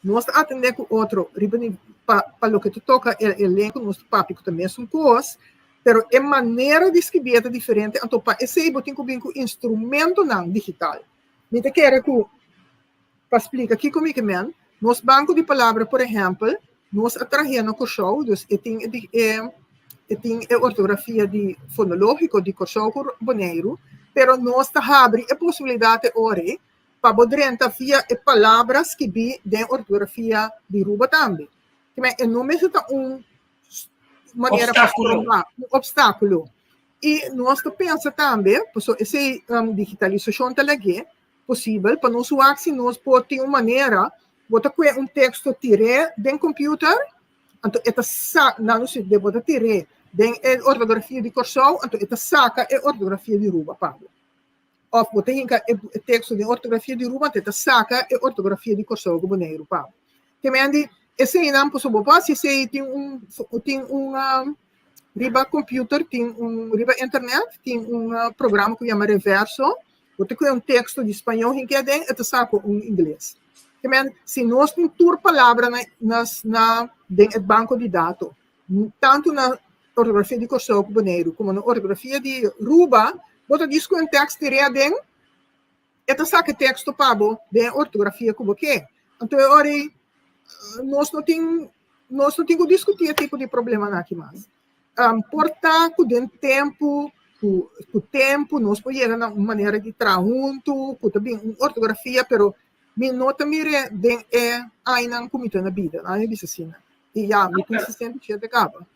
Nos ta atendé ku otro riba pa pa loke ta toka e e lenga ku nos ta papia ku ta mesun kos, pero e manera di skibié ta diferente, anto pa esei bo tin ku bin ku instrumentonan digital. Mi ta kere ku pa splika kiko mi ke men, nos banko di palabra por ehèmpel, nos a trah'é na Kòrsou, dus e tin e e tin e ortografia di fonológiko di Kòrsou ku Boneiru, pero nos ta habri e posibilidat e ora ei pa bo drenta via e palabra skibí den ortografia di Ruba tambe. Kimen e no mester ta un manera pa stroba, un obstákulo. I nos ta pensa tambe, pasobra esei digitalisashon ta lag'é posibel pa nos wak si nos por tin un manera, bo ta kue un teksto tir'é den computer, anto e ta sa, nan no si bo ta tir'é den e ortografia di Kòrsou, anto e ta saka e ortografia di Ruba pa bo. Òf bo ta hinka e teksto den ortografia di Ruba, anto e ta saka e ortografia di Kòrsou ku Boneiru pa bo. Te men di eseinan pasobra bo por hasi esei tin un tin un riba computer tin un riba internet tin un programa ku yama Reverso, bo ta kue un teksto di spañó hinka aden e ta saka un ingles. Te men si nos tin tur palabra na na na den e banko di dato tantu na ortografia di Kòrsou ku Boneiru komo na ortografia di Ruba bo ta diskue un tekst tir'é aden e ta saka e teksto pa bo den e ortografia ku bo ke. Anto e ora ei nos no tin nos no tin ku diskutí e tipo di problemanan aki mas. Por ta ku den tempu ku ku tempu nos por yega na un manera di traha huntu ku ta bin un ortografia pero mi no ta mir'é den e añanan ku mi ta na bida, nan a bisa asina. I ya, mi tin 67 kaba.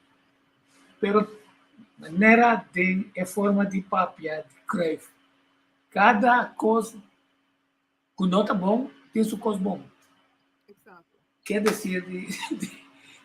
Pero manera den e forma di papia di Cruyff Kada kos ku no ta bon tin su kos bon. Exacto. Ke desir di, di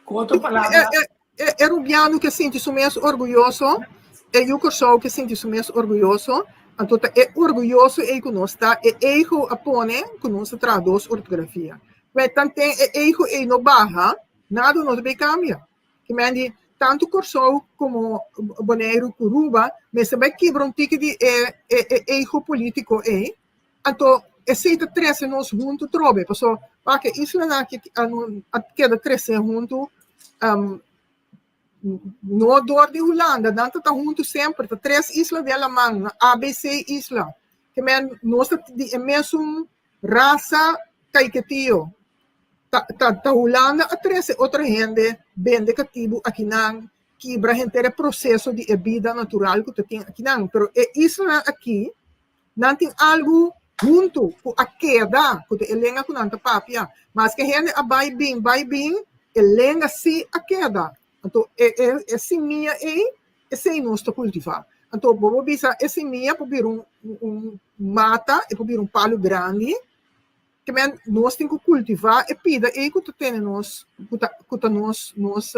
ku otro palabra. E, e, e rubiano ke sinti su mes orguyoso, e yu Kòrsou ke sinti su mes orguyoso, anto ta e orguyoso ei ku nos ta, e ego a pone ku nos ta traha dos ortografia. Pero tanten e ego ei no baha, nada no ta bay kambia. Ki men di tantu Kòrsou komo Boneiru ku Ruba mester bai kibra un tiki di e e ego polítiko ei, anto esei ta trese nos huntu trobe, paso wak e islanan aki a keda trese huntu no dor di Hulanda, nan ta ta huntu semper, ta tres isla den laman, ABC isla, ki men nos ta di e mesun rasa kaiketio. Ta ta ta Hulanda a trese otro hende bende katibu akinan, kibra henter e proseso di e bida natural ku ta tin akinan. Pero e islanan aki, nan tin algu huntu ku a keda, ku ta e lenga ku nan ta papia. Maske hende a bai bin, bai bin, e lenga si a keda. Anto e e e simia ei, esei nos ta kultivá. Anto bo por bisa e simia por bira un un mata, e por bira un palu grandi. Ke men nos tin ku kultivá e pida ei ku ta tene nos, ku ta ku ta nos nos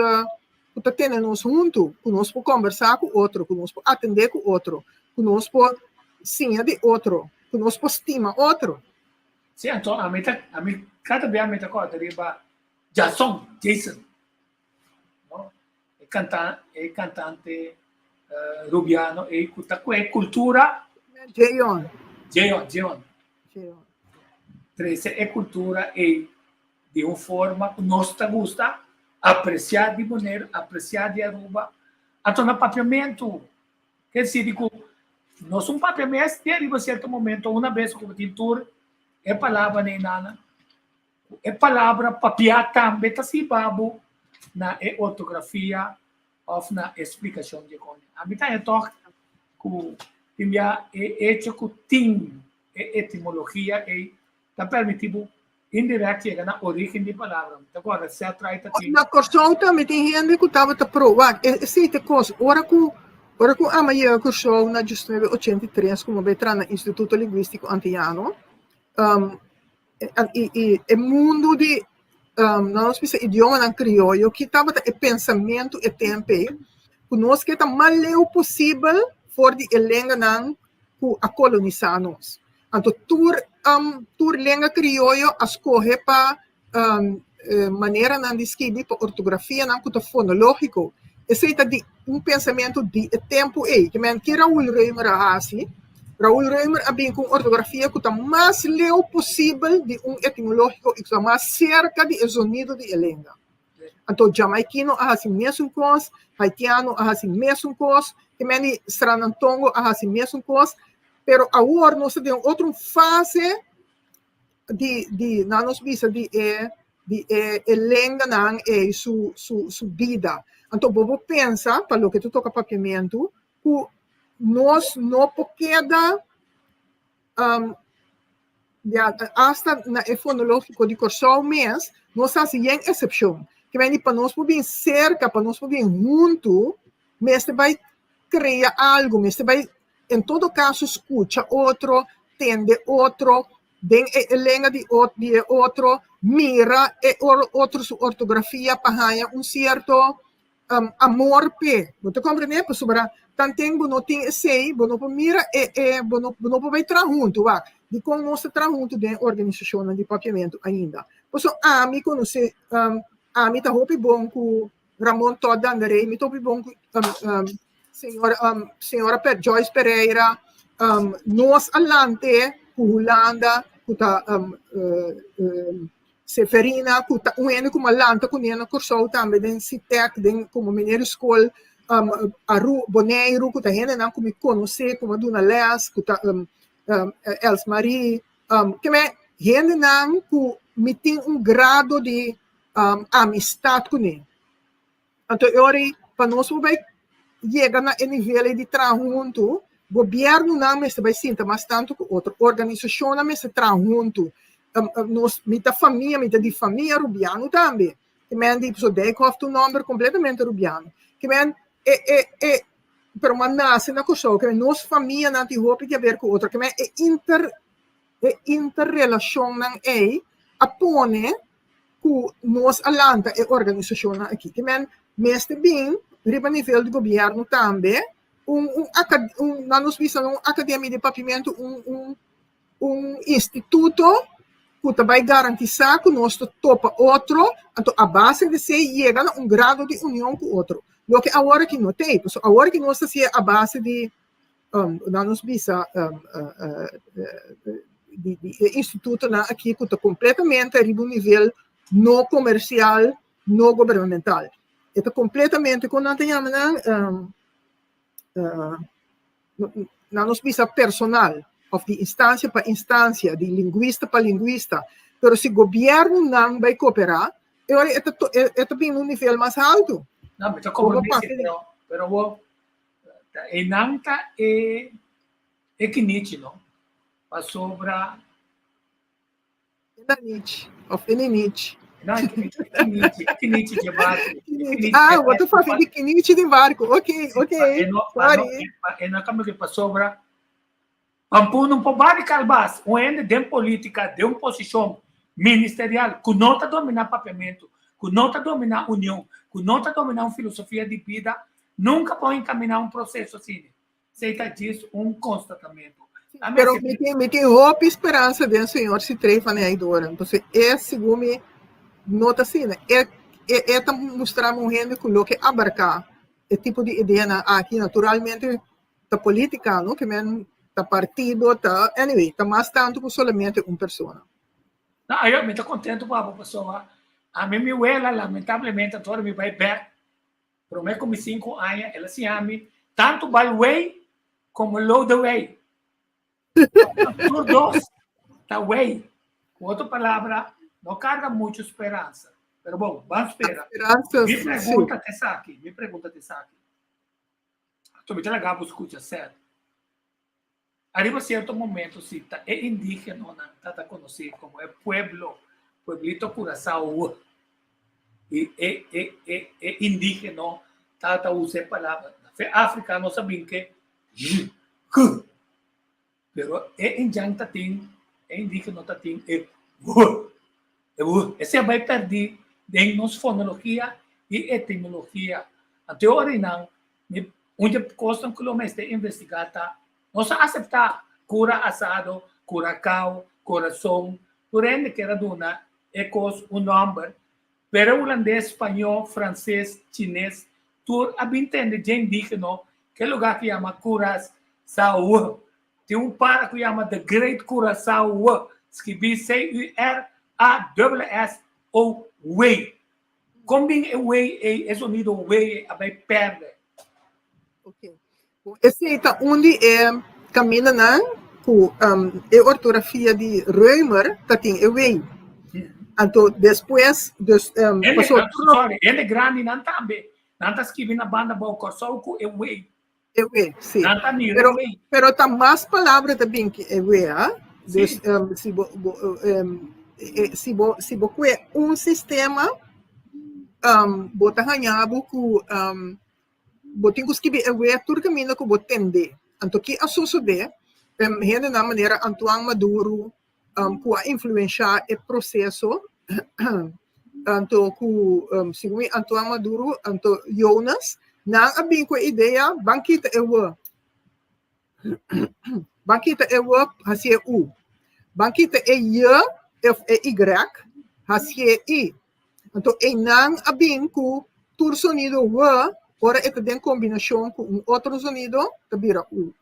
ku ta tene nos huntu, ku nos por kombersá ku otro, ku nos por atendé ku otro, ku nos por siña di otro, ku nos por stima otro. Sí, anto ami ta ami kada bia mi ta kòrda riba Jason, Jason, no? E kanta e kantante rubiano ei ku ta ku e kultura. Jeon. Jeon, Jeon. Trese e kultura ei di un forma ku nos ta gusta, apresiá di Boneiru, apresiá di Aruba. Anto na papiamentu, ke disi di ku nos un papia mes te riba sierto momento, una bes ku bo tin tur e palabranan einana, ku e palabra papiá tambe ta siba bo na e ortografia òf na e splikashon di e kòne. Ami ta haña tòg ku tin bia e echo ku tin e etimologia ei ta permití bo indirèkt yega na orígen di palabra. Mi ta kòrda Setright ta tin. Na Kòrsou tambe tin hende ku tabata pro. Wak, esei ta e kos. Ora ku ora ku Ama yega Kòrsou na diesnuebe ochenta i tres komo bai traha na Instituto Lingwístiko Antiano, i i e mundu di nos bisa idiomanan krioyo ki tabata e pensamentu e tempu ei ku nos ke ta mas leu posibel for di e lenganan ku a kolonisá nos. Anto tur tur lenga krioyo a skohe pa maneranan di skibi pa ortografianan ku ta fonológiko. Esei ta di un pensamentu di e tempu ei. Ke men ke Raúl Römer a hasi? Raul Römer a bin ku un ortografia ku ta mas leu posibel di un etimológiko i ku ta mas serka di e zonido di e lenga. Anto jamaikino a hasi mesun kos, haitiano a hasi mesun kos, te meni sranantongo a hasi mesun kos, pero awor nos ta den un otro fase di di nan nos bisa di e di e e lenganan ei su su su bida. Anto bo por pensa pa loke ta toka papiamentu ku nos no por keda ya asta na e fonologiko di Kòrsou mes nos ta hasi yen eksepshon. Ke mende pa nos por bin serka, pa nos por bin huntu mester bai krea algu, mester bai en todo kaso skucha otro, tende otro den e lenga di di e otro, mira e otro su ortografia pa haña un sierto amor p'e. Bo ta komprendé? Pasobra tanten bo no tin esei, bo no por mira e e bo no bo no por bai traha huntu. Wak, dikon nos ta traha huntu den organisashonnan di papiamentu ainda? Pasobra ami konosé, ami ta hopi bon ku Ramon Todd Dandaré, mi ta hopi bon ku señora señora Joyce Pereira, nos a lant'é ku Hulanda ku ta Seferina ku ta un hende ku mi a lanta kuné na Kòrsou tambe den Sitek den komo meneer di skol Aru Boneiru ku ta hendenan ku mi konosé ku mi a duna lès ku ta Els Marie ke men hendenan ku mi tin un grado di amistat kuné. Anto e ora ei pa nos por bai yega na e nivel ei di traha huntu, gobièrnunan mester bai sinta mas tantu ku otro, organisashonnan mester traha huntu. Nos, mi ta famia, mi ta di famia rubiano tambe. Ke men di, pasobra Dijkhoff ta un nòmber kompletamente rubiano. Ke men e e e pero mi a nase na Kòrsou, ke men nos famianan tin hopi di haber ku otro. Ke men e inter e interrelashonnan ei a pone ku nos a lanta e organisashonnan aki. Ke men mester bin riba nivel di gobièrnu tambe un un un nan nos bisa un akademia di papiamentu un un un instituto ku ta bai garantisá ku nos ta topa otro anto a base di esei yega na un grado di union ku otro. Loke awor aki no t'ei pasobra awor aki nos ta hasié a base di nan nos bisa di di e institutonan aki ku ta kompletamente riba un nivel no komersial, no gubernamental. E ta kompletamente, kon nan ta yama nan? Nan nos bisa personal òf di instansia pa instansia, di lingwista pa lingwista. Pero si gobièrnunan bai kooperá, e ora e ta e ta bini un nivel mas haltu. No, mi ta komprendé si, pero pero bo einan ta e e kinichi no, pasobra. E nanichi of e ninichi. No, e kinichi, e kinichi dje barku. Kinichi. Ah, bo ta papia di kinichi di barku. Ok, ok. Sorry. E no kambia pasobra Pampun no por bari kalbas un hende den politica den un posicion ministerial cu no ta domina papiamento, cu no ta domina union, cu no ta domina un filosofia di bida, nunca por encamina un proceso asina. Esey ta djis un constatamento. Pero mi tin, mi tin hopi speransa den señor Citrey van Heydoorn. Entonces, e segun mi no ta asina. E, e, e ta mustra mi un hende cu loke abarca e tipo di ideanan aki. Naturalmente, ta politica, no? Ke men ta partido, ta, anyway, ta mas tanto ku solamente un persona. No, ayo, mi ta contento pa bo pasobra ami mi wela lamentablemente anto mi bai bek prome ku mi sinku aña el a siña mi tanto bai wei como lodewey. Tur dos ta wei. Ku otro palabra, no karga mucho speransa. Pero bon, ban spera. Speransa, Mi sí. pregunta ta esaki, mi pregunta ta esaki. Anto mi ta laga bo skucha sèt. Ariba sierto momento si ta e indígenonan ta ta konosí komo e pueblo, pueblito Curaçao i e e e e indígeno ta ta usa e palabra. Na fe Afrika nos a bin ke j, k. Pero e indjan ta tin, e indígeno ta tin e w, e w. Esei a bai pèrdí den nos fonologia i etimologia. Anto e ora einan, mi, un di e kosnan ku lo mester investigá ta, nos a aseptá kura asado, kurakao, korason, tur hende kier a duna e kos un nòmber, pero e hulandes, spañó, franses, chines, tur a bin tende dje indígeno ke lugá ku yama Curaçao. Tin un para ku yama The Great Curaçao W, skibí C-U-R-A-S-S-O-W. Kon bin e W ei, e sonido W ei a bai pèrdè? Ok. Esei ta un di e kamindanan ku e ortografia di Römer ta tin e W. Anto despues, dus, pasobra. Sorry, hende grandinan tambe, nan ta skibi na banda bou Kòrsou ku e W. E we, sí. Nan ta mira Pero, e we. pero ta mas palabra ta bin ki e we, ha? Sí. Dus si bo, bo, eh, si bo, si bo kue un sistema, bo ta haña bo ku bo tin ku skibi e we tur kaminda ku bo tende. Anto ki a sosodé, hendenan manera Antoine Maduro, ku a influenshá e proseso, anto ku segun mi Antoine Maduro anto Jonas, nan a bin ku e idea ban kita e w, ban kita e w hasié u, ban kita e j of e y hasié i. Anto einan a bin ku tur sonido w ora e ta den kombinashon ku un otro sonido ta bira u.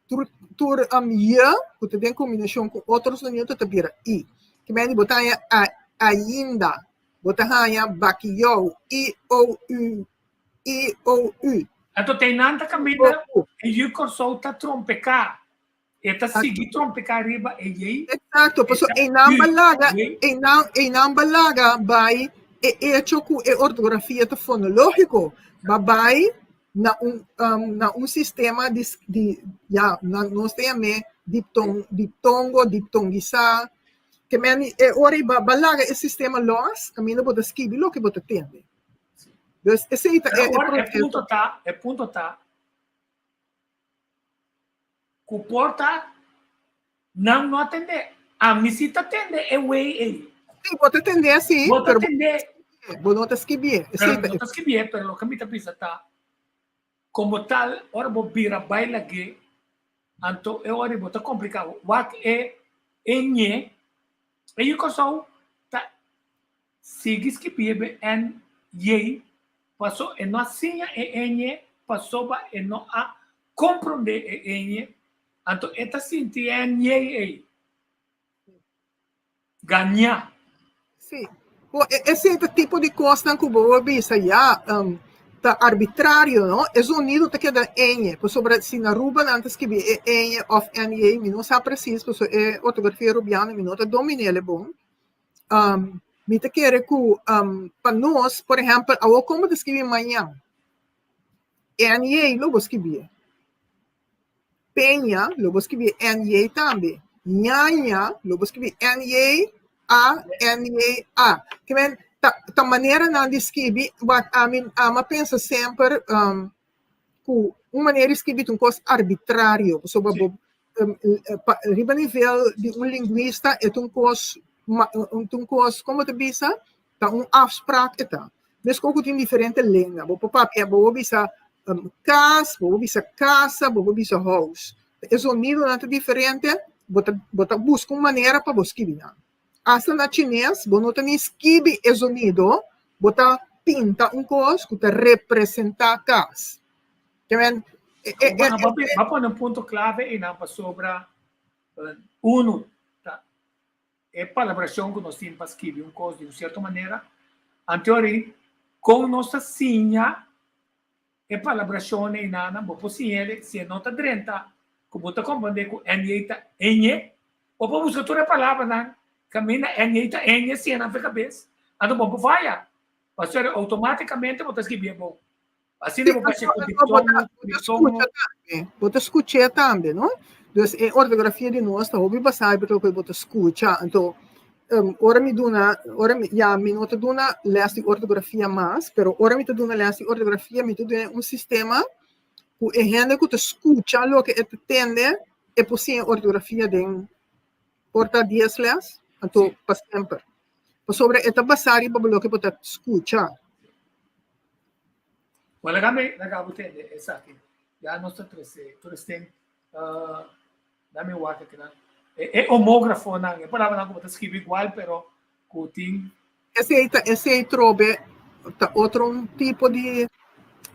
Tur tur um y ku ta den kombinashon ku otro sonido ta bira i. Ke mende bo ta haña a ainda, bo ta haña bakiyou, i o u, i o u. Anto te nan ta kaminda e yu Kòrsou ta trompeká. E ta sigui trompeká riba e yei. Eksakto, pasobra einan ba laga, einan einan ba laga bai e echo ku e ortografia ta fonológiko, ba bai na un na un sistema di di ya na nos ta yam'é dipton diptongo diptongisá ke men e ora ei ba ba laga e sistema lòs kaminda bo ta skibi loke bo ta tende dus esei ta e Pero ora e proseso. punto ta e punto ta ku por ta nan no a tende ami si ta tende e wei ei. Sí, bo ta tende sí, Bo ta pero tende bo no ta skibié. Pero Esei ta no ta skibié, pero loke mi ta bisa ta, komo tal, ora bo bira bai lag'é, anto e ora bo ta kompliká. Wak e e ñe, e yu Kòrsou ta sigui skibié be en yei, paso e no a siña e eñe pasobra e no a komprondé e eñe, anto e ta sinti e en yei ei. Gañá. Sí. Bo, e, esei ta tipo di kosnan ku bo por bisa, ya, um, ta arbitrario, no? E zonido ta keda eñe, pasobra si na Aruba nan ta skibi e eñe òf NJ, mi no sa presis, pasobra e ortografia rubiano mi no ta domin'el e bon. Um, mi ta kere ku, um, pa nos, por ehèmpel, awor kon bo ta skibi mañan? NJ lo bo skibié. Peña, lo bo skibi NJ tambe. Ñaña, lo bo skibi NJ A NJ A. Ke men ta ta maneranan di skibi, wak ami ami a pensa semper um ku un manera di skibi ta un kos arbitrario, pasobra bo pa riba nivel di un lingwista e ta un kos ta un kos, komo ta bisa? Ta un afspraak e ta. Meskos ku tin diferente lenga. Bo por papia, bo por bisa kas, bo por bisa kasa, bo por bisa hous. E zonidonan ta diferente, bo ta bo ta buska un manera pa bo skibi nan. Asta na chines bo no ta ni skibi e zonido, bo ta pinta un kos ku ta representá kas. Ke men e e e Bo a pone un punto klave einan pasobra unu ta E palabrashon ku nos tin pa skibi un kos di un sierto manera, anteori kon nos ta siña e palabrashon einanan, bo por siña el si e no ta drenta ku bo ta komprondé ku NJ ta eñe, bo por buska tur e palabranan kaminda NJ ta eñe siña nan fe kabes, anto bo por faya, pasobra outomátikamente bo ta skibié bon. Asina bo pas'é ku diptongo, triptongo. Bo ta skuch'é tambe, no? Dus e ortografia di nos ta hopi basá riba loke bo ta skucha. Anto, ora mi duna, ora mi, ya mi no ta duna lès di ortografia mas, pero ora mi ta duna lès di ortografia mi ta duna un sistema ku e hende ku ta skucha loke e ta tende, e por siña ortografia den por ta dies lès, anto pa semper. Pasobra e ta basá riba loke bo ta skucha. Bueno, laga mi, laga bo tende esaki. Ya nos ta trese, tur esten, uh, dame wak akinan. E, e homógrafonan, e palabranan ku bo ta skibi igual, pero ku tin Esei ta, esei trobe ta otro un tipo di.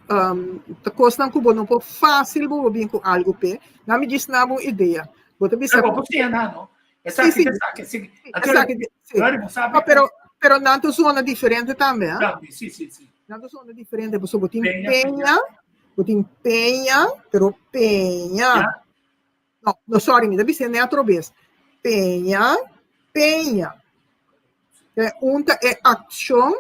Ta kosnan ku bo no por fásil bo por bin ku algu p'e. Nan mi djis na bo un idea. Bo ta bisa. Bo por siña nan, no? Esaki ta esaki, sí. Esaki, sí. No, pero, pero nan ta zona diferente tambe, ah. Tambe, sí, sí, sí. Nan ta zona diferente, pasobra bo tin peña, bo tin peña, pero peña. No, no, sorry, mi ta bisa ne otro bes. Peña, peña. E un ta e accion,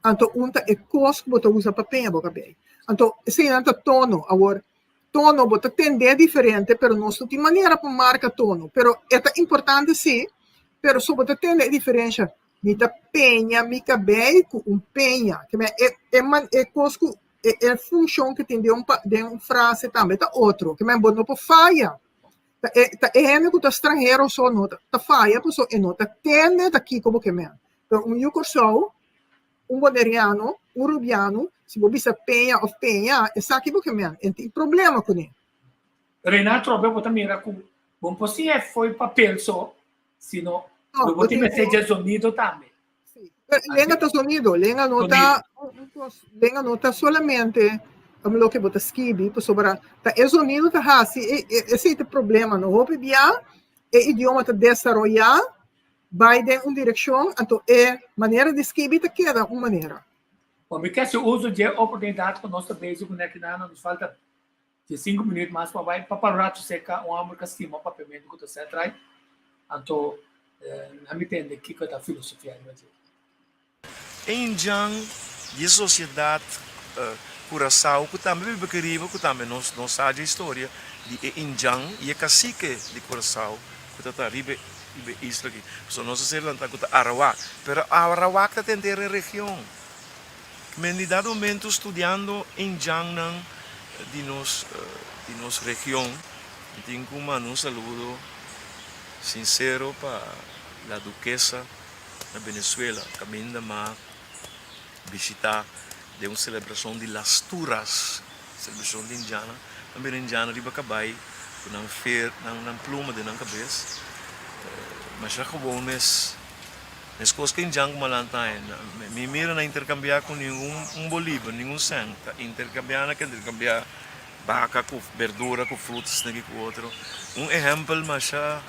anto un ta e cos cu bo ta usa pa peña bo cabey. Anto, eseinan ta tono. Awor, tono bo ta tende diferente, pero nos no tin manera pa marca tono. Pero e ta importante si, pero so bo ta tende e diferencia. Mi ta peña mi cabey cu un peña. Ke men e, e man, e cos cu e, e funcion que tin den un, den un frase tambe ta otro. Ke men bo no por faya. Ta e, ta e hende ku ta stranhero so no ta, ta faya paso e no ta tende ta kiko bo ke men. Pero un yu Kòrsou, un boneriano, un rubiano, si bo bisa peña òf peña, e sa ki bo ke men, e tin problema kuné. Rena atrobe bo ta mira ku bo no por siña e fo'i papel so, sino No, bo bo tin tin mester ku dje zonido tambe. Sí. Pero lenga ta sonido, lenga no ta un cos, lenga no ta solamente um, loke bo ta skibi, pasobra ta e sonido ta hasi, e, e, esei ta problema, no? Hopi bia e idioma ta desaroyá, bai den un direkshon, anto e manera di skibi ta keda un manera. Bon, mi ke hasi uso dje oportunidat ku nos ta bezig kuné akinan, nos falta 5 minuut mas pa bai pa para rato seca un homber ka stima papiamento ku ta set right anto na mi tende kiko ta filosofia riba dje. E indjan di e sosiedat Curaçao ku tambe biba aki riba ku tambe nos no sa dje historia di e indjan i e kasike di Curaçao ku ta ta riba e isla aki pasobra nos a ser lanta ku ta Arawak pero Arawak ta tenter e region. Men di dado momento studiando indjannan di nos di nos region, mi tin cu manda un saludo sincero pa La Duquesa na Venezuela, caminda m'a bishita den un celebracion di Las Turas, celebracion di indjana, nan bira indjana riba cabay cu nan fer nan pluma den nan cabes, masha gewoon mes. Meskos ku indjan ku malanta ain, mi mira na interkambiá ku ningun un bolívar, ningun sèn. Ta interkambiá na ke interkambiá baka ku berdura ku fruta esaki ku otro. Un ehèmpel masha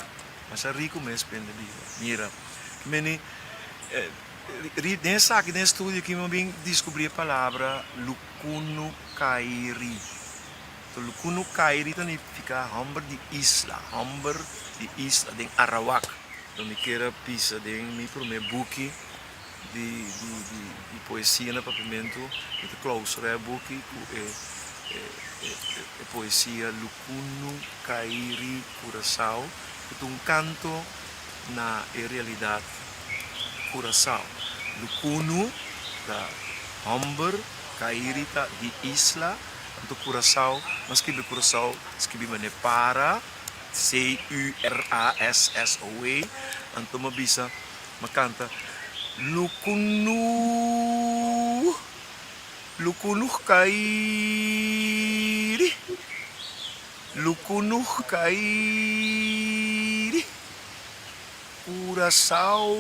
masha riku mes pende biba. Mira, meni den esaki den e studio aki mi a bin diskubrí e palabra lukunukairi. Lukunukairi ta nifiká hòmber di isla, hòmber di isla den Arawak. Lo mi kier a bisa den mi promé buki di di di di poesia na papiamentu, mi ta clausura e buki ku e e e e poesia Lukunu Kairi Curaçao, ku ta un kanto na e realidat Curaçao. Lukunu ta hòmber, Kairi ta di isla, anto Curaçao, mi a skibi Curaçao, skibi manera para. C-U-R-A-S-S-O-E, anto m'a bisa, m'a kanta, Lukunu, lukunu kairi, lukunu kairi, Curaçao,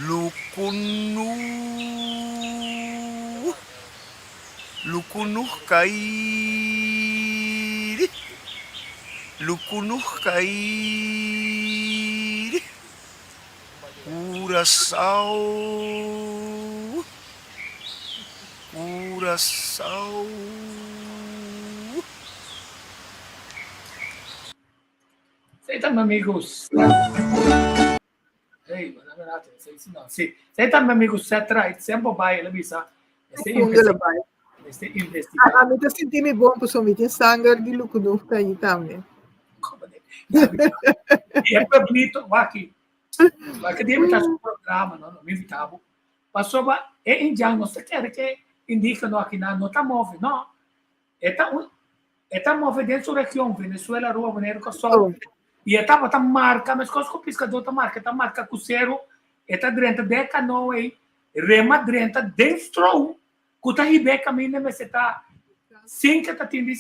lukunu. Lukunuh kairi, lukunuh kairi, Curaçao, Curaçao. Esei ta mi amigo. Hey, sí. Esei ta mi amigo Seth Wright, semper bai, el a bisa. Este investiga. Este investiga. Ah, mi ta sinti mi bon, pasobra mi tin sanger di Lukunufka ahí tambe. E pueblito, waki. Waki dia mi ta su programa, no, no mi invitabo. Pasobra e indian no ta kere ke indígena aki nan no ta move, no. E ta un e ta move den su region, Venezuela, Aruba, Boneiru, Kòrsou. I e tabata marka, meskos ku piskadó ta marka, e ta marka kuseru, e ta drenta den e kanoa ei, rema drenta den stroom ku ta hib'é e kaminda mester ta sin ke ta tin di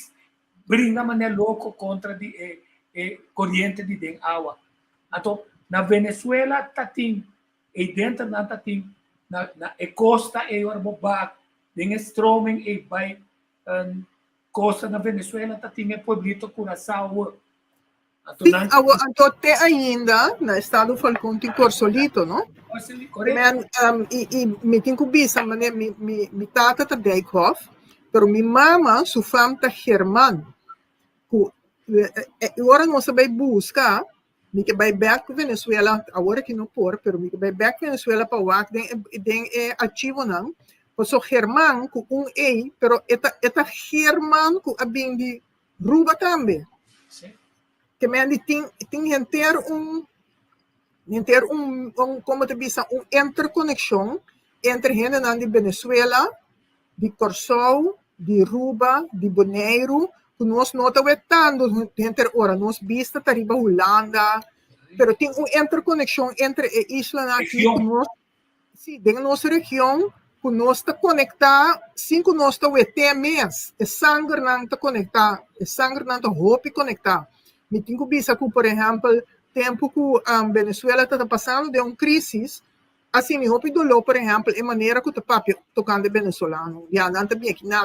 bringa manera loko kontra di e e koriente di den awa. Anto na Venezuela ta tin, ei denter nan ta tin. na na e kosta ei ora bo bak den e stroming ei bai kosta na Venezuela ta tin e pueblito Curaçao. Anto nan Awo, anto te ainda na estado Falcón tin Corsolito, no? Correcto. Men, i, i mi tin ku bisa, mane, mi, mi, mi tata ta Dijkhoff, pero mi mama su fam ta German. Ku, e ora nos a bai buska, mi ke bai bek Venezuela, awor aki no por, pero mi ke bai bek Venezuela pa wak den e, den e archivonan, paso German ku un e, pero e ta, e ta German ku a bin di Ruba tambe. Sí. Ke men di tin, tin henter un, henter un, un, komo ta bisa, un interkonekshon entre hendenan di Venezuela, di Kòrsou, di Ruba, di Boneiru, ku nos no ta wetando henter ora, nos bista ta riba Hulanda, pero tin un interkonekshon entre e islanan aki ku nos, Sí, den nos region ku nos ta konektá sin ku nos ta wet'é mes. E sangernan ta konektá, e sangernan ta hopi konektá. Mi tin ku bisa ku, por ehèmpel, tempu ku Venezuela ta pasando den un krísis, a sinti hopi doló, por ehèmpel, e manera ku ta papia tokante venezolano. Ya, nan ta bien kiná,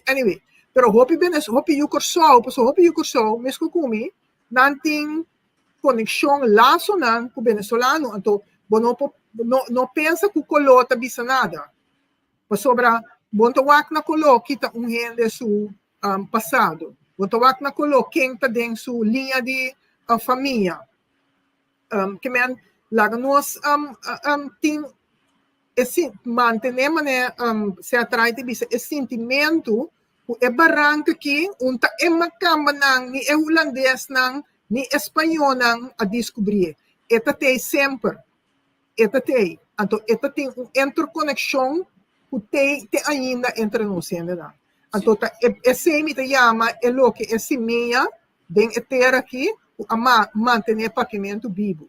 anyway. Pero hopi Venez, hopi yu Kòrsou, pasobra hopi yu Kòrsou, meskos ku mi, nan tin konekshon, lasonan ku venezolano, anto bo no por no no pensa ku koló ta bisa nada, pasobra bo no ta wak na koló kita un hende su pasado, bo no ta wak na koló ken ta den su liña di famia. Ke men laga nos tin e mantené manera sea trai ta bisa e sintimentu ku e baranka aki un ta e makambanan ni e hulandesnan ni e spañónan a diskubrié. E ta tei semper. E ta tei. Anto e ta tin un interkonekshon ku tei te ainda entre nos hendenan. Anto ta esei mi ta yama e loke e simia den e tera aki ku a mantené papiamentu bibu.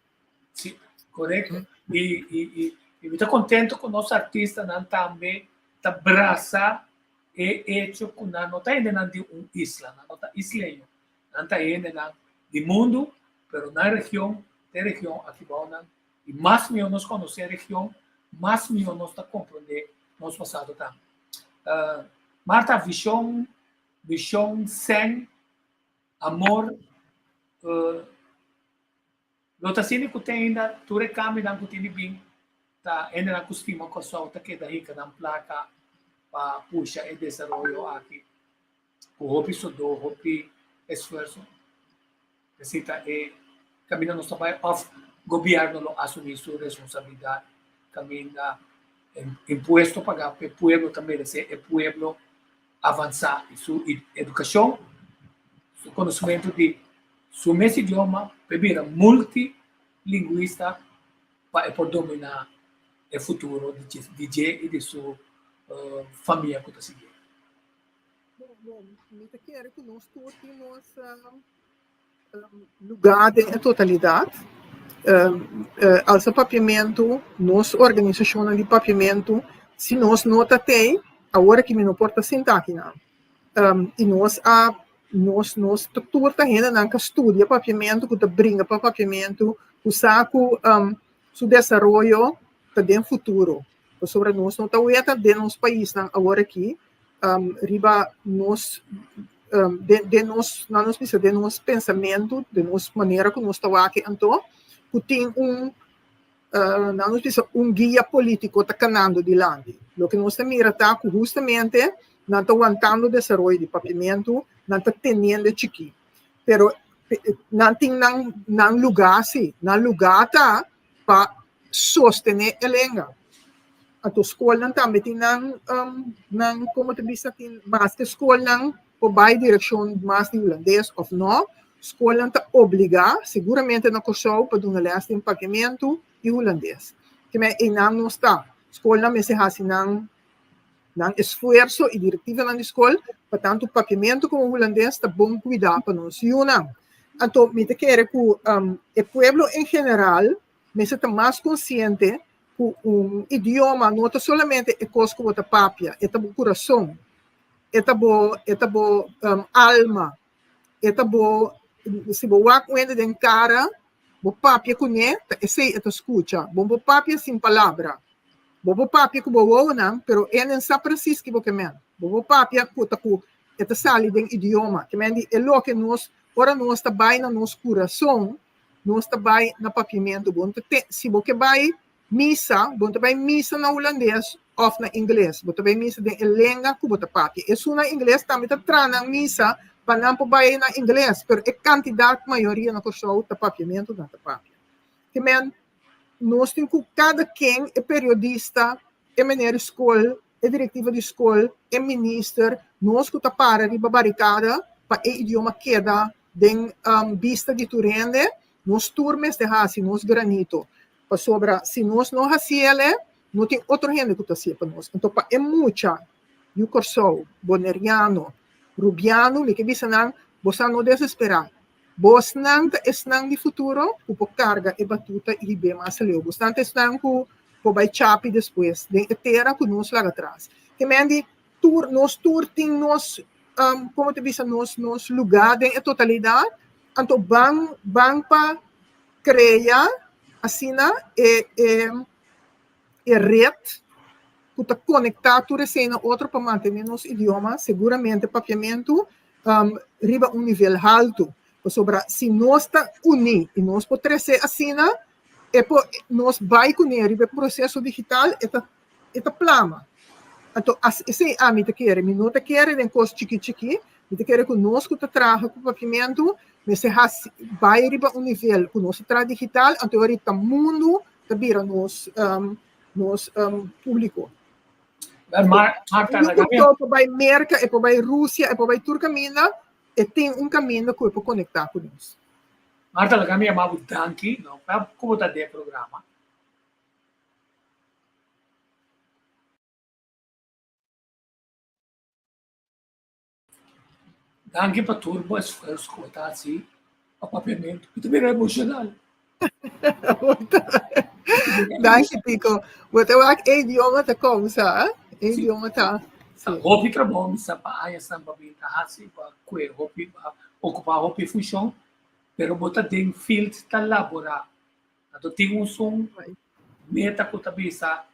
Sí, korekto. I i i mi ta kontento ku nos artistanan tambe ta brasa e echo ku nan no ta hendenan di un isla, nan no ta isleño, nan ta hendenan di mundu, pero nan region ta e region aki bou nan, i mas mihó nos konosé e region, mas mihó nos ta komprondé nos pasado tambe. Martha, vishon, vishon, sèn, amor, Lo ta asina ku te ainda tur e kambionan ku tin di bin ta hendenan ku stima Kòrsou ta keda hika nan plaka pa pusha e desaroyo aki ku hopi sodó, hopi esfuerso. Esei ta e kaminda nos ta bai òf gobièrnu lo asumí su responsabilidat kaminda impuesto pagá pa e pueblo ta meresé e pueblo avansá su edukashon, su konosementu di su mes idioma pa e bira multilingwista pa e por dominá e futuro di dje i di su famia ku ta siguié. Bon, mi ta kere ku nos tur tin nos lugá den e totalidat. Alsa Papiamentu, nos organisashonnan di papiamentu, si nos no ta tei, awor aki mi no por ta sinta akinan. I nos a nos nos tur ta hendenan ku a studia papiamentu, ku ta bringa pa papiamentu, ku sa ku su desaroyo ta den futuro. Pasobra nos no ta weta den nos paisnan awor aki riba nos den den nos nan nos bisa den nos pensamentu, den nos manera ku nos ta wak anto ku tin un nan nos bisa un guia polítiko ta kanando dilanti. Loke nos ta mira ta ku hustamente nan ta wantando desaroyo di papiamentu, nan ta teniendo e chikí. Pero nan tin nan nan lugá si, nan lugá ta pa sostené e lenga. Anto skolnan tambe tin nan nan komo ta bisa tin maske skolnan por bai direkshon mas di hulandes òf no, skolnan ta obligá seguramente na Kòrsou pa duna lès den papiamentu i hulandes. Kimen einan nos ta. Skolnan mester hasi nan nan esfuerso i direktivanan di skol pa tantu papiamentu komo hulandes ta bon kuidá pa nos yunan. Anto mi ta kere ku e pueblo en general mester ta mas konsiente ku un idioma no ta solamente e kos ku bo ta papia, e ta bo kurason, e ta bo e ta bo alma, e ta bo si bo wak un hende den kara bo papia kuné ta esei e ta skucha, bo no por papia sin palabra. Bo por papia ku bo wowonan, pero e no sa presis ki bo ke men. Bo por papia ku ta ku e ta sali den idioma. Ke men di e loke nos, ora nos ta bai na nos kurason, nos ta bai na papiamentu. Bo no ta te, si bo ke bai misa, bo no ta bai misa na hulandes òf na ingles. Bo ta bai misa den e lenga ku bo ta papia. Esun na ingles tambe ta traha nan misa pa nan por bai na ingles, pero e kantidat mayoria na Kòrsou ta papiamentu nan ta papia. Ke men nos tin ku kada ken, e periodista, e meneer di skol, e direktiva di skol, e minister, nos ku ta para riba barikada pa e idioma keda den bista di tur hende, nos tur mester hasi nos granito. Pasobra si nos no hasi el, no tin otro hende ku ta hasié pa nos. Anto pa e mucha yu Kòrsou, boneriano, rubiano, mi ke bisa nan, boso no desesperá. Bosnan ta esnan di futuro ku por karga e batuta i hib'é mas leu. Bosnan ta esnan ku por bai chapi despues den e tera ku nos laga atras. Ke men di tur nos tur tin nos komo ta bisa nos nos lugá den e totalidat, anto ban ban pa krea asina e e e ret ku ta konektá tur esei na otro pa mantené nos idioma, seguramente papiamentu riba un nivel haltu. Pasobra si nos ta uní i nos por trese asina, e por nos bai kuné riba e proseso digital, e ta e ta plama. Anto esei ami ta kere. Mi no ta kere den kos chikí chikí, mi ta kere ku nos ku ta traha ku papiamentu mester hasi bai riba un nivel ku nos ta traha digital, anto e ta mundu ta bira nos nos públiko. Marta, E por bai Merka, e por bai Rusia, e por bai tur kaminda, e tin un kaminda ku e por konektá ku nos. Marta, laga mi yama bo danki, no, pa ku bo ta den e programa. Danki pa tur bo esfuerso ku bo ta hasi pa papiamentu. Mi ta bira emoshonal. Danki Tico. Bo ta wak e idioma ta kousa, eh? E idioma ta. Si. Hopi trabou mi sa pa añasnan pa bin ta hasi, pa kue hopi, pa okupá hopi funshon, pero bo ta den field ta laborá. Anto tin un sun meta ku ta bisa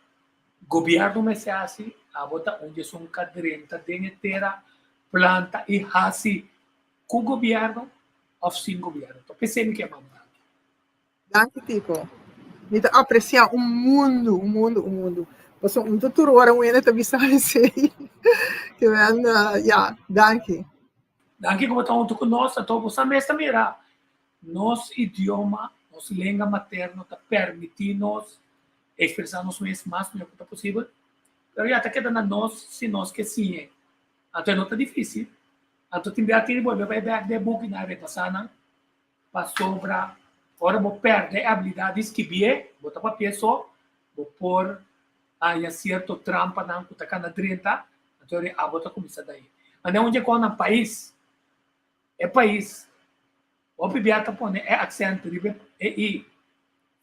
Gobierno mester hasi, abo ta un djesun ka drenta den e tera, planta i hasi ku gobierno of sin gobierno. Ta pesei mi ke manda danki. Danki Tico. Mi ta aprecia un mundu, un mundu, un mundu. Pasobra un ta tur ora un hende ta bisa esei. Ke men, ya, danki. Danki ku bo ta huntu ku nos. Anto bo sa mes ta mira nos idioma, nos lenga materno ta permiti nos Expresá nos mes mas mihó ku ta posibel, pero ya ta keda na nos si nos ke siñ'é. Anto e no ta difísil. Anto tin bia tin di bolbe bai bèk den e bukinan repasá nan, pasobra ora bo pèrdè e abilidat di skibié, bo ta papié so, bo por haña sierto trampanan ku ta kana drenta, anto ora abo ta kuminsá dañ'é. Manera un dje kon nan pais, e pais, hopi bia ta pone e aksènt riba e i.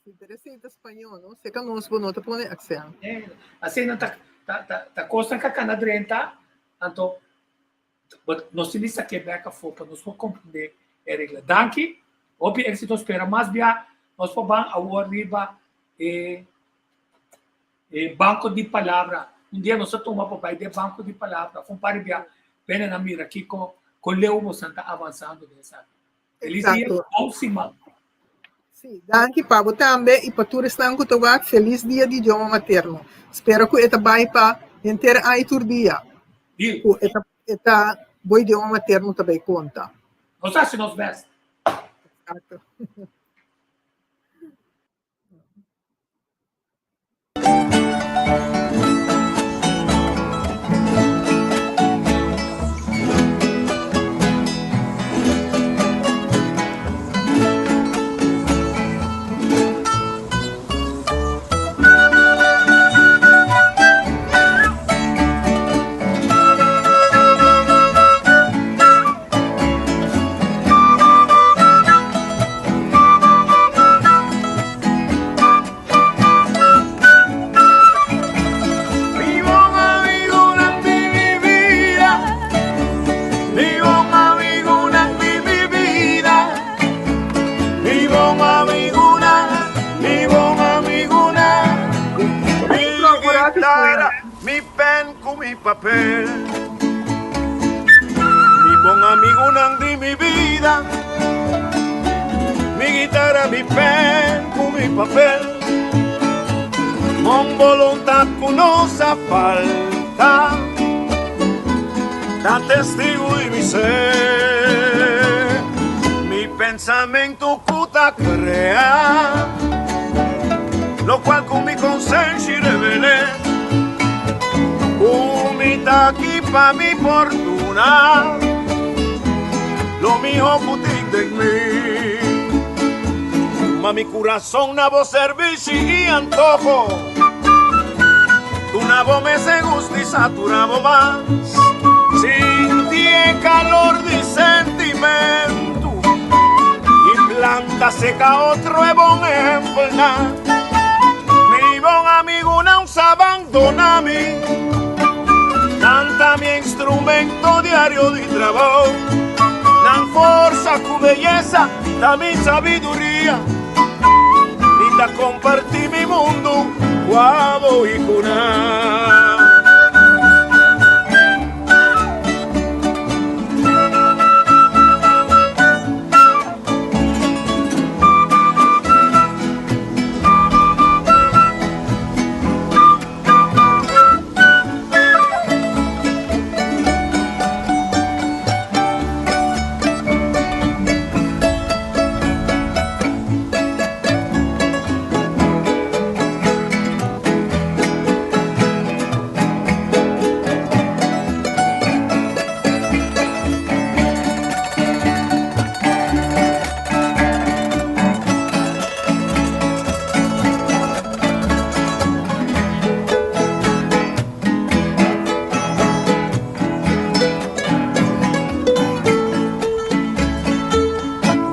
Si, pero esei ta spañó, no? Seka nos bo no ta pone aksènt. Eh, asina ta, ta, ta, ta kosnan ka kana drenta, anto but nos tin di sak'é bèk afó pa nos por komprendé e regla. Danki, hopi éksito, spera mas bia nos por ban awor riba e e banko di palabra. Un dia nos a tuma pa bai den banko di palabra, un par di bia bene nan mira kiko kon leu bosan ta avansando den esaki. Feliz dia, bon siman. Sí, danki pa bo tambe i pa tur esnan ku ta wak feliz dia di idioma materno. Spera ku e ta bai pa henter ai tur dia. Ku e ta e ta bo idioma materno ta bai konta. Nos hasi nos best. Exacto. ku mi papel. Mi bon amigunan di mi bida, mi guitara, mi pen ku mi papel. Bon boluntat ku no sa falta, ta testigu di mi ser. Mi pensamentu ku ta krea, lokual ku mi konsenshi revel'é. Ku mi ta aki pa mi por duna lo mihó ku tin den mi. Tuma mi kurason na bo servishi i antoho. Duna bo mes e gusto i satura bo mas. Sinti e kalor di sentimentu i planta seka otro e bon ehempelnan. Mi bon amigunan sa bandona mi. Nan ta mi instrumento diario di trabou. Nan forsa ku beyesa ta mi sabiduria. Mi ta kompartí mi mundu ku abo i ku nan.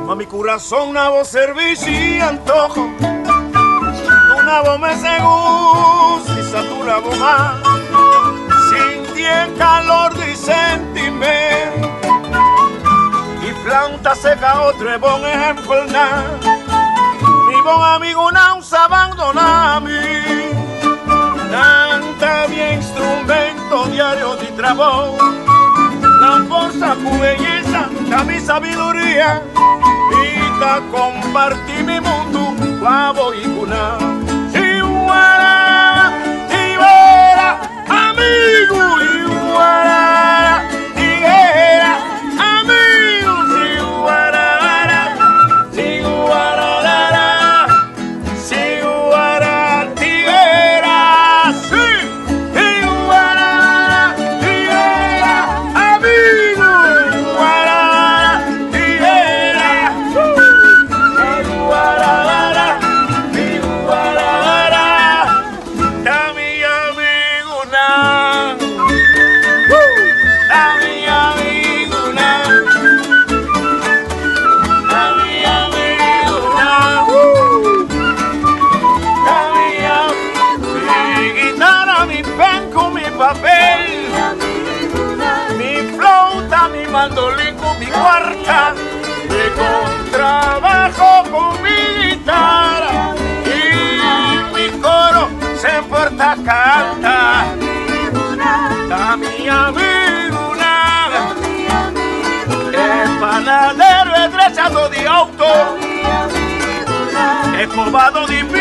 Tuma mi kurason na bo servishi i antoho. Duna bo mes e gusto i satura bo mas. Sinti e kalor di sentimento i planta seka otro e bon ehempelnan. Mi bon amigunan sa bandona mi. Nan ta mi instrumento diario di trabou. Nan forsa ku beyesa ta mi sabiduria. Mi ta kompartí mi mundu ku abo i ku nan. Tiwara, tiwera, amigu, tiwara, tiwera, amigu, tiwara, tiwara, tiwara, tiwera, sí, tiwara, tiwera, amigu, tiwara, tiwera, tiwara, tiwara, ta mi amigunan, ta mi amigunan, ta mi amigunan, ta mi Mi guitara, mi pen ku mi papel, mi flauta, mi mandolin ku mi kuarta, mi kontrabajo ku mi guitara i mi koro semper ta kanta. Ta mi amigunan, e panadero, e drechado di outo, e kobado di.